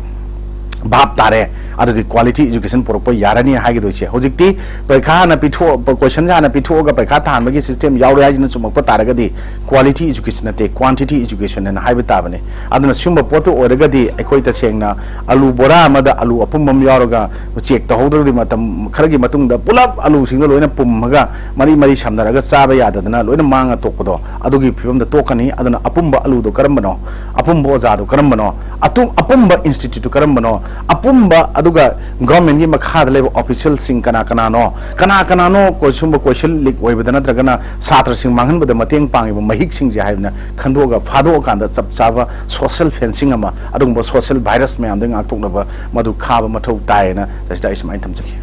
ꯚꯥꯞ ꯇꯥꯔꯦ, ꯑꯗꯨꯗꯤ quality education ꯄꯨꯔꯛꯄ ꯌꯥꯔꯅꯤ ꯍꯥꯏꯒꯗꯣꯏꯁꯦ꯫ ꯍꯧꯖꯤꯛꯇꯤ ꯄꯔꯤꯈꯥ ꯍꯥꯟꯅ ꯄꯤꯊꯣꯛ-, questionꯁꯦ ꯍꯥꯟꯅ ꯄꯤꯊꯣꯛꯑꯒ ꯄꯔꯤꯈꯥ ꯊꯥꯍꯟꯕꯒꯤ system ꯌꯥꯎꯔꯦ ꯍꯥꯏꯁꯤꯅ ꯆꯨꯝꯃꯛꯄ ꯇꯥꯔꯒꯗꯤ quality education ꯅꯠꯇꯦ, quantity education ꯍꯥꯏꯅ ꯍꯥꯏꯕ ꯇꯥꯕꯅꯤ꯫ ꯑꯗꯨꯅ ꯁꯤꯒꯨꯝꯕ ꯄꯣꯠꯇꯨ ꯑꯣꯏꯔꯒꯗꯤ ꯑꯩꯈꯣꯏ ꯇꯁꯦꯡꯅ ꯑꯂꯨ ꯕꯣꯔꯥ ꯑꯃꯗ ꯑꯂꯨ ꯑꯄꯨꯝꯕ ꯑꯃ ꯌꯥꯎꯔꯒ check ꯇꯧꯍꯧꯗ꯭ꯔꯒꯗꯤ ꯃꯇꯝ ꯈꯔꯒꯤ ꯃꯇꯨꯡꯗ ꯄꯨꯂꯞ ꯑꯂꯨꯁꯤꯡꯗꯣ ꯂꯣꯏꯅ ꯄꯨꯝꯃꯒ ꯃꯔꯤ ꯃꯔꯤ ꯁꯝꯅꯔꯒ ꯆꯥꯕ ꯌꯥꯗꯗꯅ ꯂꯣꯏꯅ ꯃꯥꯡꯉ ꯇꯣꯛꯄꯗꯣ, ꯑꯗꯨꯒꯤ ꯐꯤꯕꯝꯗ ꯇꯣꯛꯀꯅꯤ꯫ ꯑꯗꯨꯅ ꯑꯄꯨꯝꯕ ꯑꯂꯨꯗꯣ ꯀꯔꯝꯕꯅꯣ, ꯑꯄꯨꯝꯕ ꯑꯣꯖꯥꯗꯣ ꯀꯔꯝꯕꯅꯣ, ꯑꯇꯨ-, ꯑꯄꯨꯝꯕ instituteꯇꯨ ꯀꯔꯝꯕꯅꯣ, ꯑꯄꯨꯝꯕ ꯑꯗꯨꯒ governmentꯀꯤ ꯃꯈꯥꯗ ꯂꯩꯕ officialꯁꯤꯡ ꯀꯅꯥ ꯀꯅꯥꯅꯣ, ꯀꯅꯥ ꯀꯅꯥꯅꯣ ꯀꯣ-, ꯁꯨꯝꯕ question leak ꯑꯣꯏꯕꯗ ꯅꯠꯇ꯭ꯔꯒꯅ ꯁꯥꯇ꯭ꯔꯁꯤꯡ ꯃꯥꯡꯍꯟꯕꯗ ꯃꯇꯦꯡ ꯄꯥꯡꯉꯤꯕ ꯃꯍꯤꯛꯁꯤꯡꯁꯦ ꯍꯥꯏꯗꯅ ꯈꯟꯗꯣꯛꯑꯒ ꯐꯥꯗꯣꯛꯑꯀꯥꯟꯗ ꯆꯞ ꯆꯥꯕ social fencing ꯑꯃ, ꯑꯗꯨꯒꯨꯝꯕ social virus ꯃꯌꯥꯝꯗꯒꯤ ꯉꯥꯛꯊꯣꯛꯅꯕ ꯃꯗꯨ ꯈꯥꯕ ꯃꯊꯧ ꯇꯥꯏꯌꯦꯅ ꯁꯤꯗ ꯑꯩ ꯁꯨꯃꯥꯏꯅ ꯊꯝꯖꯒꯦ꯫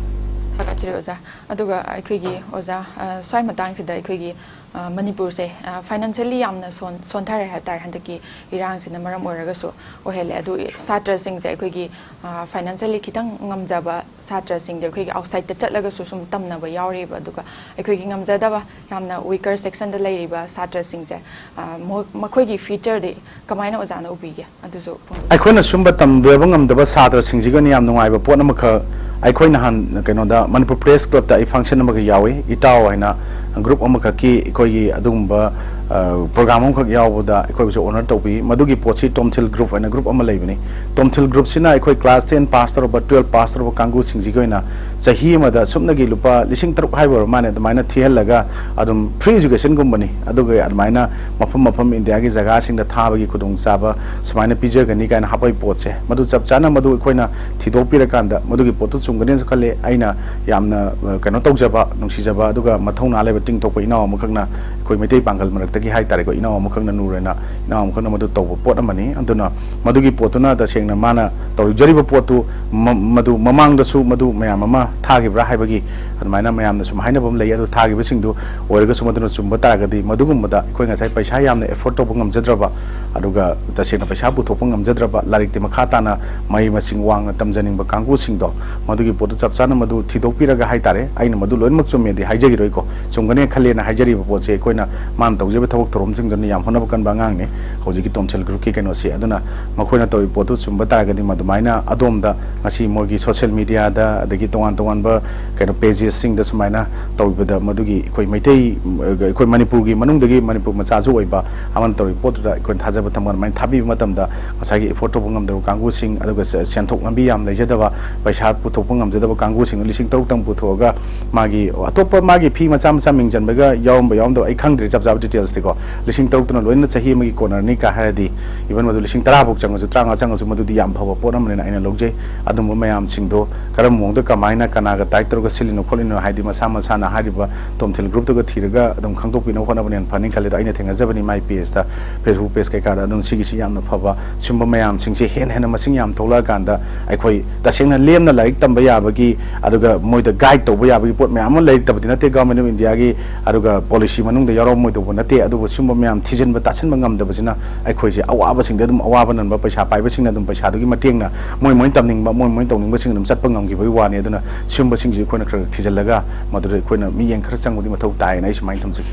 ꯊꯥꯒꯠꯆꯔꯤ ꯑꯣꯖꯥ꯫ ꯑꯗꯨꯒ ꯑꯩꯈꯣꯏꯒꯤ ꯑꯣꯖꯥ, ꯑ, ꯁ꯭ꯋꯥꯏ ꯃꯇꯥꯡꯁꯤꯗ ꯑꯩꯈꯣꯏꯒꯤ, ꯑ, ꯃꯅꯤꯄꯨꯔꯁꯦ, ꯑ, financially ꯌꯥꯝꯅ ꯁꯣꯟ-, ꯁꯣꯟꯊꯔꯦ ꯍꯥꯏꯕ ꯇꯥꯔꯦ ꯍꯟꯗꯛꯀꯤ ꯏꯔꯥꯡꯁꯤꯅ ꯃꯔꯝ ꯑꯣꯏꯔꯒꯁꯨ ꯑꯣꯏꯍꯜꯂꯦ꯫ ꯑꯗꯨ ꯁꯥꯇ꯭ꯔꯁꯤꯡꯁꯦ ꯑꯩꯈꯣꯏꯒꯤ, ꯑ, financially ꯈꯤꯇꯪ ꯉꯝꯖꯕ ꯁꯥꯇ꯭ꯔꯁꯤꯡꯗꯤ ꯑꯩꯈꯣꯏꯒꯤ outsideꯇ ꯆꯠꯂꯒꯁꯨ ꯁꯨꯝ ꯇꯝꯅꯕ ꯌꯥꯎꯔꯤꯕ, ꯑꯗꯨꯒ ꯑꯩꯈꯣꯏꯒꯤ ꯉꯝꯖꯗꯕ ꯌꯥꯝꯅ weaker sectionꯗ ꯂꯩꯔꯤꯕ ꯁꯥꯇ꯭ꯔꯁꯤꯡꯁꯦ, ꯑ, ꯃꯣ-, ꯃꯈꯣꯏꯒꯤ futureꯗꯤ ꯀꯃꯥꯏꯅ ꯑꯣꯖꯥꯅ ꯎꯕꯤꯒꯦ? ꯑꯗꯨꯁꯨ ꯐꯣꯡꯗꯣꯛꯄꯤꯌꯨ꯫ ꯑꯩꯈꯣꯏꯅ ꯁꯨꯝꯕ ꯇꯝꯕꯤꯕ ꯉꯝꯗꯕ ꯁꯥꯇ꯭ꯔꯁꯤꯡꯁꯤꯒꯤ ꯑꯣꯏꯅ ꯌꯥꯝ ꯅꯨꯡꯉꯥꯏꯕ ꯄꯣꯠ ꯑꯃꯈꯛ, ꯑꯩꯈꯣꯏ ꯅꯍꯥꯟ ꯀꯩꯅꯣꯗ ꯃꯅꯤꯄꯨꯔ Press Clubꯇ ꯑꯩ function ꯑꯃꯈꯛ ꯌꯥꯎꯏ, ꯏꯇꯥꯎ ꯍꯥꯏꯅ group ꯑꯃꯈꯛꯀꯤ ꯑꯩꯈꯣꯏꯒꯤ ꯑꯗꯨꯒꯨꯝꯕ, ꯑ, program ꯑꯃꯈꯛ ꯌꯥꯎꯕꯗ ꯑꯩꯈꯣꯏꯕꯨꯁꯨ honour ꯇꯧꯕꯤ꯫ ꯃꯗꯨꯒꯤ ꯄꯣꯠꯁꯤ ꯇꯣꯝꯊꯤꯜ group ꯍꯥꯏꯅ group ꯑꯃ ꯂꯩꯕꯅꯤ꯫ ꯇꯣꯝꯊꯤꯜ groupꯁꯤꯅ ꯑꯩꯈꯣꯏ class ten pass ꯇꯧꯔꯕ, twelve pass ꯇꯧꯔꯕ ꯀꯥꯡꯕꯨꯁꯤꯡꯁꯤꯒꯤ ꯑꯣꯏꯅ ꯆꯍꯤ ꯑꯃꯗ ꯁꯨꯞꯅꯒꯤ ꯂꯨꯄꯥ ꯂꯤꯁꯤꯡ ꯇꯔꯨꯛ ꯍꯥꯏꯕ ꯑꯣꯏꯔ ꯃꯥꯜꯂꯦ, ꯑꯗꯨꯃꯥꯏꯅ ꯊꯤꯍꯜꯂꯒ ꯑꯗꯨꯝ free educationꯒꯨꯝꯕꯅꯤ꯫ ꯑꯗꯨꯒ ꯑꯗꯨꯃꯥꯏꯅ ꯃꯐꯝ ꯃꯐꯝ ꯏꯟꯗꯤꯌꯥꯒꯤ ꯖꯒꯥꯁꯤꯡꯗ ꯊꯥꯕꯒꯤ ꯈꯨꯗꯣꯡꯆꯥꯕ ꯁꯨꯃꯥꯏꯅ ꯄꯤꯖꯒꯅꯤ ꯀꯥꯏꯅ ꯍꯥꯞꯄꯒꯤ ꯄꯣꯠꯁꯦ, ꯃꯗꯨ ꯆꯞ ꯆꯥꯅ ꯃꯗꯨ ꯑꯩꯈꯣꯏꯅ ꯊꯤꯗꯣꯛꯄꯤꯔꯀꯥꯟꯗ ꯃꯗꯨꯒꯤ ꯄꯣꯠꯇꯨ ꯆꯨꯝꯒꯅꯤꯅꯁꯨ ꯈꯜꯂꯤ꯫ ꯑꯩꯅ ꯌꯥꯝꯅ, ꯑ, ꯀꯩꯅꯣ ꯇꯧꯖꯕ, ꯅꯨꯡꯁꯤꯖꯕ, ꯑꯗꯨꯒ ꯃꯊꯧꯅꯥ ꯂꯩꯕ ꯇꯤꯡꯊꯣꯛꯄ ꯏꯅꯥꯎ ꯑꯃꯈꯛꯅ, ꯑꯩꯈꯣꯏ ꯃꯩꯇꯩ ꯄꯥꯡꯒꯜ ꯃꯔꯛꯇꯒꯤ ꯍꯥꯏꯇꯥꯔꯦꯀꯣ, ꯏꯅꯥꯎ ꯑꯃꯈꯛꯅ ꯅꯨꯔꯦꯅ ꯏꯅꯥꯎ ꯑꯃꯈꯛꯅ ꯃꯗꯨ ꯇꯧꯕ ꯄꯣꯠ ꯑꯃꯅꯤ꯫ ꯑꯗꯨꯅ ꯃꯗꯨꯒꯤ ꯄꯣꯠꯇꯨꯅ ꯇꯁꯦꯡꯅ ꯃꯥꯅ ꯇꯧꯖꯔꯤꯕ ꯄꯣꯠꯇꯨ ꯃ-, ꯃꯗꯨ ꯃꯃꯥꯡꯗꯁꯨ ꯃꯗꯨ ꯃꯌꯥꯝ ꯑꯃ ꯊꯥꯈꯤꯕ꯭ꯔꯥ ꯍꯥꯏꯕꯒꯤ ꯑꯗꯨꯃꯥꯏꯅ ꯃꯌꯥꯝꯅ ꯁꯨꯝ ꯍꯥꯏꯅꯕ ꯑꯃ ꯂꯩ꯫ ꯑꯗꯨ ꯊꯥꯈꯤꯕꯁꯤꯡꯗꯨ ꯑꯣꯏꯔꯒꯁꯨ ꯃꯗꯨꯅ ꯆꯨꯝꯕ ꯇꯥꯔꯒꯗꯤ ꯃꯗꯨꯒꯨꯝꯕꯗ ꯑꯩꯈꯣꯏ ꯉꯁꯥꯏ ꯄꯩꯁꯥ ꯌꯥꯝꯅ afford ꯇꯧꯕ ꯉꯝꯖꯗ꯭ꯔꯕ, ꯑꯗꯨꯒ ꯇꯁꯦꯡꯅ ꯄꯩꯁꯥ ꯄꯨꯊꯣꯛꯄ ꯉꯝꯖꯗ꯭ꯔꯕ, ꯂꯥꯏꯔꯤꯛꯇꯤ ꯃꯈꯥ ꯇꯥꯅ ꯃꯍꯩ ꯃꯁꯤꯡ ꯋꯥꯡꯅ ꯇꯝꯖꯅꯤꯡꯕ ꯀꯥꯡꯕꯨꯁꯤꯡꯗꯣ, ꯃꯗꯨꯒꯤ ꯄꯣꯠꯇꯨ ꯆꯞ ꯆꯥꯅ ꯃꯗꯨ ꯊꯤꯗꯣꯛꯄꯤꯔꯒ ꯍꯥꯏꯇꯥꯔꯦ꯫ ꯑꯩꯅ ꯃꯗꯨ ꯂꯣꯏꯅꯃꯛ ꯆꯨꯝꯃꯦꯗꯤ ꯍꯥꯏꯖꯈꯤꯔꯣꯏꯀꯣ, ꯆꯨꯝꯒꯅꯤ ꯈꯜꯂꯦꯅ ꯍꯥꯏꯖꯔꯤꯕ ꯄꯣꯠꯁꯦ ꯑꯩꯈꯣꯏꯅ ꯃꯥꯅ ꯇꯧꯖꯔꯤꯕ ꯊꯕꯛ ꯊꯧꯔꯝꯁꯤꯡꯗꯨꯅ ꯌꯥꯝ ꯍꯣꯠꯅꯕ ꯀꯟꯕ ꯑꯉꯥꯡꯅꯤ꯫ ꯍꯧꯖꯤꯛꯀꯤ ꯇꯣꯝꯊꯤꯜ ꯒ꯭ꯔꯨꯞꯀꯤ ꯀꯩꯅꯣꯁꯦ, ꯑꯗꯨꯅ ꯃꯈꯣꯏꯅ ꯇꯧꯔꯤꯕ ꯄꯣꯠꯇꯨ ꯆꯨꯝꯕ ꯇꯥꯔꯒꯗꯤ ꯃꯗꯨꯃꯥꯏꯅ ꯑꯗꯣꯝꯗ ꯉꯁꯤ ꯃꯣꯏꯒꯤ ꯁꯣꯁꯤꯌꯦꯜ ꯃꯤꯗꯤꯌꯥꯗ ꯑꯗꯒꯤ ꯇꯣꯉꯥꯟ ꯇꯣꯉꯥꯟꯕ ꯀꯩꯅꯣ ꯄꯦꯖꯦꯁꯁꯤꯡꯗ ꯁꯨꯃꯥꯏꯅ ꯇꯧꯕꯗ ꯃꯗꯨꯒꯤ ꯑꯩꯈꯣꯏ ꯃꯩꯇꯩ, ꯑꯩꯈꯣꯏ ꯃꯅꯤꯄꯨꯔꯒꯤ ꯃꯅꯨꯡꯗꯒꯤ ꯃꯅꯤꯄꯨꯔ ꯃꯆꯥꯁꯨ ꯑꯣꯏꯕ ꯑꯃꯅ ꯇꯧꯔꯤꯕ ꯄꯣꯠꯇꯨꯗ ꯑꯩꯈꯣꯏꯅ ꯊꯥꯖꯕ ꯊꯝꯕ ꯑꯗꯨꯃꯥꯏꯅ ꯊꯥꯕꯤꯕ ꯃꯇꯝꯗ ꯉꯁꯥꯏꯒꯤ ꯑꯦꯐꯣꯔꯠ ꯇꯧꯕ ꯉꯝꯗꯕ ꯀꯥꯡꯕꯨꯁꯤꯡ, ꯑꯗꯨꯒ ꯁꯦ-, ꯁꯦꯟꯊꯣꯛ ꯂꯝꯕꯤ ꯌꯥꯝ ꯂꯩꯖꯗꯕ, ꯄꯩꯁꯥ ꯄꯨꯊꯣꯛꯄ ꯉꯝꯖꯗꯕ ꯀꯥꯡꯕꯨꯁꯤꯡꯗꯨ ꯂꯤꯁꯤꯡ ꯇꯔꯨꯛꯇꯪ ꯄꯨꯊꯣꯛꯑꯒ ꯃꯥꯒꯤ ꯑꯇꯣꯞꯄ ꯃꯥꯒꯤ ꯐꯤ ꯃꯆꯥ ꯃꯆꯥ ꯃꯤꯡ ꯆꯟꯕꯒ ꯌꯥꯎꯔꯝꯕ ꯌꯥꯎꯔꯝꯗꯕ ꯑꯩ ꯈꯪꯗ꯭ꯔꯦ ꯆꯞ ꯆꯥꯕ ꯗꯤꯇꯦꯜꯁꯇꯤꯀꯣ꯫ ꯂꯤꯁꯤꯡ ꯇꯔꯨꯛꯇꯨꯅ ꯂꯣꯏꯅ ꯆꯍꯤ ꯑꯃꯒꯤ ꯀꯣꯟꯅꯔꯅꯤ ꯀꯥ ꯍꯥꯏꯔꯗꯤ, ꯏꯚꯟ ꯃꯗꯨ ꯂꯤꯁꯤꯡ ꯇꯔꯥ ꯐꯥꯎ ꯆꯪꯉꯁꯨ, ꯇꯔꯥꯃꯉꯥ ꯆꯪꯉꯁꯨ, ꯃꯗꯨꯗꯤ ꯌꯥꯝ ꯐꯕ ꯄꯣꯠ ꯑꯃꯅꯦꯅ ꯑꯩꯅ ꯂꯧꯖꯩ꯫ ꯑꯗꯨꯝꯕ ꯃꯌꯥꯝꯁꯤꯡꯗꯣ ꯀꯔꯝꯕ ꯃꯑꯣꯡꯗ ꯀꯃꯥꯏꯅ ꯀꯅꯥꯒ ꯇꯥꯏꯠ ꯇꯧꯔꯒ ꯁꯤꯜꯂꯤꯅꯣ ꯈꯣꯠꯂꯤꯅꯣ ꯍꯥꯏꯗꯤ ꯃꯁꯥ ꯃꯁꯥꯅ ꯍꯥꯏꯔꯤꯕ ꯇꯣꯝꯊꯤꯜ ꯒ꯭ꯔꯨꯞꯇꯨꯒ ꯊꯤꯔꯒ ꯑꯗꯨꯝ ꯈꯪꯗꯣꯛꯄꯤꯅꯕ ꯍꯣꯠꯅꯕꯅ ꯍꯦꯟꯅ ꯐꯅꯤ ꯈꯜꯂꯦ꯫ ꯑꯗꯣ ꯑꯩꯅ ꯊꯦꯡꯅꯖꯕꯅꯤ ꯃꯥꯏ ꯄꯦꯖꯇ, ꯐꯦꯁꯕꯨꯛ ꯄꯦꯖ ꯀꯩꯀꯥꯗ꯫ ꯑꯗꯨꯝ ꯁꯤꯒꯤꯁꯤ ꯌꯥꯝꯅ ꯐꯕ, ꯁꯤꯒꯨꯝꯕ ꯃꯌꯥꯝꯁꯤꯡꯁꯦ ꯍꯦꯟꯅ ꯍꯦꯟꯅ ꯃꯁꯤꯡ ꯌꯥꯝ ꯊꯣꯛꯂꯛꯑꯀꯥꯟꯗ ꯑꯩꯈꯣꯏ ꯇꯁꯦꯡꯅ ꯂꯦꯝꯅ ꯂꯥꯏꯔꯤꯛ ꯇꯝꯕ ꯌꯥꯕꯒꯤ, ꯑꯗꯨꯒ ꯃꯣꯏꯗ ꯒꯥꯏꯗ ꯇꯧꯕ ꯌꯥꯕꯒꯤ ꯄꯣꯠ ꯃꯌꯥꯝ ꯑꯃ ꯂꯩꯔꯛꯇꯕꯗꯤ ꯅꯠꯇꯦ꯫ Government of Indiaꯒꯤ ꯑꯗꯨꯒ ꯄꯣꯂꯤꯁꯤ ꯃꯅꯨꯡꯗ ꯌꯥꯎꯔꯝꯃꯣꯏꯗꯧꯕ ꯅꯠꯇꯦ꯫ ꯑꯗꯨꯕꯨ ꯁꯤꯒꯨꯝꯕ ꯃꯌꯥꯝ ꯊꯤꯖꯤꯟꯕ ꯇꯥꯁꯤꯟꯕ ꯉꯝꯗꯕꯁꯤꯅ ꯑꯩꯈꯣꯏꯁꯦ ꯑꯋꯥꯕꯁꯤꯡꯗ ꯑꯗꯨꯝ ꯑꯋꯥꯕ ꯅꯟꯕ, ꯄꯩꯁꯥ ꯄꯥꯏꯕꯁꯤꯡꯅ ꯑꯗꯨꯝ ꯄꯩꯁꯥꯗꯨꯒꯤ ꯃꯇꯦꯡꯅ ꯃꯣꯏ ꯃꯣꯏ ꯇꯝꯅꯤꯡꯕ, ꯃꯣꯏ ꯃꯣꯏ ꯇꯧꯅꯤꯡꯕꯁꯤꯡ ꯑꯗꯨꯝ ꯆꯠꯄ ꯉꯝꯈꯤꯕꯒꯤ ꯋꯥꯅꯤ꯫ ꯑꯗꯨꯅ ꯁꯤꯒꯨꯝꯕꯁꯤꯡꯁꯤ ꯑꯩꯈꯣꯏꯅ ꯈꯔ ꯈꯔ ꯊꯤꯖꯤꯜꯂꯒ ꯃꯗꯨꯗ ꯑꯩꯈꯣꯏꯅ ꯃꯤꯠꯌꯦꯡ ꯈꯔ ꯆꯪꯕꯗꯤ ꯃꯊꯧ ꯇꯥꯏꯌꯦꯅ ꯑꯩ ꯁꯨꯃꯥꯏꯅ ꯊꯝꯖꯒꯦ꯫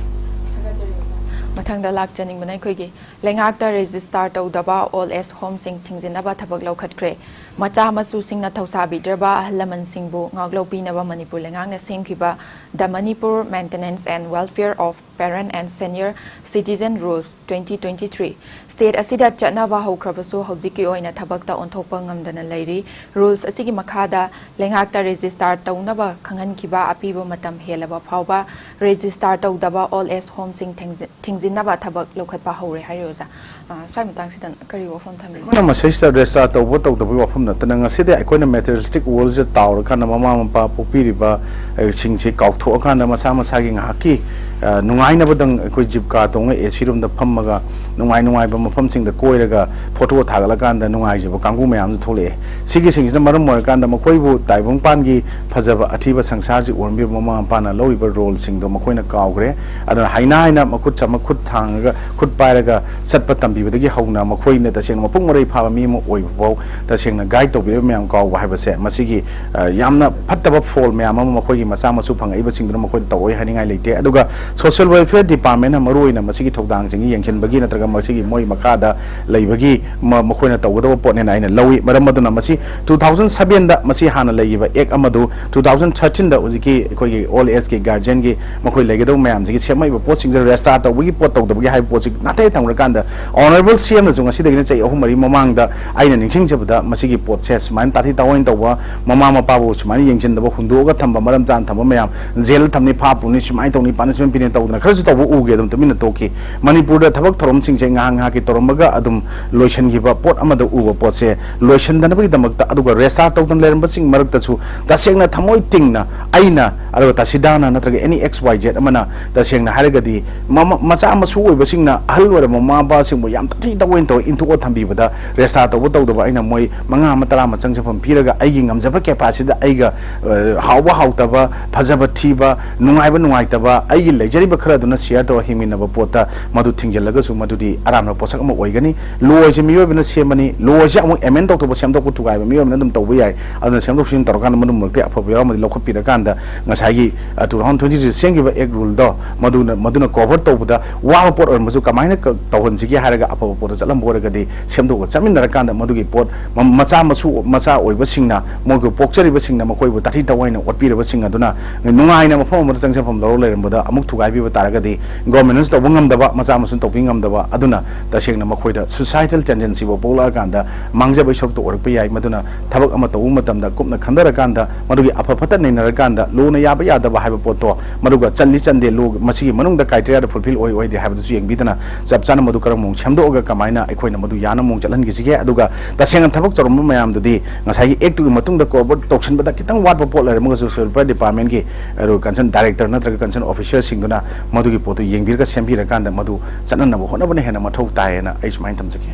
ꯃꯊꯪꯗ ꯂꯥꯛꯆꯅꯤꯡꯕꯅ ꯑꯩꯈꯣꯏꯒꯤ ꯂꯩꯉꯥꯛꯇ ꯔꯦꯖꯤꯁꯇꯥꯔ ꯇꯧꯗꯕ ꯑꯣꯜ ꯑꯦꯖ ꯍꯣꯝꯁꯤꯡ ꯊꯤꯡꯖꯤꯟꯅꯕ ꯊꯕꯛ ꯂꯧꯈꯠꯈ꯭ꯔꯦ꯫ ꯃꯆꯥ ꯃꯁꯨꯁꯤꯡꯅ ꯊꯧꯁꯥꯕꯤꯗ꯭ꯔꯕ ꯑꯍꯜ ꯂꯃꯟꯁꯤꯡꯕꯨ ꯉꯥꯛꯂꯧꯕꯤꯅꯕ ꯃꯅꯤꯄꯨꯔ ꯂꯩꯉꯥꯛꯅ ꯁꯦꯝꯈꯤꯕ The Manipur Maintenance and Welfare of Parent and Senior Citizen Rules twenty twenty-three state ꯑꯁꯤꯗ ꯆꯠꯅꯕ ꯍꯧꯈ꯭ꯔꯕꯁꯨ ꯍꯧꯖꯤꯛꯀꯤ ꯑꯣꯏꯅ ꯊꯕꯛꯇ ꯑꯣꯟꯊꯣꯛꯄ ꯉꯝꯗꯅ ꯂꯩꯔꯤ꯫ ꯔꯨꯜꯁ ꯑꯁꯤꯒꯤ ꯃꯈꯥꯗ ꯂꯩꯉꯥꯛꯇ ꯔꯦꯖꯤꯁꯇꯥꯔ ꯇꯧꯅꯕ ꯈꯪꯍꯟꯈꯤꯕ ꯑꯄꯤꯕ ꯃꯇꯝ ꯍꯦꯜꯂꯕ ꯐꯥꯎꯕ ꯔꯦꯖꯤꯁꯇꯥꯔ ꯇꯧꯗꯕ ꯑꯣꯜ ꯑꯦꯖ ꯍꯣꯝꯁꯤꯡ ꯊꯤꯡꯖꯤ-, ꯊꯤꯡꯖꯤꯟꯅꯕ ꯊꯕꯛ ꯂꯧꯈꯠꯄ ꯍꯧꯔꯦ ꯍꯥꯏꯔꯤ ꯑꯣꯖꯥ꯫ ꯑ, ꯁ꯭ꯋꯥꯏ ꯃꯇꯥꯡꯁꯤꯗ ꯀꯔꯤ ꯋꯥꯐꯝ ꯊꯝꯕꯤꯅꯤꯡꯉꯤ? ꯑꯩꯈꯣꯏꯅ ꯃꯁꯤꯁꯤꯗ ꯔꯦꯖꯤꯁꯇꯥꯔ ꯇꯧꯕ ꯇꯧꯗꯕꯒꯤ ꯋꯥꯐꯝ ꯅꯠꯇꯅ ꯉꯁꯤꯗꯤ ꯑꯩꯈꯣꯏꯅ ꯃꯦꯇꯔꯤꯌꯦꯂꯤꯁꯇꯤꯛ ꯋꯥꯔꯜꯁꯤꯗ ꯇꯥꯎꯔꯀꯥꯟꯗ ꯃꯃꯥ ꯃꯄꯥ ꯄꯣꯛꯄꯤꯔꯤꯕ ꯁꯤꯡꯁꯤ ꯀꯥꯎꯊꯣꯛꯑꯀꯥꯟꯗ ꯃꯁꯥ ꯃꯁꯥꯒꯤ ꯉꯥꯏꯍꯥꯛꯀꯤ, ꯑ, ꯅꯨꯡꯉꯥꯏꯅꯕꯗꯪ ꯑꯩꯈꯣꯏ ꯖꯤꯞ ꯀꯥꯔ ꯇꯣꯡꯉ ꯑꯦ ꯁꯤ ꯔꯨꯝꯗ ꯐꯝꯃꯒ ꯅꯨꯡꯉꯥꯏ ꯅꯨꯡꯉꯥꯏꯕ ꯃꯐꯝꯁꯤꯡꯗ ꯀꯣꯏꯔꯒ ꯐꯣꯇꯣ ꯊꯥꯒꯠꯂꯀꯥꯟꯗ ꯅꯨꯡꯉꯥꯏꯖꯕ ꯀꯥꯡꯕꯨ ꯃꯌꯥꯝꯁꯨ ꯊꯣꯛꯂꯛꯑꯦ꯫ ꯁꯤꯒꯤꯁꯤꯡꯁꯤꯅ ꯃꯔꯝ ꯑꯣꯏꯔꯀꯥꯟꯗ ꯃꯈꯣꯏꯕꯨ ꯇꯥꯏꯕꯪꯄꯥꯟꯒꯤ ꯐꯖꯕ ꯑꯊꯤꯕ ꯁꯪꯁꯥꯔꯁꯤ ꯎꯍꯟꯕꯤꯕ ꯃꯃꯥ ꯃꯄꯥꯅ ꯂꯧꯔꯤꯕ ꯔꯣꯜꯁꯤꯡꯗꯣ ꯃꯈꯣꯏꯅ ꯀꯥꯎꯈ꯭ꯔꯦ꯫ ꯑꯗꯨꯅ ꯍꯥꯏꯅ ꯍꯥꯏꯅ ꯃꯈꯨꯠ ꯆꯥꯝꯃ ꯈꯨꯠ ꯊꯥꯡꯉꯒ ꯈꯨꯠ ꯄꯥꯏꯔꯒ ꯆꯠꯄ ꯇꯝꯕꯤꯕꯗꯒꯤ ꯍꯧꯅ ꯃꯈꯣꯏꯅ ꯇꯁꯦꯡꯅ ꯃꯄꯨꯡ ꯃꯔꯩ ꯐꯥꯕ ꯃꯤ ꯑꯃ ꯑꯣꯏꯕ ꯐꯥꯎ ꯇꯁꯦꯡꯅ ꯒꯥꯏꯗ ꯇꯧꯕꯤꯔꯕ ꯃꯌꯥꯝ ꯀꯥꯎꯕ ꯍꯥꯏꯕꯁꯦ ꯃꯁꯤꯒꯤ, ꯑ, ꯌꯥꯝꯅ ꯐꯠꯇꯕ ꯐꯣꯜ ꯃꯌꯥꯝ ꯑꯃ ꯃꯈꯣꯏꯒꯤ ꯃꯆꯥ ꯃꯁꯨ ꯐꯪꯉꯛꯏꯕꯁꯤꯡꯗꯨꯅ ꯃꯈꯣꯏꯗ ꯇꯧꯔꯛꯑꯣꯏ ꯍꯥꯏꯅꯤꯡꯉꯥꯏ ꯂꯩꯇꯦ꯫ ꯑꯗꯨꯒ ꯁꯣꯁꯤꯌꯦꯜ ꯋꯦꯜꯐꯤꯌꯔ ꯗꯤꯄꯥꯔꯠꯃꯦꯟꯅ ꯃꯔꯨꯑꯣꯏꯅ ꯃꯁꯤꯒꯤ ꯊꯧꯗꯥꯡꯁꯤꯡ ꯌꯦꯡꯁꯤꯟꯕꯒꯤ ꯅꯠꯇ꯭ꯔꯒ ꯃꯁꯤꯒꯤ ꯃꯣꯏ ꯃꯈꯥꯗ ꯂꯩꯕꯒꯤ ꯃ-, ꯃꯈꯣꯏꯅ ꯇꯧꯒꯗꯕ ꯄꯣꯠꯅꯦꯅ ꯑꯩꯅ ꯂꯧꯏ꯫ ꯃꯔꯝ ꯑꯗꯨꯅ ꯃꯁꯤ two thousand sevenꯗ ꯃꯁꯤ ꯍꯥꯟꯅ ꯂꯩꯈꯤꯕ ꯑꯦꯛ ꯑꯃꯗꯨ two thousand thirteenꯗ ꯍꯧꯖꯤꯛꯀꯤ ꯑꯩꯈꯣꯏꯒꯤ ꯑꯣꯜ ꯑꯦꯖꯀꯤ ꯒꯥꯔꯖꯤꯌꯟꯒꯤ ꯃꯈꯣꯏ ꯂꯩꯒꯗꯕ ꯃꯌꯥꯝꯁꯤꯒꯤ ꯁꯦꯝꯃꯛꯏꯕ ꯄꯣꯠꯁꯤꯡꯁꯦ ꯔꯦꯁꯇꯥꯔ ꯇꯧꯕꯒꯤ ꯄꯣꯠ ꯇꯧꯗꯕꯒꯤ ꯍꯥꯏꯕ ꯄꯣꯠꯁꯤ ꯅꯥꯊꯩ ꯊꯝꯈ꯭ꯔꯀꯥꯟꯗ ꯑꯣꯅꯔꯦꯕꯜ ꯁꯤ ꯑꯦꯝꯅꯁꯨ ꯉꯁꯤꯗꯒꯤꯅ ꯆꯍꯤ ꯑꯍꯨꯝ ꯃꯔꯤ ꯃꯃꯥꯡꯗ ꯑꯩꯅ ꯅꯤꯡꯁꯤꯡꯖꯕꯗ ꯃꯁꯤꯒꯤ ꯄꯣꯠꯁꯦ ꯁꯨꯃꯥꯏꯅ ꯇꯥꯊꯤ ꯇꯥꯑꯣꯏꯅ ꯇꯧꯕ, ꯃꯃꯥ ꯃꯄꯥꯕꯨ ꯁꯨꯃꯥꯏꯅ ꯌꯦꯡꯁꯤꯟꯗꯕ, ꯍꯨꯟꯗꯣꯛꯑꯒ ꯊꯝꯕ, ꯃꯔꯝ ꯆꯥꯅ ꯊꯝꯕ ꯃꯌꯥꯝ ꯖꯦꯜ ꯊꯝꯅꯤ, ꯐꯥ ꯄꯨꯅꯤ, ꯁꯨꯃꯥꯏꯅ ꯇꯧꯅꯤ, ꯄꯥꯅꯤꯁꯃꯦꯟ ꯄꯤꯅꯤ ꯇꯧꯗꯅ ꯈꯔꯁꯨ ꯇꯧꯕ ꯎꯒꯦ, ꯑꯗꯨꯝ ꯇꯨꯃꯤꯟꯅ ꯇꯣꯛꯈꯤ꯫ ꯃꯅꯤꯄꯨꯔꯗ ꯊꯕꯛ ꯊꯧꯔꯝꯁꯤꯡꯁꯦ ꯉꯥꯏꯍꯥꯛ ꯉꯥꯏꯍꯥꯛꯀꯤ ꯇꯧꯔꯝꯃꯒ ꯑꯗꯨꯝ ꯂꯣꯏꯁꯤꯟꯈꯤꯕ ꯄꯣꯠ ꯑꯃꯗ ꯎꯕ ꯄꯣꯠꯁꯦ ꯂꯣꯏꯁꯤꯟꯗꯅꯕꯒꯤꯗꯃꯛꯇ, ꯑꯗꯨꯒ ꯔꯦꯁꯇꯥꯔ ꯇꯧꯗꯅ ꯂꯩꯔꯝꯕꯁꯤꯡ ꯃꯔꯛꯇꯁꯨ ꯇꯁꯦꯡꯅ ꯊꯃꯣꯏ ꯇꯤꯡꯅ ꯑꯩꯅ, ꯑꯗꯨꯒ ꯇꯁꯤꯗꯥꯅ ꯅꯠꯇ꯭ꯔꯒ ꯑꯦꯅꯤ ꯑꯦꯛꯁ ꯋꯥꯏ ꯖꯦꯠ ꯑꯃꯅ ꯇꯁꯦꯡꯅ ꯍꯥꯏꯔꯒꯗꯤ ꯃꯃ-, ꯃꯆꯥ ꯃꯁꯨ ꯑꯣꯏꯕꯁꯤꯡꯅ ꯑꯍꯜ ꯑꯣꯏꯔꯕ ꯃꯃꯥ ꯃꯄꯥꯁꯤꯡꯕꯨ ꯌꯥꯝ ꯇꯥꯊꯤ ꯇꯥꯑꯣꯏꯅ ꯇꯧꯔ ꯏꯟꯊꯣꯛꯑ ꯊꯝꯕꯤꯕꯗ ꯔꯦꯁꯇꯥꯔ ꯇꯧꯕ ꯇꯧꯗꯕ ꯑꯩꯅ ꯃꯣꯏ ꯃꯉꯥ ꯑꯃ ꯇꯔꯥ ꯑꯃ ꯆꯪꯖꯐꯝ ꯄꯤꯔꯒ ꯑꯩꯒꯤ ꯉꯝꯖꯕ ꯀꯦꯄꯥꯁꯤꯇꯤꯗ ꯑꯩꯒ, ꯑ, ꯍꯥꯎꯕ ꯍꯥꯎꯇꯕ, ꯐꯖꯕ ꯊꯤꯕ, ꯅꯨꯡꯉꯥꯏꯕ ꯅꯨꯡꯉꯥꯏꯇꯕ, ꯑꯩꯒꯤ ꯂꯩꯖꯔꯤꯕ ꯈꯔ ꯑꯗꯨꯅ ꯁꯤꯌꯔ ꯇꯧꯔ ꯍꯤꯡꯃꯤꯟꯅꯕ ꯄꯣꯠꯇ ꯃꯗꯨ ꯊꯤꯡꯖꯤꯜꯂꯒꯁꯨ ꯃꯗꯨꯗꯤ ꯑꯔꯥꯟꯕ ꯄꯣꯠꯁꯛ ꯑꯃ ꯑꯣꯏꯒꯅꯤ꯫ ꯂꯣ ꯍꯥꯏꯁꯦ ꯃꯤꯑꯣꯏꯕꯅ ꯁꯦꯝꯕꯅꯤ꯫ ꯂꯣ ꯍꯥꯏꯁꯦ ꯑꯃꯨꯛ ꯑꯦꯃꯦꯟ ꯇꯧꯊꯣꯛꯄ, ꯁꯦꯝꯗꯣꯛꯄ, ꯊꯨꯒꯥꯏꯕ ꯃꯤꯑꯣꯏꯕꯅ ꯑꯗꯨꯝ ꯇꯧꯕ ꯌꯥꯏ꯫ ꯑꯗꯨꯅ ꯁꯦꯝꯗꯣꯛ ꯁꯦꯝꯖꯤꯟ ꯇꯧꯔꯀꯥꯟꯗ ꯃꯗꯨ ꯃꯔꯛꯇ ꯑꯐꯕ ꯌꯥꯎꯔꯝꯃꯗꯤ ꯂꯧꯈꯠꯄꯤꯔꯀꯥꯟꯗ ꯉꯁꯥꯏꯒꯤ, ꯑ, two thousand twenty three ꯁꯦꯝꯈꯤꯕ ꯑꯦꯛ ꯔꯨꯜꯗꯣ ꯃꯗꯨꯅ, ꯃꯗꯨꯅ ꯀꯣꯚꯔ ꯇꯧꯕꯗ ꯋꯥꯕ ꯄꯣꯠ ꯑꯣꯏꯔꯝꯕꯁꯨ ꯀꯃꯥꯏꯅ ꯀ-, ꯇꯧꯍꯟꯁꯤꯒꯦ ꯍꯥꯏꯔꯒ ꯑꯐꯕ ꯄꯣꯠꯇ ꯆꯠꯂꯝꯕ ꯑꯣꯏꯔꯒꯗꯤ ꯁꯦꯝꯗꯣꯛꯑꯒ ꯆꯠꯃꯤꯟꯅꯔꯀꯥꯟꯗ ꯃꯗꯨꯒꯤ ꯄꯣꯠ ꯃ-, ꯃꯆꯥ ꯃꯁꯨ, ꯃꯆꯥ ꯑꯣꯏꯕꯁꯤꯡꯅ ꯃꯣꯏꯕꯨ ꯄꯣꯛꯆꯔꯤꯕꯁꯤꯡꯅ ꯃꯈꯣꯏꯕꯨ ꯇꯥꯊꯤ ꯇꯥꯑꯣꯏꯅ ꯑꯣꯠꯄꯤꯔꯕꯁꯤꯡ ꯑꯗꯨꯅ ꯅꯨꯡꯉꯥꯏꯅ ꯃꯐꯝ ꯑꯃꯗ ꯆꯪꯖꯐꯝ ꯂꯧꯔ ꯂꯩꯔꯝꯕꯗ ꯑꯃꯨꯛ ꯊꯨꯒꯥꯏꯕꯤꯕ ꯇꯥꯔꯒꯗꯤ ꯒꯣꯔꯃꯦꯟꯅꯁꯨ ꯇꯧꯕ ꯉꯝꯗꯕ, ꯃꯆꯥ ꯃꯁꯨꯅ ꯇꯧꯕꯤ ꯉꯝꯗꯕ, ꯑꯗꯨꯅ ꯇꯁꯦꯡꯅ ꯃꯈꯣꯏꯗ ꯁꯨꯁꯥꯏꯇꯦꯜ ꯇꯦꯟꯗꯦꯟꯁꯤꯕꯨ ꯄꯣꯛꯂꯛꯑꯀꯥꯟꯗ ꯃꯥꯡꯖꯕꯒꯤ ꯁꯔꯨꯛꯇ ꯑꯣꯏꯔꯛꯄ ꯌꯥꯏ꯫ ꯃꯗꯨꯅ ꯊꯕꯛ ꯑꯃ ꯇꯧꯕ ꯃꯇꯝꯗ ꯀꯨꯞꯅ ꯈꯟꯊꯔꯀꯥꯟꯗ ꯃꯗꯨꯒꯤ ꯑꯐ ꯐꯠꯇ ꯅꯩꯅꯔꯀꯥꯟꯗ ꯂꯣꯅ ꯌꯥꯕ ꯌꯥꯗꯕ ꯍꯥꯏꯕ ꯄꯣꯠꯇꯣ, ꯃꯗꯨꯒ ꯆꯜꯂꯤ ꯆꯟꯗꯦ, ꯂꯣ ꯃꯁꯤꯒꯤ ꯃꯅꯨꯡꯗ ꯀ꯭ꯔꯥꯏꯇꯦꯔꯤꯌꯥꯗ ꯐꯨꯜꯐꯤꯜ ꯑꯣꯏ ꯑꯣꯏꯗꯦ ꯍꯥꯏꯕꯗꯨꯁꯨ ꯌꯦꯡꯕꯤꯗꯅ ꯆꯞ ꯆꯥꯅ ꯃꯗꯨ ꯀꯔꯝꯕ ꯃꯑꯣꯡ ꯁꯦꯝꯗꯣꯛꯑꯒ ꯀꯃꯥꯏꯅ ꯑꯩꯈꯣꯏꯅ ꯃꯗꯨ ꯌꯥꯅ ꯃꯑꯣꯡ ꯆꯠꯍꯟꯈꯤꯁꯤꯒꯦ꯫ ꯑꯗꯨꯒ ꯇꯁꯦꯡꯅ ꯊꯕꯛ ꯇꯧꯔꯝꯕ ꯃꯌꯥꯝꯗꯨꯗꯤ ꯉꯁꯥꯏꯒꯤ ꯑꯦꯛꯇꯨꯒꯤ ꯃꯇꯨꯡꯗ ꯀꯣꯚꯔ ꯇꯧꯁꯟꯕꯗ ꯈꯤꯇꯪ ꯋꯥꯠꯄ ꯄꯣꯠ ꯂꯩꯔꯝꯃꯒꯁꯨ ꯁꯣꯁꯤꯌꯦꯜ ꯋꯦꯜꯐꯤꯌꯔ ꯗꯤꯄꯥꯔꯠꯃꯦꯟꯒꯤ ꯑꯗꯨꯒ ꯀꯟꯁꯔꯟ ꯗꯥꯏꯔꯦꯛꯇꯔ ꯅꯠꯇ꯭ꯔꯒ ꯀꯟꯁꯔꯟ ꯑꯣꯐꯤꯁꯔꯁꯤꯡꯗꯨꯅ ꯃꯗꯨꯒꯤ ꯄꯣꯠꯇꯨ ꯌꯦꯡꯕꯤꯔꯒ ꯁꯦꯝꯕꯤꯔꯀꯥꯟꯗ ꯃꯗꯨ ꯆꯠꯅꯅꯕ ꯍꯣꯠꯅꯕꯅ ꯍꯦꯟꯅ ꯃꯊꯧ ꯇꯥꯏꯌꯦꯅ ꯑꯩ ꯁꯨꯃꯥꯏꯅ ꯊꯝꯖꯒꯦ꯫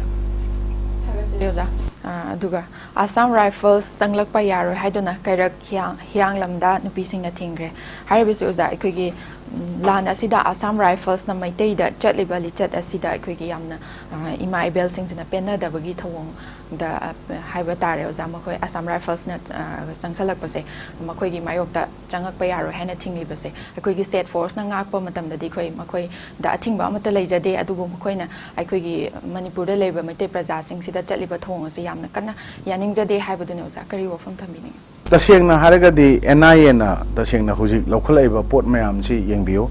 ꯊꯥꯒꯠꯆꯔꯤ ꯑꯣꯖꯥ꯫ ꯑ, ꯑꯗꯨꯒ ꯑꯁꯥꯝ ꯔꯥꯏꯐꯜꯁ ꯆꯪꯂꯛꯄ ꯌꯥꯔꯣꯏ ꯍꯥꯏꯗꯨꯅ ꯀꯩꯔꯛ ꯍꯤꯌꯥꯡ-, ꯍꯤꯌꯥꯡꯂꯝꯗ ꯅꯨꯄꯤꯁꯤꯡꯅ ꯊꯤꯡꯈ꯭ꯔꯦ꯫ ꯍꯥꯏꯔꯤꯕꯁꯤ ꯑꯣꯖꯥ, ꯑꯩꯈꯣꯏꯒꯤ, ꯎꯝ, ꯂꯥꯟ ꯑꯁꯤꯗ ꯑꯁꯥꯝ ꯔꯥꯏꯐꯜꯁꯅ ꯃꯩꯇꯩꯗ ꯆꯠꯂꯤꯕ ꯂꯤꯆꯠ ꯑꯁꯤꯗ ꯑꯩꯈꯣꯏꯒꯤ ꯌꯥꯝꯅ, ꯑ, ꯏꯃꯥ ꯏꯕꯦꯜꯁꯤꯡꯁꯤꯅ ꯄꯦꯟꯅꯗꯕꯒꯤ ꯊꯧꯑꯣꯡꯗ, ꯑ, ꯍꯥꯏꯕ ꯇꯥꯔꯦ ꯑꯣꯖꯥ꯫ ꯃꯈꯣꯏ ꯑꯁꯥꯝ ꯔꯥꯏꯐꯜꯁꯅ, ꯑ, ꯆꯪꯁꯜꯂꯛꯄꯁꯦ ꯃꯈꯣꯏꯒꯤ ꯃꯥꯌꯣꯛꯇ ꯆꯪꯉꯛꯄ ꯌꯥꯔꯣꯏ ꯍꯥꯏꯅ ꯊꯤꯡꯂꯤꯕꯁꯦ ꯑꯩꯈꯣꯏꯒꯤ ꯁ꯭ꯇꯦꯠ ꯐꯣꯔꯁꯅ ꯉꯥꯛꯄ ꯃꯇꯝꯗꯗꯤ ꯑꯩꯈꯣꯏ ꯃꯈꯣꯏꯗ ꯑꯊꯤꯡꯕ ꯑꯃꯠꯇ ꯂꯩꯖꯗꯦ꯫ ꯑꯗꯨꯕꯨ ꯃꯈꯣꯏꯅ ꯑꯩꯈꯣꯏꯒꯤ ꯃꯅꯤꯄꯨꯔꯗ ꯂꯩꯕ ꯃꯩꯇꯩ ꯄ꯭ꯔꯖꯥꯁꯤꯡꯁꯤꯗ ꯆꯠꯂꯤꯕ ꯊꯧꯑꯣꯡ ꯑꯁꯤ ꯌꯥꯝꯅ ꯀꯟꯅ ꯌꯥꯅꯤꯡꯖꯗꯦ ꯍꯥꯏꯕꯗꯨꯅꯤ ꯑꯣꯖꯥ꯫ ꯀꯔꯤ ꯋꯥꯐꯝ ꯊꯝꯕꯤꯅꯤꯡꯉꯤ? ꯇꯁꯦꯡꯅ ꯍꯥꯏꯔꯒꯗꯤ ꯑꯦꯟ ꯑꯥꯏ ꯑꯦꯅ ꯇꯁꯦꯡꯅ ꯍꯧꯖꯤꯛ ꯂꯧꯈꯠꯂꯛꯏꯕ ꯄꯣꯠ ꯃꯌꯥꯝꯁꯤ ꯌꯦꯡꯕꯤꯌꯨ꯫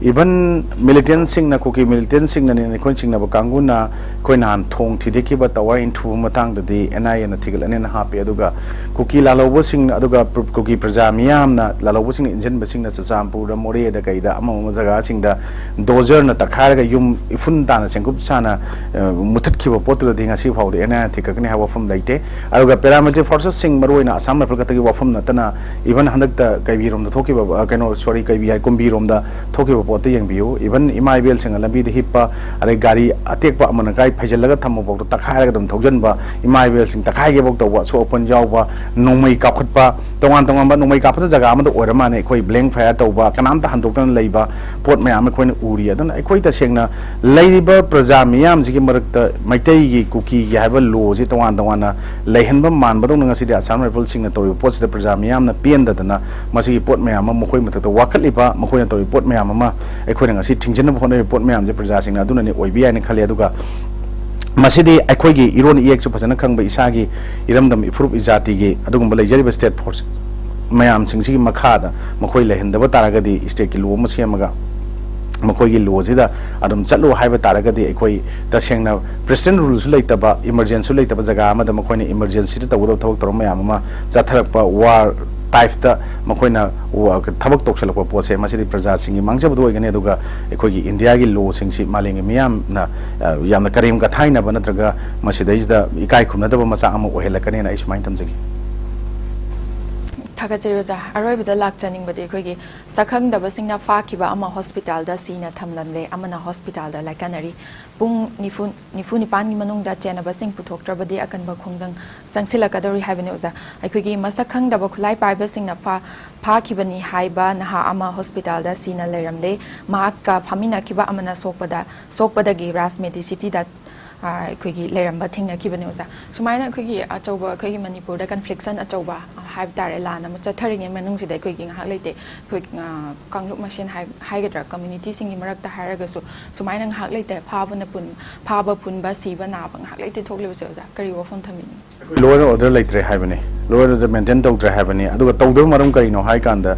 ꯏꯚꯟ ꯃꯤꯂꯤꯇꯦꯟꯁꯤꯡꯅ, ꯀꯨꯀꯤ ꯃꯤꯂꯤꯇꯦꯟꯁꯤꯡꯅꯅꯦꯅ ꯑꯩꯈꯣꯏꯅ ꯆꯤꯡꯅꯕ ꯀꯥꯡꯕꯨꯅ ꯑꯩꯈꯣꯏ ꯅꯍꯥꯟ ꯊꯣꯡ ꯊꯤꯗꯦꯛꯈꯤꯕ, ꯇꯋꯥꯔ ꯏꯟꯊꯨꯕ ꯃꯇꯥꯡꯗꯗꯤ ꯑꯦꯟ ꯑꯥꯏ ꯑꯦꯅ ꯊꯤꯒꯠꯂꯅꯦꯅ ꯍꯥꯞꯄꯤ꯫ ꯑꯗꯨꯒ ꯀꯨꯀꯤ ꯂꯥꯜꯍꯧꯕꯁꯤꯡ, ꯑꯗꯨꯒ ꯄ꯭ꯔ-, ꯀꯨꯀꯤ ꯄ꯭ꯔꯖꯥ ꯃꯤꯌꯥꯝꯅ, ꯂꯥꯜꯍꯧꯕꯁꯤꯡꯅ ꯏꯟꯁꯤꯟꯕꯁꯤꯡꯅ ꯆꯨꯔꯆꯥꯟꯄꯨꯔꯗ, ꯃꯣꯔꯦꯗ, ꯀꯩꯗ, ꯑꯃ ꯑꯃ ꯖꯒꯥꯁꯤꯡꯗ ꯗꯣꯖꯔꯅ ꯇꯛꯈꯥꯏꯔꯒ ꯌꯨꯝ ꯏꯐꯨꯟ ꯇꯥꯅ ꯆꯦꯡꯀꯨꯞ ꯁꯥꯅ, ꯑ, ꯃꯨꯊꯠꯈꯤꯕ ꯄꯣꯠꯇꯨꯗꯗꯤ ꯉꯁꯤ ꯐꯥꯎꯗ ꯑꯦꯟ ꯑꯥꯏ ꯑꯦꯅ ꯊꯤꯒꯠꯀꯅꯤ ꯍꯥꯏꯕ ꯋꯥꯐꯝ ꯂꯩꯇꯦ꯫ ꯑꯗꯨꯒ ꯄꯦꯔꯥꯃꯤꯂꯤꯇꯔꯤ ꯐꯣꯔꯁꯦꯁꯁꯤꯡ, ꯃꯔꯨꯑꯣꯏꯅ ꯑꯁꯥꯝ ꯔꯥꯏꯐꯜ ꯈꯛꯇꯒꯤ ꯋꯥꯐꯝ ꯅꯠꯇꯅ, ꯏꯚꯟ ꯍꯟꯗꯛꯇ ꯀꯩꯕꯤꯔꯣꯝꯗ ꯊꯣꯛꯈꯤꯕ, ꯑ, ꯀꯩꯅꯣ, ꯁꯣꯔꯤ, ꯀꯩꯕꯤ ꯍꯥꯏ, ꯀꯨꯝꯕꯤꯔꯣꯝꯗ ꯊꯣꯛꯈꯤꯕ ꯄꯣꯠꯇ ꯌꯦꯡꯕꯤꯌꯨ꯫ ꯏꯚꯟ ꯏꯃꯥ ꯏꯕꯦꯜꯁꯤꯡꯅ ꯂꯝꯕꯤꯗ ꯍꯤꯞꯄ, ꯑꯗꯩ ꯒꯥꯔꯤ ꯑꯇꯦꯛꯄ ꯑꯃꯅ ꯀꯥꯏ ꯐꯩꯖꯤꯜꯂꯒ ꯊꯝꯕ ꯐꯥꯎꯗ ꯇꯛꯈꯥꯏꯔꯒ ꯑꯗꯨꯝ ꯊꯧꯖꯤꯟꯕ, ꯏꯃꯥ ꯏꯕꯦꯜꯁꯤꯡ ꯇꯛꯈꯥꯏꯒꯦꯐꯥꯎ ꯇꯧꯕ, ꯑꯁꯣꯛ ꯑꯄꯟ ꯌꯥꯎꯕ, ꯅꯣꯡꯃꯩ ꯀꯥꯞꯈꯠꯄ, ꯇꯣꯉꯥꯟ ꯇꯣꯉꯥꯟꯕ ꯅꯣꯡꯃꯩ ꯀꯥꯞꯄꯗ ꯖꯒꯥ ꯑꯃꯗ ꯑꯣꯏꯔ ꯃꯥꯅ ꯑꯩꯈꯣꯏ ꯕ꯭ꯂꯦꯡ ꯐꯥꯌꯔ ꯇꯧꯕ, ꯀꯅꯥꯝꯇ ꯍꯟꯗꯣꯛꯇꯅ ꯂꯩꯕ ꯄꯣꯠ ꯃꯌꯥꯝ ꯑꯃ ꯑꯩꯈꯣꯏꯅ ꯎꯔꯤ꯫ ꯑꯗꯨꯅ ꯑꯩꯈꯣꯏ ꯇꯁꯦꯡꯅ ꯂꯩꯔꯤꯕ ꯄ꯭ꯔꯖꯥ ꯃꯤꯌꯥꯝꯁꯤꯒꯤ ꯃꯔꯛꯇ ꯃꯩꯇꯩꯒꯤ, ꯀꯨꯀꯤꯒꯤ ꯍꯥꯏꯕ ꯂꯣꯁꯤ ꯇꯣꯉꯥꯟ ꯇꯣꯉꯥꯟꯅ ꯂꯩꯍꯟꯕ ꯃꯥꯟꯕꯗꯧꯅ ꯉꯁꯤꯗꯤ ꯑꯁꯥꯝ ꯔꯥꯏꯐꯜꯁꯤꯡꯅ ꯇꯧꯔꯤꯕ ꯄꯣꯠꯁꯤꯗ ꯄ꯭ꯔꯖꯥ ꯃꯤꯌꯥꯝꯅ ꯄꯦꯟꯗꯗꯅ ꯃꯁꯤꯒꯤ ꯄꯣꯠ ꯃꯌꯥꯝ ꯑꯃ, ꯃꯈꯣꯏ ꯃꯊꯛꯇ ꯋꯥꯀꯠꯂꯤꯕ, ꯃꯈꯣꯏꯅ ꯇꯧꯔꯤꯕ ꯄꯣꯠ ꯃꯌꯥꯝ ꯑꯃ ꯑꯩꯈꯣꯏꯅ ꯉꯁꯤ ꯊꯤꯡꯖꯤꯟꯅꯕ ꯍꯣꯠꯅꯔꯤꯕ ꯄꯣꯠ ꯃꯌꯥꯝꯁꯦ ꯄ꯭ꯔꯖꯥꯁꯤꯡꯅ ꯑꯗꯨꯅꯅꯤ ꯑꯣꯏꯕ ꯌꯥꯏꯅ ꯈꯜꯂꯤ꯫ ꯑꯗꯨꯒ ꯃꯁꯤꯗꯤ ꯑꯩꯈꯣꯏꯒꯤ ꯏꯔꯣꯟ ꯏꯌꯦꯛꯁꯨ ꯐꯖꯅ ꯈꯪꯕ, ꯏꯁꯥꯒꯤ ꯏꯔꯝꯗꯝ ꯏꯐꯨꯔꯨꯞ ꯏꯖꯥꯇꯤꯒꯤ ꯑꯗꯨꯒꯨꯝꯕ ꯂꯩꯖꯔꯤꯕ ꯁ꯭ꯇꯦꯠ ꯐꯣꯔꯁ ꯃꯌꯥꯝꯁꯤꯡꯁꯤꯒꯤ ꯃꯈꯥꯗ ꯃꯈꯣꯏ ꯂꯩꯍꯟꯗꯕ ꯇꯥꯔꯒꯗꯤ, ꯁ꯭ꯇꯦꯠꯀꯤ ꯂꯣ ꯑꯃ ꯁꯦꯝꯃꯒ ꯃꯈꯣꯏꯒꯤ ꯂꯣꯁꯤꯗ ꯑꯗꯨꯝ ꯆꯠꯂꯨ ꯍꯥꯏꯕ ꯇꯥꯔꯒꯗꯤ, ꯑꯩꯈꯣꯏ ꯇꯁꯦꯡꯅ ꯄ꯭ꯔꯦꯁꯤꯗꯦꯟ ꯔꯨꯜꯁꯨ ꯂꯩꯇꯕ, ꯏꯃꯔꯖꯦꯟꯁꯤꯁꯨ ꯂꯩꯇꯕ ꯖꯒꯥ ꯑꯃꯗ ꯃꯈꯣꯏꯅ ꯏꯃꯔꯖꯦꯟꯁꯤꯗ ꯇꯧꯒꯗꯕ ꯊꯕꯛ ꯊꯧꯔꯝ ꯃꯌꯥꯝ ꯑꯃ ꯆꯠꯊꯔꯛꯄ, ꯋꯥꯔ ꯇꯥꯏꯞꯇ ꯃꯈꯣꯏꯅ ꯋꯥ-, ꯊꯕꯛ ꯇꯧꯁꯜꯂꯛꯄ ꯄꯣꯠꯁꯦ, ꯃꯁꯤꯗꯤ ꯄ꯭ꯔꯖꯥꯁꯤꯡꯒꯤ ꯃꯥꯡꯖꯕꯗ ꯑꯣꯏꯒꯅꯤ꯫ ꯑꯗꯨꯒ ꯑꯩꯈꯣꯏꯒꯤ ꯏꯟꯗꯤꯌꯥꯒꯤ ꯂꯣꯁꯤꯡꯁꯤ ꯃꯥꯂꯦꯝꯒꯤ ꯃꯤꯌꯥꯝꯅ, ꯑ, ꯌꯥꯝꯅ ꯀꯔꯦꯝ ꯀꯊꯥꯏꯅꯕ ꯅꯠꯇ꯭ꯔꯒ ꯃꯁꯤꯗꯩꯁꯤꯗ ꯏꯀꯥꯏ ꯈꯨꯝꯅꯗꯕ ꯃꯆꯥꯛ ꯑꯃ ꯑꯣꯏꯍꯜꯂꯛꯀꯅꯤꯅ ꯑꯩ ꯁꯨꯃꯥꯏꯅ ꯊꯝꯖꯒꯦ꯫ ꯊꯥꯒꯠꯆꯔꯤ ꯑꯣꯖꯥ꯫ ꯑꯔꯣꯏꯕꯗ ꯂꯥꯛꯆꯅꯤꯡꯕꯗꯤ ꯑꯩꯈꯣꯏꯒꯤ ꯁꯛꯈꯪꯗꯕꯁꯤꯡꯅ ꯐꯥꯈꯤꯕ ꯑꯃ ꯍꯣꯁꯄꯤꯇꯥꯜꯗ ꯁꯤꯅ ꯊꯝꯂꯝꯂꯦ, ꯑꯃꯅ ꯍꯣꯁꯄꯤꯇꯥꯜꯗ ꯂꯥꯏꯀꯠꯅꯔꯤ꯫ ꯄꯨꯡ ꯅꯤꯐꯨ, ꯅꯤꯐꯨ ꯅꯤꯄꯥꯟꯒꯤ ꯃꯅꯨꯡꯗ ꯆꯦꯟꯅꯕꯁꯤꯡ ꯄꯨꯊꯣꯛꯇ꯭ꯔꯕꯗꯤ ꯑꯀꯟꯕ ꯈꯣꯡꯖꯪ ꯆꯪꯁꯤꯜꯂꯛꯀꯗꯧꯔꯤ ꯍꯥꯏꯕꯅꯤ ꯑꯣꯖꯥ꯫ ꯑꯩꯈꯣꯏꯒꯤ ꯃꯁꯛ ꯈꯪꯗꯕ ꯈꯨꯠꯂꯥꯏ ꯄꯥꯏꯕꯁꯤꯡꯅ ꯐꯥ-, ꯐꯥꯈꯤꯕꯅꯤ ꯍꯥꯏꯕ ꯅꯍꯥ ꯑꯃ ꯍꯣꯁꯄꯤꯇꯥꯜꯗ ꯁꯤꯅ ꯂꯩꯔꯝꯂꯦ꯫ ꯃꯍꯥꯛꯀ ꯐꯝꯃꯤꯟꯅꯈꯤꯕ ꯑꯃꯅ ꯁꯣꯛꯄꯗ, ꯁꯣꯛꯄꯗꯒꯤ ꯔꯥꯖ ꯃꯦꯗꯤꯁꯤꯇꯤꯗ, ꯑ, ꯑꯩꯈꯣꯏꯒꯤ ꯂꯩꯔꯝꯕ ꯊꯦꯡꯅꯈꯤꯕꯅꯤ ꯑꯣꯖꯥ꯫ ꯁꯨꯃꯥꯏꯅ ꯑꯩꯈꯣꯏꯒꯤ ꯑꯆꯧꯕ, ꯑꯩꯈꯣꯏꯒꯤ ꯃꯅꯤꯄꯨꯔꯗ ꯀꯟꯐ꯭ꯂꯤꯛꯁꯟ ꯑꯆꯧꯕ, ꯑ, ꯍꯥꯏꯕ ꯇꯥꯔꯦ, ꯂꯥꯟ ꯑꯃ ꯆꯠꯊꯔꯤꯉꯩ ꯃꯅꯨꯡꯁꯤꯗ ꯑꯩꯈꯣꯏꯒꯤ ꯉꯥꯏꯍꯥꯛ ꯂꯩꯇꯦ, ꯑꯩꯈꯣꯏ, ꯑ, ꯀꯥꯡꯂꯨꯞ ꯃꯁꯦꯟ ꯍꯥꯏ-, ꯍꯥꯏꯒꯗ꯭ꯔꯥ, ꯀꯝꯃ꯭ꯌꯨꯅꯤꯇꯤꯁꯤꯡꯒꯤ ꯃꯔꯛꯇ ꯍꯥꯏꯔꯒꯁꯨ ꯁꯨꯃꯥꯏꯅ ꯉꯥꯏꯍꯥꯛ ꯂꯩꯇꯦ ꯐꯥꯕꯅ ꯄꯨꯟ-, ꯐꯥꯕ ꯄꯨꯟꯕ, ꯁꯤꯕ ꯅꯥꯕ ꯉꯥꯏꯍꯥꯛ ꯂꯩꯇꯦ ꯊꯣꯛꯂꯤꯕꯁꯦ ꯑꯣꯖꯥ, ꯀꯔꯤ ꯋꯥꯐꯝ ꯊꯝꯕꯤꯅꯤꯡꯉꯤ? Law and order ꯂꯩꯇ꯭ꯔꯦ ꯍꯥꯏꯕꯅꯤ꯫ Law and order maintain ꯇꯧꯗ꯭ꯔꯦ ꯍꯥꯏꯕꯅꯤ꯫ ꯑꯗꯨꯒ ꯇꯧꯗꯕ ꯃꯔꯝ ꯀꯔꯤꯅꯣ ꯍꯥꯏ ꯀꯥꯟꯗ,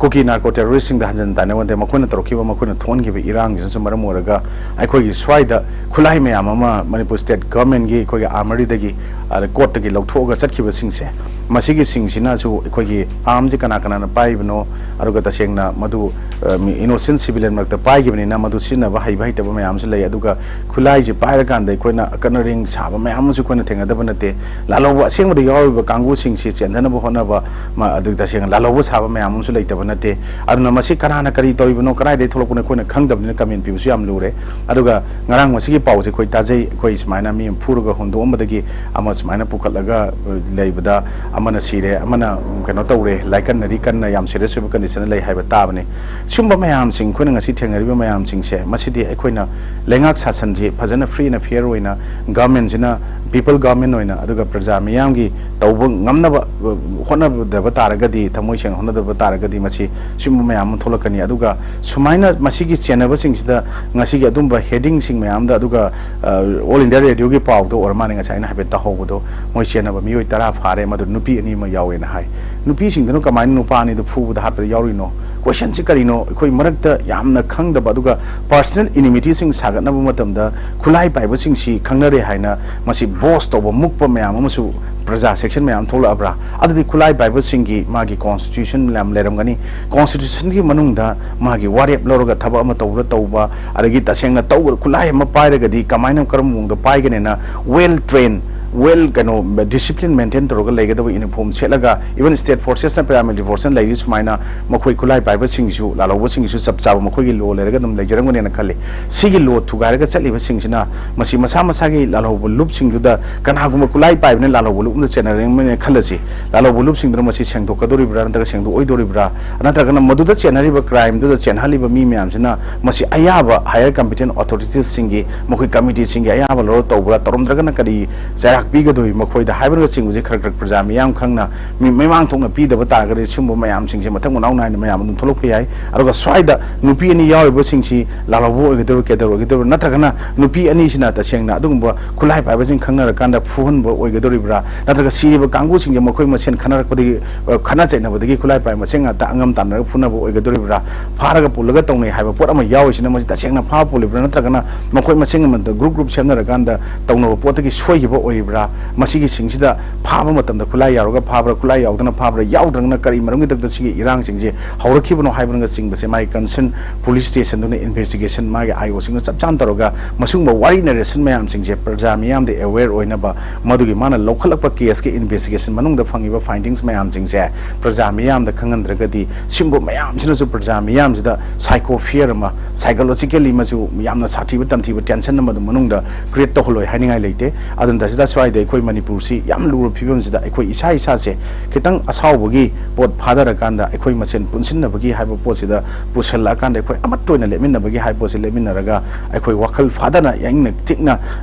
ꯀꯨꯀꯤ ꯅꯥꯔꯀꯣ ꯇꯦꯔꯣꯔꯤꯁꯁꯤꯡꯗ ꯍꯟꯖꯟ ꯇꯥꯏꯅꯕ ꯅꯠꯇꯦ, ꯃꯈꯣꯏꯅ ꯇꯧꯔꯛꯈꯤꯕ, ꯃꯈꯣꯏꯅ ꯊꯣꯛꯍꯟꯈꯤꯕ ꯏꯔꯥꯡꯁꯤꯅꯁꯨ ꯃꯔꯝ ꯑꯣꯏꯔꯒ ꯑꯩꯈꯣꯏꯒꯤ ꯁ꯭ꯋꯥꯏꯗ ꯈꯨꯠꯂꯥꯏ ꯃꯌꯥꯝ ꯑꯃ ꯃꯅꯤꯄꯨꯔ ꯁ꯭ꯇꯦꯠ ꯒꯚꯔꯟꯃꯦꯟꯒꯤ ꯑꯩꯈꯣꯏꯒꯤ ꯑꯥꯔꯃꯔꯤꯗꯒꯤ, ꯑꯗ, ꯀꯣꯔꯠꯇꯒꯤ ꯂꯧꯊꯣꯛꯑꯒ ꯆꯠꯈꯤꯕꯁꯤꯡꯁꯦ, ꯃꯁꯤꯒꯤꯁꯤꯡꯁꯤꯅꯁꯨ ꯑꯩꯈꯣꯏꯒꯤ ꯑꯥꯔꯝꯁꯦ ꯀꯅꯥ ꯀꯅꯥꯅ ꯄꯥꯏꯔꯤꯕꯅꯣ, ꯑꯗꯨꯒ ꯇꯁꯦꯡꯅ ꯃꯗꯨ, ꯑ, ꯃꯤ ꯏꯅꯣꯁꯦꯟ ꯁꯤꯚꯤꯂꯤꯌꯟ ꯃꯔꯛꯇ ꯄꯥꯏꯈꯤꯕꯅꯤꯅ ꯃꯗꯨ ꯁꯤꯖꯤꯟꯅꯕ ꯍꯩꯕ ꯍꯩꯇꯕ ꯃꯌꯥꯝ ꯑꯃꯁꯨ ꯂꯩ꯫ ꯑꯗꯨꯒ ꯈꯨꯠꯂꯥꯏꯁꯦ ꯄꯥꯏꯔꯀꯥꯟꯗ ꯑꯩꯈꯣꯏꯅ ꯑꯀꯟ ꯑꯔꯤꯡ ꯁꯥꯕ ꯃꯌꯥꯝ ꯑꯃꯁꯨ ꯑꯩꯈꯣꯏꯅ ꯊꯦꯡꯅꯗꯕ ꯅꯠꯇꯦ꯫ ꯂꯥꯜꯍꯧꯕ ꯑꯁꯦꯡꯕꯗ ꯌꯥꯎꯔꯤꯕ ꯀꯥꯡꯕꯨꯁꯤꯡꯁꯤ ꯆꯦꯟꯊꯅꯕ ꯍꯣꯠꯅꯕ, ꯃ-, ꯑꯗꯨ ꯇꯁꯦꯡꯅ ꯂꯥꯜꯍꯧꯕ ꯁꯥꯕ ꯃꯌꯥꯝ ꯑꯃꯁꯨ ꯂꯩꯇꯕ ꯅꯠꯇꯦ꯫ ꯑꯗꯨꯅ ꯃꯁꯤ ꯀꯅꯥꯅ ꯀꯔꯤ ꯇꯧꯔꯤꯕꯅꯣ, ꯀꯗꯥꯏꯗꯒꯤ ꯊꯣꯛꯂꯛꯄꯅꯣ ꯑꯩꯈꯣꯏꯅ ꯈꯪꯗꯕꯅꯤꯅ ꯀꯃꯦꯟ ꯄꯤꯕꯁꯨ ꯌꯥꯝ ꯂꯨꯔꯦ꯫ ꯑꯗꯨꯒ ꯉꯔꯥꯡ ꯃꯁꯤꯒꯤ ꯄꯥꯎꯁꯦ ꯑꯩꯈꯣꯏ ꯇꯥꯖꯩ, ꯑꯩꯈꯣꯏ ꯁꯨꯃꯥꯏꯅ ꯃꯤ ꯑꯃ ꯐꯨꯔꯒ ꯍꯨꯟꯗꯣꯛꯑꯝꯕꯗꯒꯤ ꯑꯃ ꯁꯨꯃꯥꯏꯅ ꯄꯨꯈꯠꯂꯒ, ꯑ, ꯂꯩꯕꯗ ꯑꯃꯅ ꯁꯤꯔꯦ, ꯑꯃꯅ, ꯎꯝ, ꯀꯩꯅꯣ ꯇꯧꯔꯦ, ꯂꯥꯏꯀꯠꯅꯔꯤ, ꯀꯟꯅ ꯌꯥꯝ ꯁꯤꯔꯤꯌꯁ ꯑꯣꯏꯕ ꯀꯟꯗꯤꯁꯟꯗ ꯂꯩ ꯍꯥꯏꯕ ꯇꯥꯕꯅꯤ꯫ ꯁꯨꯝꯕ ꯃꯌꯥꯝꯁꯤꯡ, ꯑꯩꯈꯣꯏꯅ ꯉꯁꯤ ꯊꯦꯡꯅꯔꯤꯕ ꯃꯌꯥꯝꯁꯤꯡꯁꯦ, ꯃꯁꯤꯗꯤ ꯑꯩꯈꯣꯏꯅ ꯂꯩꯉꯥꯛ ꯁꯥꯁꯟꯁꯤ ꯐꯖꯅ ꯐ꯭ꯔꯤ ꯑꯦꯟ ꯐꯤꯌꯔ ꯑꯣꯏꯅ ꯒꯚꯔꯟꯃꯦꯟꯁꯤꯅ, ꯄꯤꯄꯜ ꯒꯚꯔꯟꯃꯦꯟ ꯑꯣꯏꯅ, ꯑꯗꯨꯒ ꯄ꯭ꯔꯖꯥ ꯃꯤꯌꯥꯝꯒꯤ ꯇꯧꯕ ꯉꯝꯅꯕ, ꯑ, ꯍꯣꯠꯅꯗꯕ ꯇꯥꯔꯒꯗꯤ, ꯊꯃꯣꯏ ꯁꯦꯡꯅ ꯍꯣꯠꯅꯗꯕ ꯇꯥꯔꯒꯗꯤ ꯃꯁꯤ ꯁꯤꯒꯨꯝꯕ ꯃꯌꯥꯝ ꯑꯃ ꯊꯣꯛꯂꯛꯀꯅꯤ꯫ ꯑꯗꯨꯒ ꯁꯨꯃꯥꯏꯅ ꯃꯁꯤꯒꯤ ꯆꯦꯟꯅꯕꯁꯤꯡꯁꯤꯗ ꯉꯁꯤꯒꯤ ꯑꯗꯨꯝꯕ ꯍꯦꯗꯤꯡꯁꯤꯡ ꯃꯌꯥꯝꯗ, ꯑꯗꯨꯒ, ꯑ, ꯑꯣꯜ ꯏꯟꯗꯤꯌꯥ ꯔꯦꯗꯤꯑꯣꯒꯤ ꯄꯥꯎꯗ ꯑꯣꯏꯔ ꯃꯥꯜꯂꯦ ꯉꯁꯥꯏ ꯑꯩꯅ ꯍꯥꯏꯐꯦꯠ ꯇꯥꯍꯧꯕꯗꯣ, ꯃꯣꯏ ꯆꯦꯟꯅꯕ ꯃꯤꯑꯣꯏ ꯇꯔꯥ ꯐꯥꯔꯦ, ꯃꯗꯨ ꯅꯨꯄꯤ ꯑꯅꯤ ꯑꯃ ꯌꯥꯎꯋꯦꯅ ꯍꯥꯏ꯫ ꯅꯨꯄꯤꯁꯤꯡꯗꯨꯅ ꯀꯃꯥꯏꯅ ꯅꯨꯄꯥ ꯑꯅꯤꯗꯨ ꯐꯨꯕꯗ ꯍꯥꯠꯄꯗ ꯌꯥꯎꯔꯤꯅꯣ? ꯀꯣꯏꯁꯟꯁꯤ ꯀꯔꯤꯅꯣ? ꯑꯩꯈꯣꯏ ꯃꯔꯛꯇ ꯌꯥꯝꯅ ꯈꯪꯗꯕ, ꯑꯗꯨꯒ ꯄꯔꯁꯅꯦꯜ ꯏꯅꯤꯃꯤꯇꯤꯁꯤꯡ ꯁꯥꯒꯠꯅꯕ ꯃꯇꯝꯗ ꯈꯨꯠꯂꯥꯏ ꯄꯥꯏꯕꯁꯤꯡꯁꯤ ꯈꯪꯅꯔꯦ ꯍꯥꯏꯅ ꯃꯁꯤ ꯕꯣꯁ ꯇꯧꯕ, ꯃꯨꯛꯄ ꯃꯌꯥꯝ ꯑꯃꯁꯨ ꯄ꯭ꯔꯖꯥ ꯁꯦꯛꯁꯟ ꯃꯌꯥꯝ ꯊꯣꯛꯂꯛꯑꯕ꯭ꯔꯥ? ꯑꯗꯨꯗꯤ ꯈꯨꯠꯂꯥꯏ ꯄꯥꯏꯕꯁꯤꯡꯒꯤ ꯃꯥꯒꯤ ꯀꯣꯟꯁꯇꯤꯇ꯭ꯌꯨꯁꯟ ꯌꯥꯝ ꯂꯩꯔꯝꯒꯅꯤ꯫ ꯀꯣꯟꯁꯇꯤꯇ꯭ꯌꯨꯁꯟꯒꯤ ꯃꯅꯨꯡꯗ ꯃꯥꯒꯤ ꯋꯥꯔꯦꯞ ꯂꯧꯔꯒ ꯊꯕꯛ ꯑꯃ ꯇꯧꯕ꯭ꯔꯥ ꯇꯧꯕ, ꯑꯗꯒꯤ ꯇꯁꯦꯡꯅ ꯇꯧꯕ ꯈꯨꯠꯂꯥꯏ ꯑꯃ ꯄꯥꯏꯔꯒꯗꯤ ꯀꯃꯥꯏꯅ, ꯀꯔꯝꯕ ꯃꯑꯣꯡꯗ ꯄꯥꯏꯒꯅꯤꯅ ꯋꯦꯜ ꯇ꯭ꯔꯦꯟ ꯋꯦꯜ ꯀꯩꯅꯣ ꯗꯤꯁꯤꯄ꯭ꯂꯤꯟ ꯃꯦꯟꯇꯦꯟ ꯇꯧꯔꯒ ꯂꯩꯒꯗꯕ ꯌꯨꯅꯤꯐꯣꯔꯝ ꯁꯦꯠꯂꯒ, ꯏꯚꯟ ꯁ꯭ꯇꯦꯠ ꯐꯣꯔꯁꯦꯁꯅ ꯄꯦꯔꯥꯃꯤꯂꯤꯇꯔꯤ ꯐꯣꯔꯁꯅ ꯂꯩꯔꯤ ꯁꯨꯃꯥꯏꯅ, ꯃꯈꯣꯏ ꯈꯨꯠꯂꯥꯏ ꯄꯥꯏꯕꯁꯤꯡꯁꯤꯁꯨ, ꯂꯥꯜꯍꯧꯕꯁꯤꯡꯁꯤꯁꯨ ꯆꯞ ꯆꯥꯕ ꯃꯈꯣꯏꯒꯤ ꯂꯣ ꯂꯩꯔꯒ ꯑꯗꯨꯝ ꯂꯩꯖꯔꯝꯒꯅꯦꯅ ꯈꯜꯂꯤ꯫ ꯁꯤꯒꯤ ꯂꯣ ꯊꯨꯒꯥꯏꯔꯒ ꯆꯠꯂꯤꯕꯁꯤꯡꯁꯤꯅ ꯃꯁꯤ ꯃꯁꯥ ꯃꯁꯥꯒꯤ ꯂꯥꯜꯍꯧꯕ ꯂꯨꯞꯁꯤꯡꯗꯨꯗ, ꯀꯅꯥꯒꯨꯝꯕ ꯈꯨꯠꯂꯥꯏ ꯄꯥꯏꯕꯅ ꯂꯥꯜꯍꯧꯕ ꯂꯨꯞ ꯑꯃꯗ ꯆꯦꯟꯅꯔꯝꯒꯅꯦꯅ ꯈꯜꯂꯁꯤ꯫ ꯂꯥꯜꯍꯧꯕ ꯂꯨꯞꯁꯤꯡꯗꯨꯅ ꯃꯁꯤ ꯁꯦꯡꯗꯣꯛꯀꯗꯧꯔꯤꯕ꯭ꯔꯥ ꯅꯠꯇ꯭ꯔꯒ ꯁꯦꯡꯗꯣꯛꯑꯣꯏꯗꯧꯔꯤꯕ꯭ꯔꯥ, ꯅꯠꯇ꯭ꯔꯒꯅ ꯃꯗꯨꯗ ꯆꯦꯟꯅꯔꯤꯕ ꯀ꯭ꯔꯥꯏꯝꯗꯨꯗ ꯆꯦꯟꯍꯜꯂꯤꯕ ꯃꯤ ꯃꯌꯥꯝꯁꯤꯅ ꯃꯁꯤ ꯑꯌꯥꯕ ꯍꯥꯏꯌꯔ ꯀꯝꯄꯤꯇꯦꯟ ꯑꯣꯊꯣꯔꯤꯇꯤꯁꯁꯤꯡꯒꯤ, ꯃꯈꯣꯏ ꯀꯃꯤꯇꯤꯁꯤꯡꯒꯤ ꯑꯌꯥꯕ ꯂꯧꯔ ꯇꯧꯕ꯭ꯔꯥ, ꯇꯧꯔꯝꯗ꯭ꯔꯒꯅ ꯀꯔꯤ ꯆꯩꯔꯥꯛ ꯄꯤꯒꯗꯧꯔꯤ ꯃꯈꯣꯏꯗ ꯍꯥꯏꯕꯅꯆꯤꯡꯕꯁꯦ ꯈꯔ ꯈꯔ ꯄ꯭ꯔꯖꯥ ꯃꯤꯌꯥꯝ ꯈꯪꯅ ꯃꯤ-, ꯃꯤꯃꯥꯡ ꯊꯣꯛꯅ ꯄꯤꯗꯕ ꯇꯥꯔꯒꯗꯤ ꯁꯤꯒꯨꯝꯕ ꯃꯌꯥꯝꯁꯤꯡꯁꯦ ꯃꯊꯪ ꯃꯅꯥꯎ ꯅꯥꯏꯅ ꯃꯌꯥꯝ ꯑꯗꯨꯝ ꯊꯣꯛꯂꯛꯄ ꯌꯥꯏ꯫ ꯑꯗꯨꯒ ꯁ꯭ꯋꯥꯏꯗ ꯅꯨꯄꯤ ꯑꯅꯤ ꯌꯥꯎꯔꯤꯕꯁꯤꯡꯁꯤ ꯂꯥꯜꯍꯧꯕ ꯑꯣꯏꯒꯗꯧꯔꯤꯕ꯭ꯔꯥ, ꯀꯦꯗꯔ ꯑꯣꯏꯒꯗꯧꯔꯤꯕ꯭ꯔꯥ, ꯅꯠꯇ꯭ꯔꯒꯅ ꯅꯨꯄꯤ ꯑꯅꯤꯁꯤꯅ ꯇꯁꯦꯡꯅ ꯑꯗꯨꯒꯨꯝꯕ ꯈꯨꯠꯂꯥꯏ ꯄꯥꯏꯕꯁꯤꯡ ꯈꯪꯅꯔꯀꯥꯟꯗ ꯐꯨꯍꯟꯕ ꯑꯣꯏꯒꯗꯧꯔꯤꯕ꯭ꯔꯥ, ꯅꯠꯇ꯭ꯔꯒ ꯁꯤꯔꯤꯕ ꯀꯥꯡꯕꯨꯁꯤꯡꯁꯦ ꯃꯈꯣꯏ ꯃꯁꯦꯟ ꯈꯠꯅꯔꯛꯄꯗꯒꯤ, ꯑ, ꯈꯠꯅ ꯆꯩꯅꯕꯗꯒꯤ ꯈꯨꯠꯂꯥꯏ ꯄꯥꯏꯕ ꯃꯁꯦꯟ ꯉꯥꯛꯇ ꯑꯉꯝ ꯇꯥꯟꯅꯔꯒ ꯐꯨꯅꯕ ꯑꯣꯏꯒꯗꯧꯔꯤꯕ꯭ꯔꯥ, ꯐꯥꯔꯒ ꯄꯨꯜꯂꯒ ꯇꯧꯅꯩ ꯍꯥꯏꯕ ꯄꯣꯠ ꯑꯃ ꯌꯥꯎꯔꯤꯁꯤꯅ ꯃꯁꯤ ꯇꯁꯦꯡꯅ ꯐꯥꯕ ꯄꯨꯜꯂꯤꯕ꯭ꯔꯥ, ꯅꯠꯇ꯭ꯔꯒꯅ ꯃꯈꯣꯏ ꯃꯁꯦꯟ ꯑꯃꯗ ꯒ꯭ꯔꯨꯞ ꯒ꯭ꯔꯨꯞ ꯁꯦꯝꯅꯔꯀꯥꯟꯗ ꯇꯧꯅꯕ ꯄꯣꯠꯇꯒꯤ ꯁꯣꯏꯈꯤꯕ ꯑꯣꯏꯔꯤꯕ꯭ꯔꯥ, ꯃꯁꯤꯒꯤꯁꯤꯡꯁꯤꯗ ꯐꯥꯕ ꯃꯇꯝꯗ ꯈꯨꯠꯂꯥꯏ ꯌꯥꯎꯔꯒ ꯐꯥꯕ꯭ꯔꯥ, ꯈꯨꯠꯂꯥꯏ ꯌꯥꯎꯗꯅ ꯐꯥꯕ꯭ꯔꯥ, ꯌꯥꯎꯗ꯭ꯔꯒꯅ ꯀꯔꯤ ꯃꯔꯝꯒꯤꯗꯃꯛꯇ ꯁꯤꯒꯤ ꯏꯔꯥꯡꯁꯤꯡꯁꯦ ꯍꯧꯔꯛꯈꯤꯕꯅꯣ ꯍꯥꯏꯕꯅꯆꯤꯡꯕꯁꯦ ꯃꯥꯒꯤ ꯀꯟꯁꯔꯟ ꯄꯨꯂꯤꯁ ꯁ꯭ꯇꯦꯁꯟꯗꯨꯅ ꯏꯟꯚꯦꯁꯇꯤꯒꯦꯁꯟ ꯃꯥꯒꯤ ꯑꯥꯏ ꯑꯣꯁꯤꯡꯅ ꯆꯞ ꯆꯥꯅ ꯇꯧꯔꯒ ꯃꯁꯤꯒꯨꯝꯕ ꯋꯥꯔꯤ ꯅꯦꯔꯦꯁꯟ ꯃꯌꯥꯝꯁꯤꯡꯁꯦ ꯄ꯭ꯔꯖꯥ ꯃꯤꯌꯥꯝꯗ ꯑꯦꯋꯦꯌꯔ ꯑꯣꯏꯅꯕ, ꯃꯗꯨꯒꯤ ꯃꯥꯅ ꯂꯧꯈꯠꯂꯛꯄ ꯀꯦꯁꯀꯤ ꯏꯟꯚꯦꯁꯇꯤꯒꯦꯁꯟ ꯃꯅꯨꯡꯗ ꯐꯪꯉꯤꯕ ꯐꯥꯏꯟꯗꯤꯡꯁ ꯃꯌꯥꯝꯁꯤꯡꯁꯦ ꯄ꯭ꯔꯖꯥ ꯃꯤꯌꯥꯝꯗ ꯈꯪꯍꯟꯗ꯭ꯔꯒꯗꯤ ꯁꯤꯒꯨꯝꯕ ꯃꯌꯥꯝꯁꯤꯅꯁꯨ ꯄ꯭ꯔꯖꯥ ꯃꯤꯌꯥꯝꯁꯤꯗ ꯁꯥꯏꯀꯣ ꯐꯤꯌꯔ ꯑꯃ, ꯁꯥꯏꯀꯣꯂꯣꯖꯤꯀꯦꯜꯂꯤ ꯑꯃꯁꯨ ꯌꯥꯝꯅ ꯁꯥꯊꯤꯕ ꯇꯝꯊꯤꯕ ꯇꯦꯟꯁꯟ ꯑꯃ ꯑꯗꯨꯝ ꯃꯅꯨꯡꯗ ꯀ꯭ꯔꯤꯌꯦꯠ ꯇꯧꯍꯜꯂꯣꯏ ꯍꯥꯏꯅꯤꯡꯉꯥꯏ ꯂꯩꯇꯦ꯫ ꯑꯗꯨꯅ ꯇꯁꯤꯗ ꯁ꯭ꯋꯥꯏꯗ ꯑꯩꯈꯣꯏ ꯃꯅꯤꯄꯨꯔꯁꯤ ꯌꯥꯝ ꯂꯨꯔꯕ ꯐꯤꯕꯝꯁꯤꯗ ꯑꯩꯈꯣꯏ ꯏꯁꯥ ꯏꯁꯥꯁꯦ ꯈꯤꯇꯪ ꯑꯁꯥꯎꯕꯒꯤ ꯄꯣꯠ ꯐꯥꯊꯔꯀꯥꯟꯗ ꯑꯩꯈꯣꯏ ꯃꯁꯦꯟ ꯄꯨꯟꯁꯤꯟꯅꯕꯒꯤ ꯍꯥꯏꯕ ꯄꯣꯠꯁꯤꯗ ꯄꯨꯁꯜꯂꯛꯑꯀꯥꯟꯗ ꯑꯩꯈꯣꯏ ꯑꯃꯠꯇ ꯑꯣꯏꯅ ꯂꯦꯞꯃꯤꯟꯅꯕꯒꯤ ꯍꯥꯏꯕ ꯄꯣꯠꯁꯤ ꯂꯦꯞꯃꯤꯟꯅꯔꯒ ꯑꯩꯈꯣꯏ ꯋꯥꯈꯜ ꯐꯥꯗꯅ ꯏꯪꯅ ꯆꯤꯛꯅ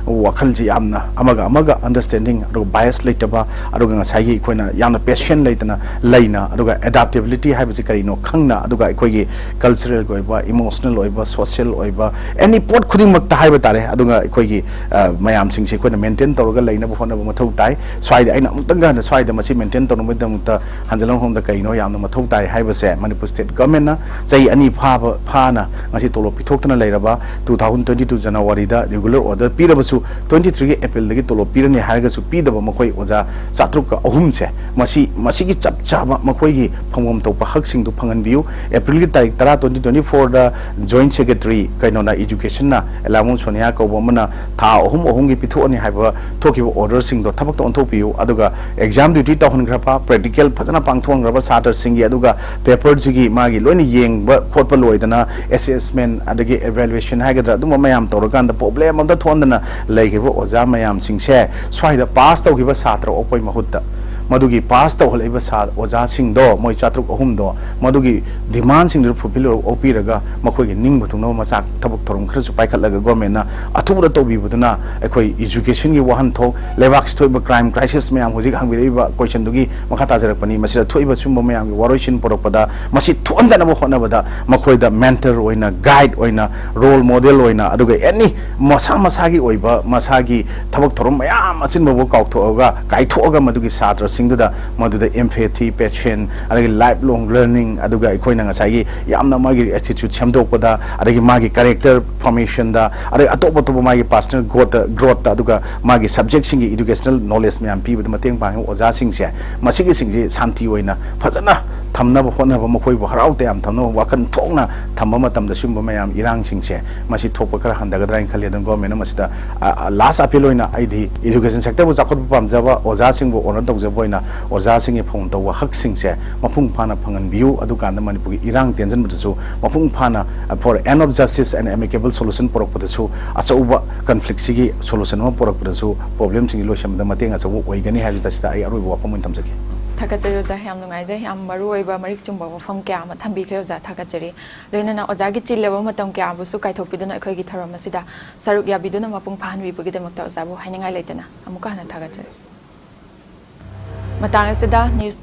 ꯋꯥꯈꯜꯁꯤ ꯌꯥꯝꯅ ꯑꯃꯒ ꯑꯃꯒ ꯑꯟꯗꯔꯁ꯭ꯇꯦꯟꯗꯤꯡ ꯑꯗꯨꯒ ꯕꯥꯏꯁ ꯂꯩꯇꯕ ꯑꯗꯨꯒ ꯉꯁꯥꯏꯒꯤ ꯑꯩꯈꯣꯏꯅ ꯌꯥꯝꯅ ꯄꯦꯁꯦꯟ ꯂꯩꯇꯅ ꯂꯩꯅ ꯑꯗꯨꯒ ꯑꯦꯗꯥꯞꯇꯦꯕꯤꯂꯤꯇꯤ ꯍꯥꯏꯕꯁꯤ ꯀꯔꯤꯅꯣ ꯈꯪꯅ ꯑꯗꯨꯒ ꯑꯩꯈꯣꯏꯒꯤ ꯀꯜꯆꯔꯦꯜꯒꯤ ꯑꯣꯏꯕ, ꯏꯃꯣꯁꯅꯦꯜ ꯑꯣꯏꯕ, ꯁꯣꯁꯤꯌꯦꯜ ꯑꯣꯏꯕ ꯑꯦꯅꯤ ꯄꯣꯠ ꯈꯨꯗꯤꯡꯃꯛꯇ ꯍꯥꯏꯕ ꯇꯥꯔꯦ꯫ ꯑꯗꯨꯒ ꯑꯩꯈꯣꯏꯒꯤ, ꯑ, ꯃꯌꯥꯝꯁꯤꯡꯁꯦ ꯑꯩꯈꯣꯏꯅ ꯃꯦꯟꯇꯦꯟ ꯇꯧꯔꯒ ꯂꯩꯅꯕ ꯍꯣꯠꯅꯕ ꯃꯊꯧ ꯇꯥꯏ꯫ ꯁ꯭ꯋꯥꯏꯗ ꯑꯩꯅ ꯑꯃꯨꯛꯇꯪꯒ ꯍꯟꯅ ꯁ꯭ꯋꯥꯏꯗ ꯃꯁꯤ ꯃꯦꯟꯇꯦꯟ ꯇꯧꯅꯕꯒꯤꯗꯃꯛꯇ ꯍꯟꯖꯤꯜꯂ ꯍꯣꯝꯗ ꯀꯩꯅꯣ ꯌꯥꯝꯅ ꯃꯊꯧ ꯇꯥꯏ ꯍꯥꯏꯕꯁꯦ ꯃꯅꯤꯄꯨꯔ ꯁ꯭ꯇꯦꯠ ꯒꯚꯔꯟꯃꯦꯟꯠꯅ ꯆꯍꯤ ꯑꯅꯤ ꯐꯥꯕ, ꯐꯥꯅ ꯉꯁꯤ ꯇꯣꯂꯣꯞ ꯄꯤꯊꯣꯛꯇꯅ ꯂꯩꯔꯕ two thousand twenty two ꯖꯅꯋꯥꯔꯤꯗ ꯔꯤꯒꯨꯂꯔ ꯑꯣꯔꯗꯔ ꯄꯤꯔꯕꯁꯨ twenty three ꯒꯤ ꯑꯦꯄ꯭ꯔꯤꯜꯗꯒꯤ ꯇꯣꯂꯣꯞ ꯄꯤꯔꯅꯤ ꯍꯥꯏꯔꯒꯁꯨ ꯄꯤꯗꯕ ꯃꯈꯣꯏ ꯑꯣꯖꯥ ꯆꯥꯇ꯭ꯔꯨꯛꯀ ꯑꯍꯨꯝꯁꯦ ꯃꯁꯤ, ꯃꯁꯤꯒꯤ ꯆꯞ ꯆꯥꯕ ꯃꯈꯣꯏꯒꯤ ꯐꯪꯐꯝ ꯊꯣꯛꯄ ꯍꯛꯁꯤꯡꯗꯨ ꯐꯪꯍꯟꯕꯤꯌꯨ꯫ ꯑꯦꯄ꯭ꯔꯤꯜꯒꯤ ꯇꯥꯔꯤꯛ ꯇꯔꯥ, twenty twenty four ꯗ ꯖꯣꯏꯟꯠ ꯁꯦꯀ꯭ꯔꯦꯇꯔꯤ ꯀꯩꯅꯣꯅ, ꯏꯖꯨꯀꯦꯁꯟꯅ, ꯑꯦꯂꯥꯃꯨ ꯁꯣꯅꯤꯌꯥ ꯀꯧꯕ ꯑꯃꯅ ꯊꯥ ꯑꯍꯨꯝ ꯑꯍꯨꯝꯒꯤ ꯄꯤꯊꯣꯛꯑꯅꯤ ꯍꯥꯏꯕ ꯊꯣꯛꯈꯤꯕ orderꯁꯤꯡꯗꯣ ꯊꯕꯛꯇ ꯑꯣꯟꯊꯣꯛꯄꯤꯌꯨ꯫ ꯑꯗꯨꯒ exam duty ꯇꯧꯍꯟꯈ꯭ꯔꯕ, practical ꯐꯖꯅ ꯄꯥꯡꯊꯣꯛꯍꯟꯈ꯭ꯔꯕ ꯁꯥꯇ꯭ꯔꯁꯤꯡꯒꯤ, ꯑꯗꯨꯒ paperꯁꯤꯒꯤ ꯃꯥꯒꯤ ꯂꯣꯏꯅ ꯌꯦꯡꯕ ꯈꯣꯠꯄ ꯂꯣꯏꯗꯅ assessment ꯑꯗꯒꯤ evaluation ꯍꯥꯏꯒꯗ꯭ꯔꯥ, ꯑꯗꯨꯝꯕ ꯃꯌꯥꯝ ꯇꯧꯔꯀꯥꯟꯗ problem ꯑꯝꯇ ꯊꯣꯛꯍꯟꯗꯅ ꯂꯩꯈꯤꯕ ꯑꯣꯖꯥ ꯃꯌꯥꯝꯁꯤꯡꯁꯦ, ꯁ꯭ꯋꯥꯏꯗ pass ꯇꯧꯈꯤꯕ ꯁꯥꯇ꯭ꯔ ꯑꯣꯛꯄꯩ ꯃꯍꯨꯠꯇ ꯃꯗꯨꯒꯤ pass ꯇꯧꯍꯜꯂꯛꯏꯕ ꯁꯥ-, ꯑꯣꯖꯥꯁꯤꯡꯗꯣ, ꯃꯣꯏ ꯆꯥꯇ꯭ꯔꯨꯛ ꯑꯍꯨꯝꯗꯣ, ꯃꯗꯨꯒꯤ demandꯁꯤꯡꯗꯨ fulfill ꯑꯣꯛꯄꯤꯔꯒ ꯃꯈꯣꯏꯒꯤ ꯅꯤꯡꯕ ꯊꯨꯡꯅꯕ ꯃꯆꯥꯛ ꯊꯕꯛ ꯊꯧꯔꯝ ꯈꯔꯁꯨ ꯄꯥꯏꯈꯠꯂꯒ governmentꯅ ꯑꯊꯨꯕꯗ ꯇꯧꯕꯤꯕꯗꯨꯅ ꯑꯩꯈꯣꯏ educationꯒꯤ ꯋꯥꯍꯟꯊꯣꯛ, ꯂꯩꯕꯥꯛꯁꯤ ꯊꯣꯛꯏꯕ crime crisis ꯃꯌꯥꯝ, ꯍꯧꯖꯤꯛ ꯍꯪꯕꯤꯔꯛꯏꯕ questionꯗꯨꯒꯤ ꯃꯈꯥ ꯇꯥꯖꯔꯛꯄꯅꯤ꯫ ꯃꯁꯤꯗ ꯊꯣꯛꯏꯕ ꯁꯨꯝꯕ ꯃꯌꯥꯝꯒꯤ ꯋꯥꯔꯣꯏꯁꯤꯟ ꯄꯨꯔꯛꯄꯗ ꯃꯁꯤ ꯊꯣꯛꯍꯟꯗꯅꯕ ꯍꯣꯠꯅꯕꯗ ꯃꯈꯣꯏꯗ mentor ꯑꯣꯏꯅ, guide ꯑꯣꯏꯅ, role model ꯑꯣꯏꯅ, ꯑꯗꯨꯒ any ꯃꯁꯥ ꯃꯁꯥꯒꯤ ꯑꯣꯏꯕ ꯃꯁꯥꯒꯤ ꯊꯕꯛ ꯊꯧꯔꯝ ꯃꯌꯥꯝ ꯑꯆꯤꯟꯕꯕꯨ ꯀꯥꯎꯊꯣꯛꯑꯒ, ꯀꯥꯏꯊꯣꯛꯑꯒ ꯃꯗꯨꯒꯤ ꯁꯥꯇ꯭ꯔꯁꯤꯡꯗꯨꯗ ꯃꯗꯨꯗ empathy, patience, ꯑꯗꯒꯤ lifelong learning, ꯑꯗꯨꯒ ꯑꯩꯈꯣꯏꯅ ꯉꯁꯥꯏꯒꯤ ꯌꯥꯝꯅ ꯃꯥꯒꯤ attitude ꯁꯦꯝꯗꯣꯛꯄꯗ, ꯑꯗꯒꯤ ꯃꯥꯒꯤ character formationꯗ, ꯑꯗꯒꯤ ꯑꯇꯣꯞ ꯑꯇꯣꯞꯄ ꯃꯥꯒꯤ personal growthꯇ, growthꯇ, ꯑꯗꯨꯒ ꯃꯥꯒꯤ subjectꯁꯤꯡꯒꯤ educational knowledge ꯃꯌꯥꯝ ꯄꯤꯕꯗ ꯃꯇꯦꯡ ꯄꯥꯡꯉꯤꯕ ꯑꯣꯖꯥꯁꯤꯡꯁꯦ, ꯃꯁꯤꯒꯤꯁꯤꯡꯁꯦ ꯁꯥꯟꯇꯤ ꯑꯣꯏꯅ ꯐꯖꯅ ꯊꯝꯅꯕ ꯍꯣꯠꯅꯕ, ꯃꯈꯣꯏꯕꯨ ꯍꯔꯥꯎ ꯇꯌꯥꯝ ꯊꯝꯅꯕ ꯋꯥꯈꯜ ꯊꯣꯛꯅ ꯊꯝꯕ ꯃꯇꯝꯗ ꯁꯤꯒꯨꯝꯕ ꯃꯌꯥꯝ ꯏꯔꯥꯡꯁꯤꯡꯁꯦ ꯃꯁꯤ ꯊꯣꯛꯄ ꯈꯔ ꯍꯟꯊꯒꯗ꯭ꯔꯥ ꯍꯥꯏꯅ ꯈꯜꯂꯤ꯫ ꯑꯗꯨꯅ governmentꯅ ꯃꯁꯤꯗ, ꯑ, ꯑ, last appeal ꯑꯣꯏꯅ ꯑꯩꯗꯤ education sectorꯕꯨ ꯆꯥꯎꯈꯠꯄ ꯄꯥꯝꯖꯕ ꯑꯣꯖꯥꯁꯤꯡꯕꯨ honour ꯇꯧꯖꯕ ꯑꯣꯏꯅ ꯑꯣꯖꯥꯁꯤꯡꯒꯤ ꯐꯪꯐꯝ ꯊꯣꯛꯄ ꯍꯛꯁꯤꯡꯁꯦ ꯃꯄꯨꯡ ꯐꯥꯅ ꯐꯪꯍꯟꯕꯤꯌꯨ꯫ ꯑꯗꯨꯀꯥꯟꯗ ꯃꯅꯤꯄꯨꯔꯒꯤ ꯏꯔꯥꯡ ꯇꯦꯟꯖꯟꯕꯗꯁꯨ ꯃꯄꯨꯡ ꯐꯥꯅ, ꯑ, for end of justice and amicable solution ꯄꯨꯔꯛꯄꯗꯁꯨ, ꯑꯆꯧꯕ conflictꯁꯤꯒꯤ solution ꯑꯃ ꯄꯨꯔꯛꯄꯗꯁꯨ problemꯁꯤꯡꯁꯤ ꯂꯣꯏꯁꯤꯟꯕꯗ ꯃꯇꯦꯡ ꯑꯆꯧꯕ ꯑꯣꯏꯒꯅꯤ ꯍꯥꯏꯕꯁꯤꯗ ꯁꯤꯗ ꯑꯩ ꯑꯔꯣꯏꯕ ꯋꯥꯐꯝ ꯑꯣꯏꯅ ꯊꯝꯖꯒꯦ꯫ ꯊꯥꯒꯠꯆꯔꯤ ꯑꯣꯖꯥ, ꯌꯥꯝ ꯅꯨꯡꯉꯥꯏꯖꯩ꯫ ꯌꯥꯝ ꯃꯔꯨ ꯑꯣꯏꯕ ꯃꯔꯤꯛ ꯆꯨꯝꯕ ꯋꯥꯐꯝ ꯀꯌꯥ ꯑꯃ ꯊꯝꯕꯤꯈ꯭ꯔꯦ ꯑꯣꯖꯥ, ꯊꯥꯒꯠꯆꯔꯤ꯫ ꯂꯣꯏꯅꯅ ꯑꯣꯖꯥꯒꯤ ꯆꯤꯜꯂꯕ ꯃꯇꯝ ꯀꯌꯥꯕꯨꯁꯨ ꯀꯥꯏꯊꯣꯛꯄꯤꯗꯨꯅ ꯑꯩꯈꯣꯏꯒꯤ ꯊꯧꯔꯝ ꯑꯁꯤꯗ ꯁꯔꯨꯛ ꯌꯥꯕꯤꯗꯨꯅ ꯃꯄꯨꯡ ꯐꯥꯍꯟꯕꯤꯕꯒꯤꯗꯃꯛꯇ ꯑꯣꯖꯥꯕꯨ ꯍꯥꯏꯅꯤꯡꯉꯥꯏ ꯂꯩꯇꯅ ꯑꯃꯨꯛꯀ ꯍꯟꯅ ꯊꯥꯒꯠꯆꯔꯤ꯫ ꯃꯇꯥꯡ ꯑꯁꯤꯗ news